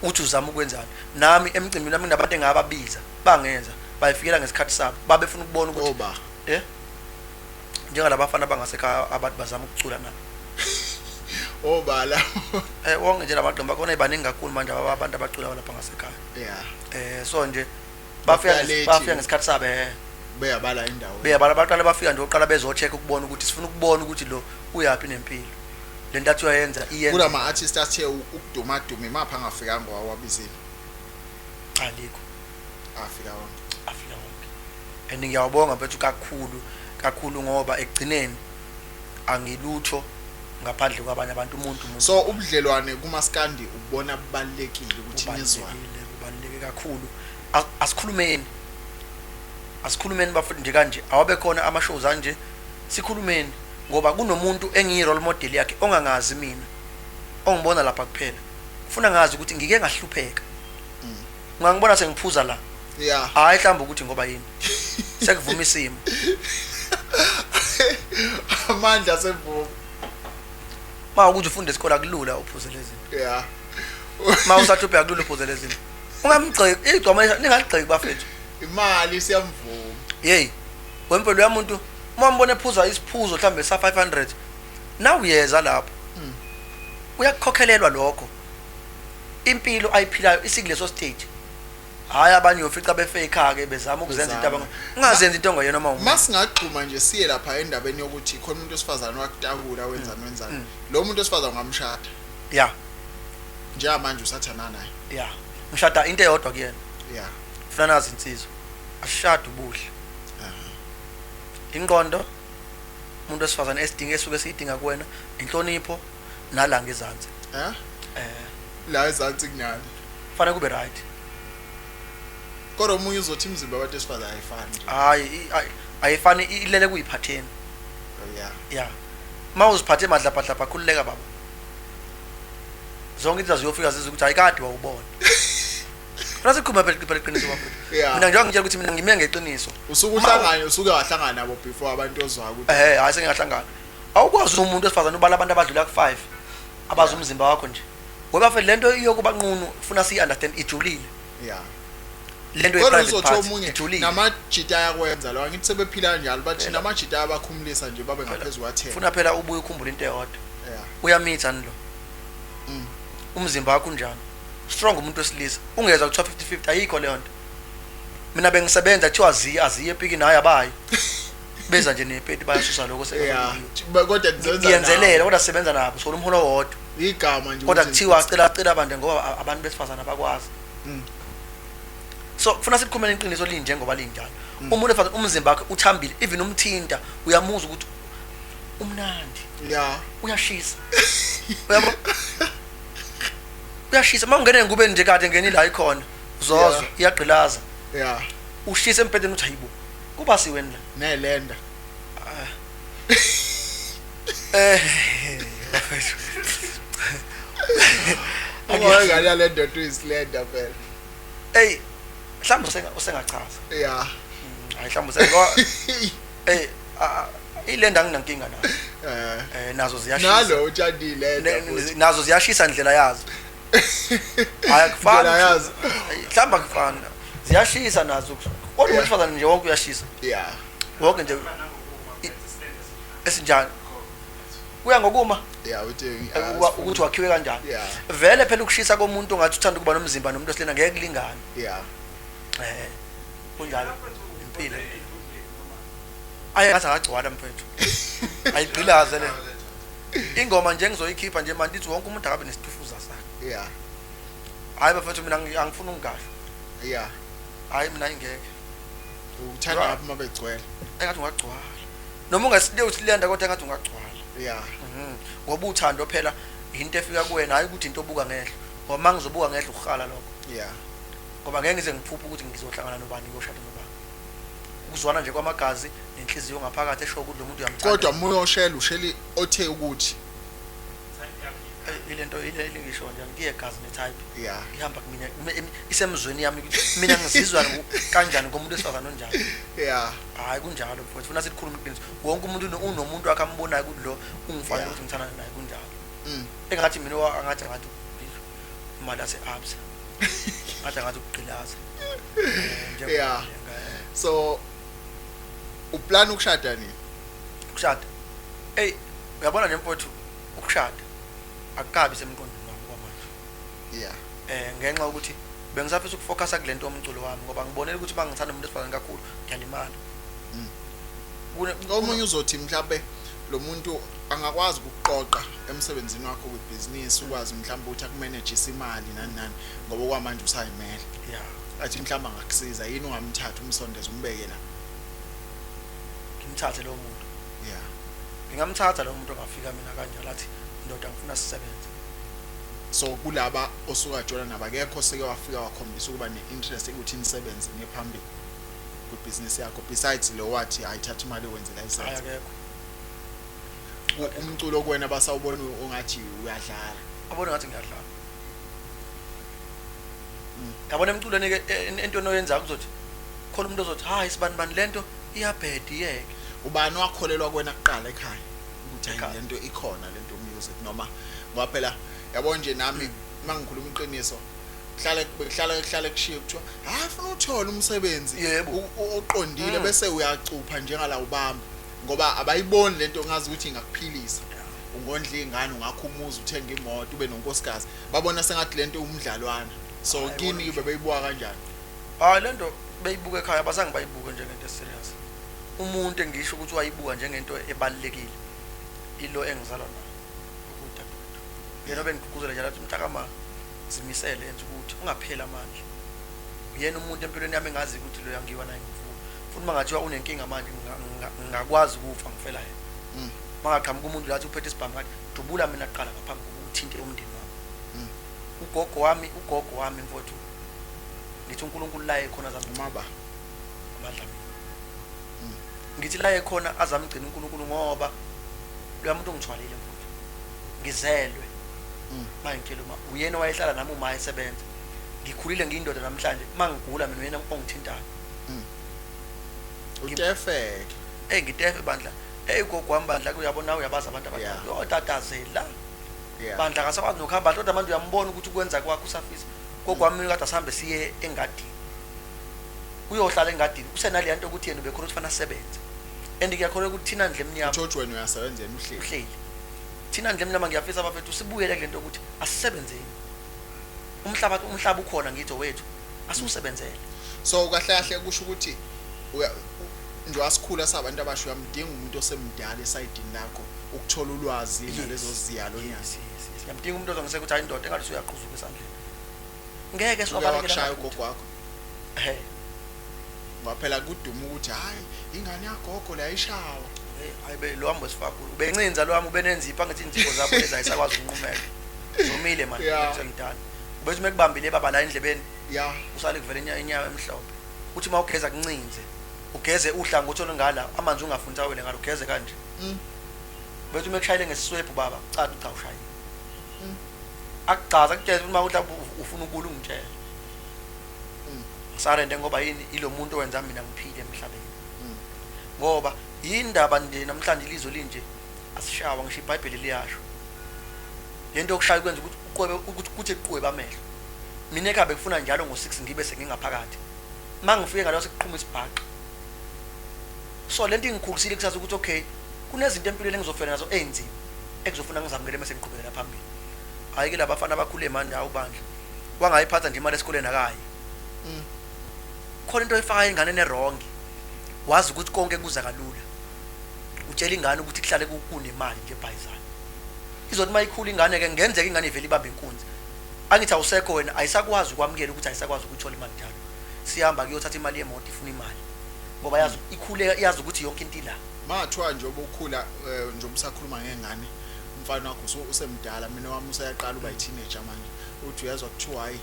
Uthi uzama ukwenzani. Nami emcimbini nami kunabantu engababiza bangeza bayifikela ngesikhathi sabo. Babefuna ukubona ukuthi oba njengalabafana bangasekhaya abantu bazama ukucula nabo. Obala. Wonke nje lamaqembu akhona ebaningi kakhulu manje abantu abacula lapha ngasekhaya. Yeah. So nje bafika ngesikhathi sabo beyabala indawo. Beyabala baqala bafika nje oqala bezocheck ukubona ukuthi sifuna ukubona ukuthi lo uyapi nempilo. Lento athi uyayenza iyenza. Kulama artists athe ukuduma duma imapha angafikanga wawabizile. Alikho. Afika wonke. Afika wonke. And ngiyawabonga mfethu kakhulu kakhulu ngoba ekugcineni angilutho ngaphandle kwabanye abantu umuntu. So ubudlelwane kumaskandi ubona kubalekile ukuthi nizwane. Kubaluleke kakhulu. Asikhulumeni. Asikhulumeni bafethu nje kanje awabe khona ama shows anje sikhulumeni ngoba kunomuntu engiyi role model yakhe ongangazi mina ongibona lapha kuphela. Ufuna ngazi ukuthi ngike ngahlupheka. Ungangibona sengiphuza la. Yeah. Hayi mhlawumbe ukuthi ngoba yini. Sekuvuma isimo. Amandla sevuma. Ma ukuthi ufunde isikole kulula uphuze lezi. Yeah. Ma usahlupheka kulula uphuze lezi. Ungamgxeki igcoma ningaligxeki bafethu. Imali siyamvuma. Hey, wempelo yamuntu uma mbona ephuza isiphuzo mhlambe sa 500 na uyeza lapho. Uyakukhokhelelwa lokho. Impilo ayiphilayo isikuleso stage. Hayi abanye uyofica befake ke bezama ukuzenza into abanga. Ungazenza into ngoyena uma umuntu. Masingagxuma nje siye lapha endabeni yokuthi khona umuntu osifazana wakutakula wenzani wenzani. Lo muntu osifazana ungamshada. Yeah. Njengamanje usathana naye. Yeah. Ngishada into eyodwa kuyena. Yeah. Ufuna nazi insizwa. Ashada ubuhle. Ingqondo umuntu osifazana esidinga esuke siyidinga kuwena inhlonipho nala ngezansi. La ezansi kunani. Fanele kube right. Kodwa omunye uzothi imizimba abantu esifazane ayifani. Hayi ayifani ilele kuyiphatheni. Yeah. Yeah. Mawuziphathe madlabhadlabha khululeka baba. Zonke izinto ziyofika zize ukuthi ayikade wawubona. Rasikhuluma phela iqiniso baba. Mina njengoba ngitshela ukuthi mina ngime ngeqiniso. Usuke uhlangane usuke wahlangana nabo before abantu ozwa ukuthi hayi sengiyahlangana. Awukwazi umuntu osifazane ubala abantu abadlula ku5 abazi umzimba wakho nje. Ngoba phela lento iyokuba nqunu ufuna si understand ijulile. Yeah. Lento ye-private part ijulile. Namajita ayakwenza lo angithi sebephila kanjalo bathi namajita abakhumulisa nje babe ngaphezulu kwa10. Funa phela ubuye ukhumbule into eyodwa. Yeah. Uyamitha nilo. Umzimba wakho unjani? Strong umuntu wesilisa. Ungezwa kuthiwa 50-50 ayikho leyo nto. Mina bengisebenza kuthiwa aziye epikini hayi abayi. Beza nje nepeti bayasusa lokho sekuyiyo. Kodwa ngiyenzelela kodwa sisebenza nabo so umholo wodwa. Igama nje kodwa kuthiwa cela abantu ngoba abantu besifazana abakwazi. So kufuna sikhulumele iqiniso linjengoba linjalo. Umuntu efana umzimba wakhe uthambile even umthinta uyamuzwa ukuthi umnandi. Yeah. Uyashisa. Uyabo? Uyashisa mawungene ngubeni nje kade ngeni la ikhona uzozwa iyagqilaza. Yeah. Ushisa empedeni uthi hayibo. Kuba siweni la. Nelenda. Ungayingane le ndoda uyislender phela. Hey, mhlawumbe usengachaza. Yeah. Hayi mhlawumbe usenga hey ilenda nginankinga nayo. Nazo ziyashisa. Nalo utshadile nazo ziyashisa indlela yazo. Hayi akufani. Mhlawumbe akufani. Ziyashisa nazo. Kodwa umuntu wesifazane nje wonke uyashisa. Yeah. Wonke nje esinjani. Kuya ngokuma. Yeah, uthi Ukuthi wakhiwe kanjani. Yeah. Vele phela ukushisa komuntu ongathi uthanda ukuba nomzimba nomuntu osilena ngeke kulingane. Yeah. Kunjalo impilo. Aye ngathi akagcwala mfethu. Ayigqilaze le. Ingoma nje engizoyikhipha nje manje ithi wonke umuntu akabe nesitufuza sakhe. Yeah. Hayi bafethu, mina angifuni ukungasho. Yeah. Hayi, mina ingeke. Uthanda ngaphi uma begcwele? Engathi ungagcwala. Noma ungasile usilenda, kodwa engathi ungagcwala. Yeah. Ngoba uthando phela into efika kuwena, hayi ukuthi into obuka ngehlo. Ngoba mangizobuka ngehlo ukuhala lokho. Yeah. Ngoba ngeke ngize ngiphuphe ukuthi ngizohlangana nobani, ngiyoshada nobani. Ukuzwana nje kwamagazi nenhliziyo ngaphakathi esho ukuthi lo muntu uyamthanda. Kodwa uma uyoshela, usheli othe ukuthi Ilento ile ngisho nje ngiye gazi ne-type. Yeah. Ihamba kumina, isemzweni yami ukuthi mina ngizizwa kanjani ngomuntu wesifazane onjani. Yeah. Hayi, kunjalo mfowethu, funa sikhulume iqiniso. Wonke umuntu unomuntu wakhe ambonayo ukuthi lo ungifanele ukuthi ngithandane naye, kunjalo. Engathi mina angathi imali yase-Absa. Ngathi ukugqilaza. Yeah. So uplan ukushada nini? Ukushada. Ey, uyabona nje mfowethu, ukushada akukabi semqondweni wami kwamanje. Yeah. Ngenxa yokuthi bengisafisa ukufocusa kulento yomculo wami, ngoba ngibonela ukuthi bangithanda umuntu wesifazane kakhulu ngiyalimala. Omunye uzothi mhlambe lo muntu angakwazi ukuqoqa emsebenzini wakho kwebhizinisi, ukwazi mhlambe ukuthi akumanage imali nani nani, ngoba kwamanje usayimele. Yeah. Athi mhlambe angakusiza yini, ungamthatha umsondeze umbeke la. Ngimthathe lo muntu. Yeah. Ngingamthatha lo muntu ongafika mina kanjalo athi ndoda ngifuna sisebenze. So kulaba osuka jola nabakekho seke wafika wakhombisa ukuba ne-interest ukuthi nisebenze niphambili kwibhizinisi yakho, besides lo wathi ayithatha imali wenze license? Akekho. Umculo kuwena basawubona ungathi uyadlala? Abona ngathi ngiyadlala. Yabona emculweni ke, entweni oyenzayo kuzothi khona umuntu ozothi hayi sibani bani lento iyabheda, iyeke. Ubani wakholelwa kuwena kuqala ekhaya ukuthi hayi Ekhaya. lento ikhona, lento music? Noma ngoba phela yabo nje nami mangikhuluma iqiniso, kuhlale kuhlale kuhlale kushiye kuthiwa hayi funa uthola umsebenzi Yebo. oqondile bese uyacupha njengala ubamba, ngoba abayiboni lento ngazi ukuthi ingakuphilisa, ungondla ingane, ungakhumuza, uthenge imoto, ube nonkosikazi. Babona sengathi lento umdlalwana. So Hayi, kini bona. bebeyibuka kanjani? Hayi, lento beyibuka ekhaya abazange bayibuke njengento serious. Umuntu engisho ukuthi wayibuka njengento ebalulekile ilo engizalwa nayo, ukudadewethu. Yena obengigqugquzela njalo athi mntakama zimisele, yenza ukuthi ungapheli amandla. Uyena umuntu empilweni yami engazi ukuthi lo yangiwa naye ngimfuna, futhi uma ngathiwa unenkinga manje ngingakwazi ukufa ngifela yena. Mangaqhamuka umuntu lathi uphethe isibhamu, ngathi dubula mina kuqala ngaphambi kokuba uthinte umndeni wami. Ugogo wami mfowethu, ngithi uNkulunkulu la ekhona azamgcina. Maba Amadlamini. Ngithi la ekhona azamgcina uNkulunkulu, ngoba loya muntu ongithwalile mfowethu, ngizelwe. Manje ngitshela, uma uyena wayehlala nami uma esebenza, ngikhulile ngiyindoda namhlanje, mangigula mina uyena ongithintayo. Utefeke. Ey, ngitefe bandla. Ey, ugogo wami bandla, uyabona, uyabaza abantu abadala. Uyotatazela bandla, akasakwazi nokuhamba, kodwa manje uyambona ukuthi ukwenza kwakhe usafisa. Gogo wami kade asihambe siye engadini, uyohlala engadini, usenaleya nto ukuthi yena ubekhona ukuthi fana asebenze, and ngiyakholelwa ukuthi thina ndle emnyama Uthothu wena uyasebenza, yena uhleli. Uhleli. Thina ndle emnyama, ngiyafisa abafethu sibuyele kule nto ukuthi asisebenzeni. Umhlaba ukhona, ngithi owethu, asiwusebenzele. So kahle kahle kusho ukuthi nje wasikhula sabantu abasha, uyamdinga umuntu osemdala esayidini lakho ukuthola ulwazi nalezo ziyalo nyana. Yes. Ngiyamdinga umuntu ozongiseka ukuthi hayi indoda, engathi usuyaqhuzuka esandleni, ngeke siwabalekele Uyawakushaya amaphutha. ugogo wakho? Ehhe. Ngoba phela kuduma ukuthi hayi ingane yagogo la ishawa. Hey, hayi be lo hambo sifakulu ubencinza lo wami, ubenenzipho, angithi inzipho zabo lezi ayisakwazi ukunqumeka, zomile manje. Semdala, ubethi uma ekubambile baba la endlebeni, usale kuvela inyama emhlophe, uthi uma ugeza kuncinze, ugeze uhlangothi olungala, amanzi ungafuni awele ngalo, ugeze kanje. Bethi uma ekushayile ngesiswebhu baba, cha cha, ushayile. Akuchaza, akutshela ukuthi uma mhlawumbe ufuna ukula ungitshele. Ngisarende ngoba yini? Ilo muntu owenza mina ngiphile emhlabeni. Ngoba yindaba nje namhlanje ilizwe linje, asishawa, ngisho iBhayibheli liyasho lento yokushaya kwenza ukuthi uqwebe, ukuthi kuthi qwebe amehlo. Mina ekhaya bekufuna njalo ngo6 ngibe sengingaphakathi, mangifike ngalo sekuqhuma isibhaqa. So lento ingikhulisile kusasa ukuthi okay, kunezinto empilweni engizofela nazo ey'nzima. Ekuzofuna ngizamukele mase ngiqhubekela phambili. Hayi ke labafana abakhule manje awubandla. Wangayiphatha nje imali esikoleni akayi. Khona into oyifaka ingane ne-wrong. Wazi ukuthi konke kuza kalula. Utshela ingane ukuthi kuhlale kunemali nje ebhayizana. Izothi mayikhula ingane ke ngenzeka ingane ivele ibambe inkunzi. Angithi awusekho wena, ayisakwazi ukwamukela ukuthi ayisakwazi ukuthola imali njalo. Sihamba kuyothatha imali yemoto, ifuna imali. Ngoba yazi ikhule, yazi ukuthi yonke into ila. Mathiwa njengoba ukhula, njengoba usakhuluma ngengane, umfana wakho usemdala, mina wami useyaqala uba yi-teenager manje. Uthi uyezwa kuthiwa hayi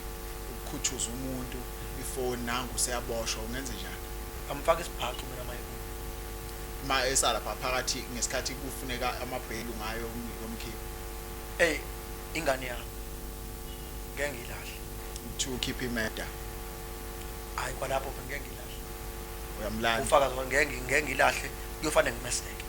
ukukhuthuza umuntu ifoni nangu useyaboshwa, ungenze njani? Ngamfaka isibhaxu mina mayebuya. Ma esala lapha phakathi ngesikhathi kufuneka amabhelu ngayo yomkhipha. Ey, ingane yami ngeke ngiyilahle. Kuthiwa ukhipha imeda. Hayi kwalapho ngeke ngiyilahle. Uyamlanda. Ufakazi ngeke ngiyilahle, kuyofanele ngimeseke.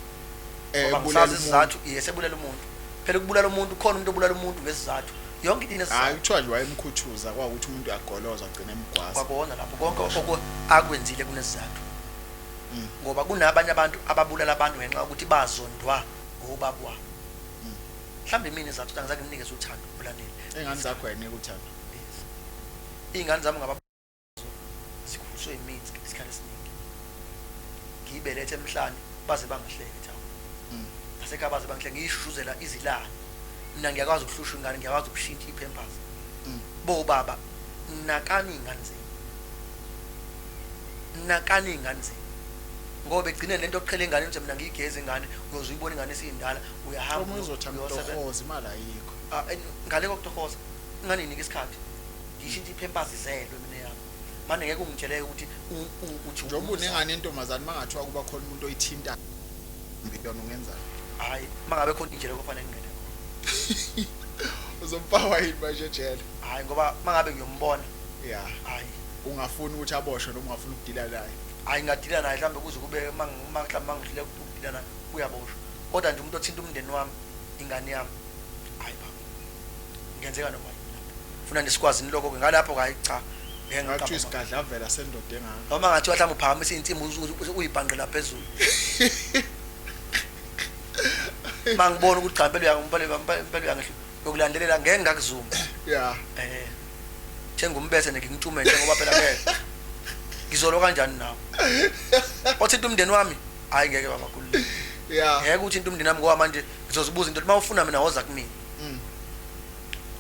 Ngoba ngisazi isizathu, yesebulala umuntu. Phela ukubulala umuntu, khona umuntu obulala umuntu ngesizathu. Yonke into inesizathu. Hayi kuthiwa nje wayemkhuthuza kwakuthi umuntu uyagoloza agcine emgwaza. Kwakona lapho konke akwenzile kunesizathu. Ngoba kunabanye abantu ababulala abantu ngenxa yokuthi bazondwa ngobaba wabo. Mhlawumbe mina izathu angizange ngimnikeze uthando olanele. Ingane zakho ayinika uthando. Yes. Ingane zami ngaba zikhuliswe yimina isikhathi esiningi. Ngiyibelethe emhlane baze bangihleke thawu. Nasekhaya baze bangihleke, ngiyishushuzela izilwane. Mina ngiyakwazi ukuhlusha ingane, ngiyakwazi ukushintsha ipampers. Bo baba, nakani ingane zenu. Nakani ingane zenu. Ngoba egcineni lento oqhela ingane nje mina ngiyigeza ingane, uyoze uyibone ingane esiyindala, uyahamba Uma uzothi uyosebenza. amtohoza imali ayikho. Ngale kokutohoza ingane inika isikhathi. Ngishintsha ipampers izelwe mina yami. Manje ngeke ungitsheleke ukuthi uthi njengoba unengane yentombazane mangathiwa kuba khona umuntu oyithinta yona ungenzani? Hayi mangabe khona ijele kufanele ngingene khona. Uzomfawa yini manje ejele? Hayi ngoba mangabe ngiyombona. Yeah. Hayi ungafuni ukuthi aboshwe noma ungafuni ukudila naye. Hayi ngadila naye mhlambe kuze kube mhlawumbe mangidlule ukudila naye uyaboshwa. Kodwa nje umuntu othinta umndeni wami, ingane yami, hayi baba. Ngenzeka noma yini lapho. Funa nje sikwazi lokho ke ngalapho hayi cha. Ngeke Ngathi ngiqamba. isigadlavela sendoda engaka. Noma ngathiwa mhlawumbe uphakamisa insimbi uyibhanqela phezulu. Mangibona ukuthi cha impela impela uyangehlu yokulandelela ngeke ngakuzuma. Yeah. Thenga umbethe nje ngimthume nje ngoba phela ngeke. Ngizolo kanjani nawe? Othinta umndeni wami, hayi ngeke baba khululeke. Yeah. Ngeke uthi into umndeni wami ngoba manje ngizozibuza into mawufuna mina woza kumina.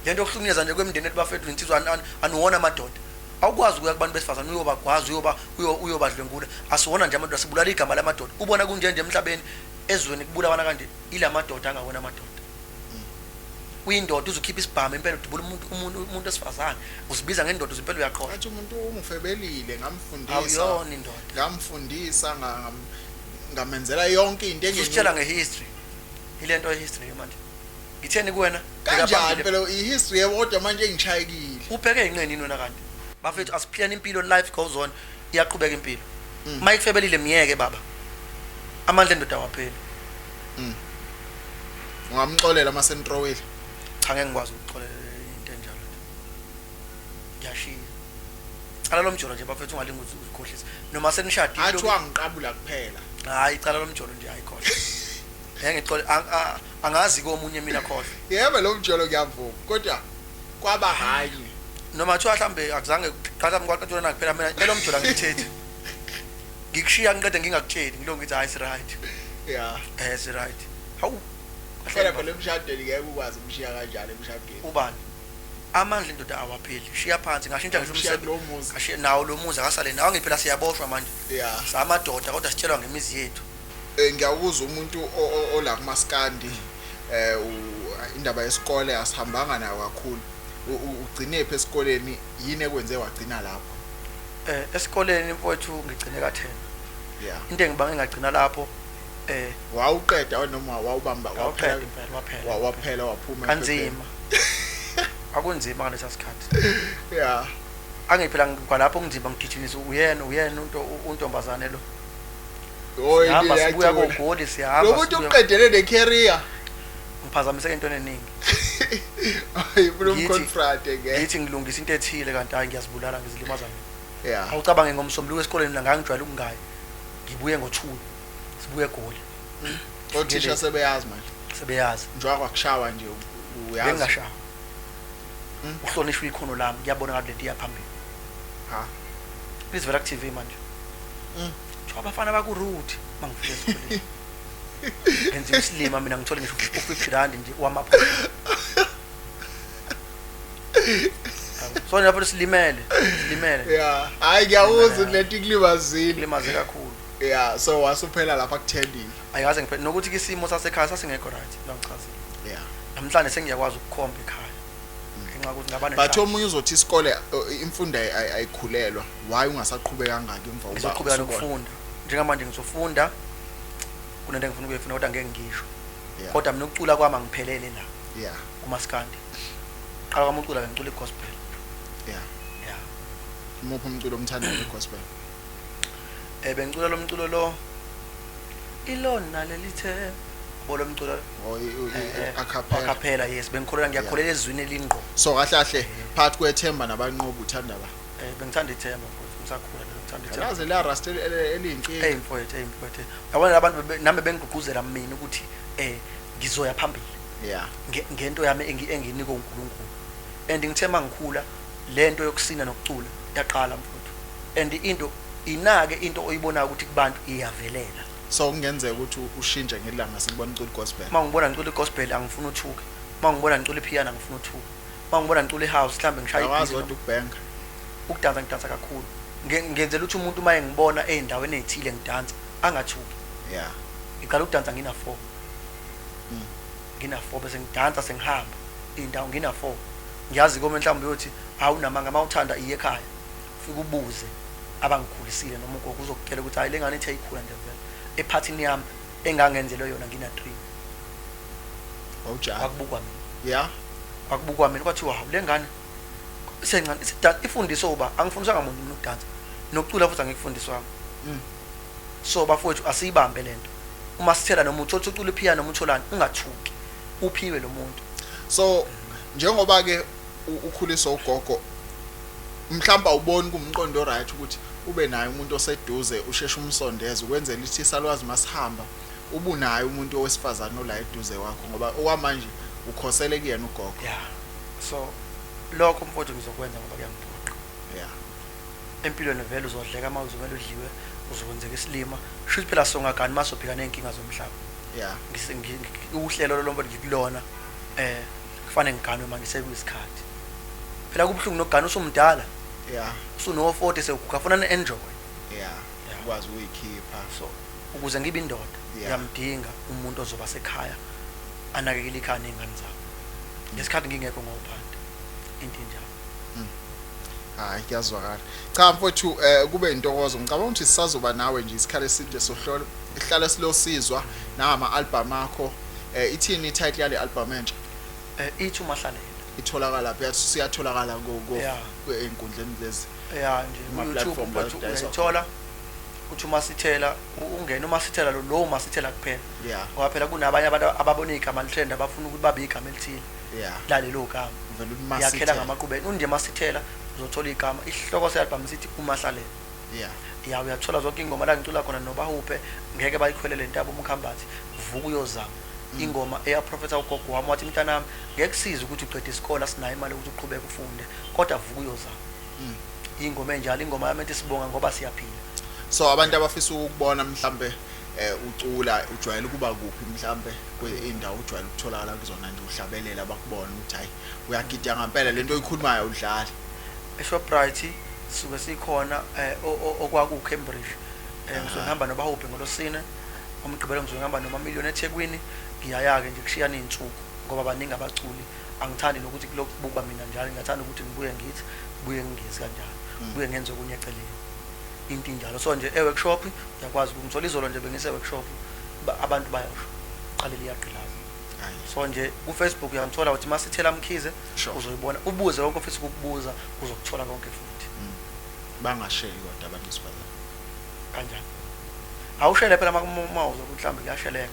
Lento yokuhlukunyezwa nje kwemindeni ethi bafethu insizwa aniwona amadoda. Awukwazi ukuya kubantu besifazane uyobagwaza uyobadlwengula. Asiwona nje amadoda, sibulala igama lamadoda. Ubona kunje nje emhlabeni ezweni kubulawana kanje ilamadoda angawona amadoda. Uyindoda uzokhipha isibhamu impela udubula umuntu wesifazane uzibiza ngendoda uzimpela uyaqhosha. Athi umuntu ungifebelile ngamfundisa. Awuyona indoda. Ngamfundisa ngamenzela yonke into engiyisitshela Usitshela ngehistory. Ilento yehistory manje. Ngitheni kuwena? Kanjani phela ihistory yebo kodwa manje engishayekile. Ubheke inqeni wena kanti. Bafethu asiphileni impilo, life goes on. Iyaqhubeka impilo. Mayikufebelile miyeke baba. Amandla endoda awapheli. Ungamxolela masentrowile? Cha ngeke ngikwazi ukuxolela into enjalo. Ngiyashiya. Cala lomjolo nje bafethu ungalingi uzikhohlise. Noma senishadile. Athi wangiqabula kuphela. Hayi cala lomjolo nje ayikhohle. Ngeke ngixole angazi komunye mina khohle. Yebo lo mjolo ngiyavuma kodwa kwaba hayi. Noma thiwa mhlambe akuzange qhatha mkwaqatshona na kuphela mina elomjolo angithethi. Ngikushiya ngiqede ngingakutsheli ngilonke ngithi hayi si right. Yeah. Si right. Hawu. Phela phela emshadweni ngeke ukwazi umshiya kanjalo emshadweni. Ubani? Amandla indoda awapheli. Shiya phansi ngashintsha ngisho umsebenzi. Ngashiya nawo lo muzi akasale nawo ngiphela siyaboshwa manje. Yeah. Samadoda kodwa sitshelwa ngemizi yethu. Ngiyakuzwa umuntu ola kumaskandi indaba yesikole asihambanga nayo kakhulu. Ugcine phi esikoleni, yini ekwenze wagcina lapho? Esikoleni mfowethu ngigcine ka-10. Yeah. Into engibange ngagcina lapho wawuqeda noma wawubamba waphela waphela waphuma kanzima. Akunzima ngalesa sikhathi. Yeah. Angiphela kwalapho kunzima ngigijimisa uyena untombazane lo. Sihamba sibuya kogoli sihamba. Lo muntu uqedele ne career. Ngiphazamiseke into eningi. Hayi umconfront ke. Ngithi ngilungisa into ethile kanti hayi ngiyazibulala ngizilimaza mina. Yeah. Awucabange ngomsombuluko esikoleni mina ngangijwayele ukungayi. Ngibuye ngo2. Sibuye egoli. Othisha sebeyazi manje. Sebeyazi. Njengoba kwakushawa nje uyazi. Bengingashawa. Uhlonishwa ikhono lami, kuyabonakala lento iyaphambili. Ha. Izivela ku TV manje. Kuthiwa abafana baku-route uma ngifika esikoleni. Ngenza isilima mina, ngithole ngisho u-50 rand nje wamaphupho. So lapho silimele, silimele. Yeah, hayi ngiyawuza ukuthi lento ikulimazile. Kulimaze kakhulu. Yeah, so wasuphela lapha kuthendile. Ayikaze ngiphele nokuthi ke isimo sasekhaya sasingekho right, ngichazile. Namhlanje sengiyakwazi ukukhomba ekhaya. Ngenxa yokuthi ngaba But nenhlanhla. omunye uzothi isikole imfundo ayikhulelwa. Why ungasaqhubeka kangaka emva kokuba Ngizoqhubeka usubona? nokufunda. Njengamanje ngizofunda, kunento engifuna ukuyifunda kodwa ngeke ngisho. Kodwa mina ukucula kwami angiphelele la. Kumaskandi. Qala kwami ukucula ngicula igospel. Umuphi umculo omthandayo wegospel? Bengicula lo mculo lo ilona lelithe bo lo mculo. Oh, a cappella. A cappella, yes, bengikholelwa, ngiyakholelwa ezwini elingqo. So kahle kahle phakathi kwethemba nabanqoba uthanda ba? Bengithanda ithemba mfowethu, ngisakhula nje ngithanda ithemba. Yazi la rust eliyinkinga. Hey mfowethu, hey mfowethu. Yabona labantu nami bengigqugquzela mina ukuthi ngizoya phambili. Ngento yami enginikwe uNkulunkulu. And ngithe mangikhula lento yokusina nokucula yaqala mfowethu. And into inake into oyibonayo ukuthi kubantu iyavelela. So kungenzeka ukuthi ushintshe ngelanga sikubona ucula gospel. Uma ngibona ngicula gospel angifuni uthuke. Uma ngibona ngicula ipiano angifuni uthuke. Uma ngibona ngicula ihouse mhlambe ngishaya Awazi ibeat. kodwa ukubhenga. Ukudansa ngidansa kakhulu. Ngenzela ukuthi umuntu uma engibona endaweni ezithile ngidansa angathuki. Ngiqala ukudansa ngina 4. Ngina 4 bese ngidansa sengihamba indawo ngina 4. Ngiyazi kome mhlawumbe uyothi awunamanga mawuthanda iye ekhaya. Ufike ubuze abangikhulisile noma ugogo uzokutshela ukuthi hayi lengane ithe ikhula nje vele. Ephathini yami engangenzelwe yona ngina 3. Awujali. Kwakubukwa mina. Kwakubukwa mina kwathiwa hawu lengane isencane ifundiswe uba angifundiswanga muntu mina ukudansa. Nokucula futhi angikufundiswanga. So bafowethu asiyibambe lento. Uma sithela noma uthi ucula ipiano noma utholani ungathuki. Uphiwe lo muntu. So njengoba ke ukhuliswa ugogo mhlawumbe awuboni kumqondo right ukuthi ube naye umuntu oseduze usheshe umsondeze ukwenzela ukuthi isalwazi masihamba ubunaye umuntu owesifazane ola eduze wakho ngoba okwamanje ukhosele kuyena ugogo. So lokho mfowethu ngizokwenza ngoba kuyangiphoqa. Empilweni vele uzodleka uma uzomela udliwe uzokwenzeka isilima. Shuthi phela songagani masobheka nezinkinga zomhlaba. Uhlelo lo mfowethu ngikulona kufanele ngiganwe manje sekuyisikhathi. Phela kubuhlungu nokugana usumdala. Usuno 40 sewuguga funa ne-enjoy. Ukwazi ukuyikhipha. So ukuze ngibe indoda ngiyamdinga umuntu ozoba sekhaya anakekele ikhaya nezingane zami. Ngesikhathi ngingekho ngophanda into enjalo. Hayi kuyazwakala. Cha mfowethu kube intokozo. Ngicabanga ukuthi sisazoba nawe nje isikhathi eside sohlola ihlala silosizwa nangama album akho. Ithini i-title yale album entsha? Ithi uMahlalela. Itholakala phi? Siyatholakala go enkundleni lezi. Nje Ama-platform YouTube mfowethu la uyayithola. Uthi uMasithela ungena uMasithela lo uMasithela kuphela. Ngoba phela kunabanye abantu ababona igama litrend abafuna ukuthi babe igama elithile. Lalelo gama. Uvela uthi Masithela. Yakhela ngamaqubeni. Unje Masithela uzothola igama. Isihloko se-album sithi uMahlalela. Uyathola zonke ingoma la ngicula khona nobahuphe ngeke bayikhwelele intaba umkhambathi. Vuka uyozama. Ingoma eyaprofetha ugogo wami wathi mntanami ngeke kusize ukuthi uqede isikole asinayo imali ukuthi uqhubeke ufunde kodwa vuka uyozama. Ingoma enjalo ingoma yami ethi sibonga ngoba siyaphila. So abantu abafisa ukubona mhlambe ucula ujwayele ukuba kuphi mhlambe indawo ujwayele ukutholakala kuzona nje uhlabelela bakubona ukuthi hayi uyagida ngempela lento oyikhulumayo udlala. eShoprite suke sikhona okwaku Cambridge. Ngizohamba nobahuphe ngolosine umgqibelo ngizohamba noMamillion eThekwini. Ngiyaya ke nje kushiyana izinsuku ngoba baningi abaculi. Angithandi nokuthi kulokubukwa mina njalo, ngiyathanda ukuthi ngibuye ngithi ngibuye ngingezi kanjalo, ngibuye ngenze okunye eceleni. Into injalo. So nje e-workshop uyakwazi ukungithola. Izolo nje bengise workshop abantu bayosho qalele iyagqilaza. So nje ku Facebook uyangithola uthi Masithela Mkhize uzoyibona, ubuze konke ofisa ukukubuza uzokuthola konke futhi. Bangasheli kodwa abantu besifazane. Kanjani? Awushele phela uma uzokuthi mhlambe kuyasheleka.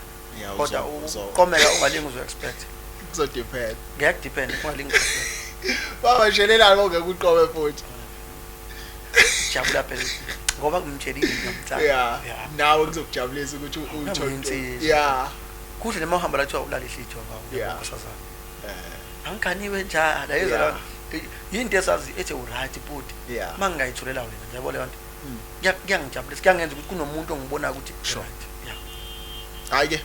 Kodwa uqomeka ungalingi uzo expect. Kuzodepend. Ngiyakudepend ungalingi. Bangashelelana konke kuqome futhi. Jabula phela ngoba ngimtshelile ngiyamthanda. Nawe kuzokujabulisa ukuthi uthole. Kuhle noma uhamba la kuthiwa ulala ihlitho ngawo nkosazana. Angiganiwe njalo, yezwa la. Yinto esazi ethi uright bhuti. Mangingayitholela wena nje, yabo leyo nto. Kuyangijabulisa, kuyangenza ukuthi kunomuntu ongibonayo ukuthi right. Yeah. Hayi ke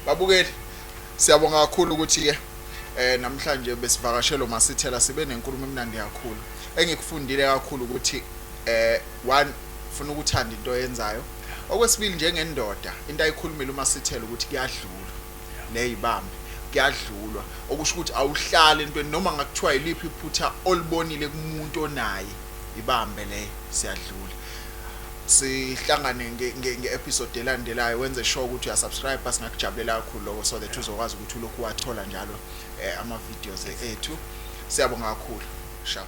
babukeli, siyabonga kakhulu ukuthi ke namhlanje besivakashelo Masithela, sibe nenkulumo emnandi kakhulu. Engikufundile kakhulu ukuthi one, ufuna ukuthanda into oyenzayo. Okwesibili, njengendoda, into ayikhulumile uMasithela ukuthi kuyadlulwa, leyibambe, kuyadlulwa, okusho ukuthi awuhlali entweni noma ngakuthiwa yiliphi iphutha olibonile kumuntu onaye, ibambe le, siyadlula. Sihlangane nge-episode elandelayo. Wenze sure ukuthi uyasubscribe, singakujabulela kakhulu lokho, so that uzokwazi ukuthi ulokhu wathola njalo ama-videos ethu. Siyabonga kakhulu, sharp.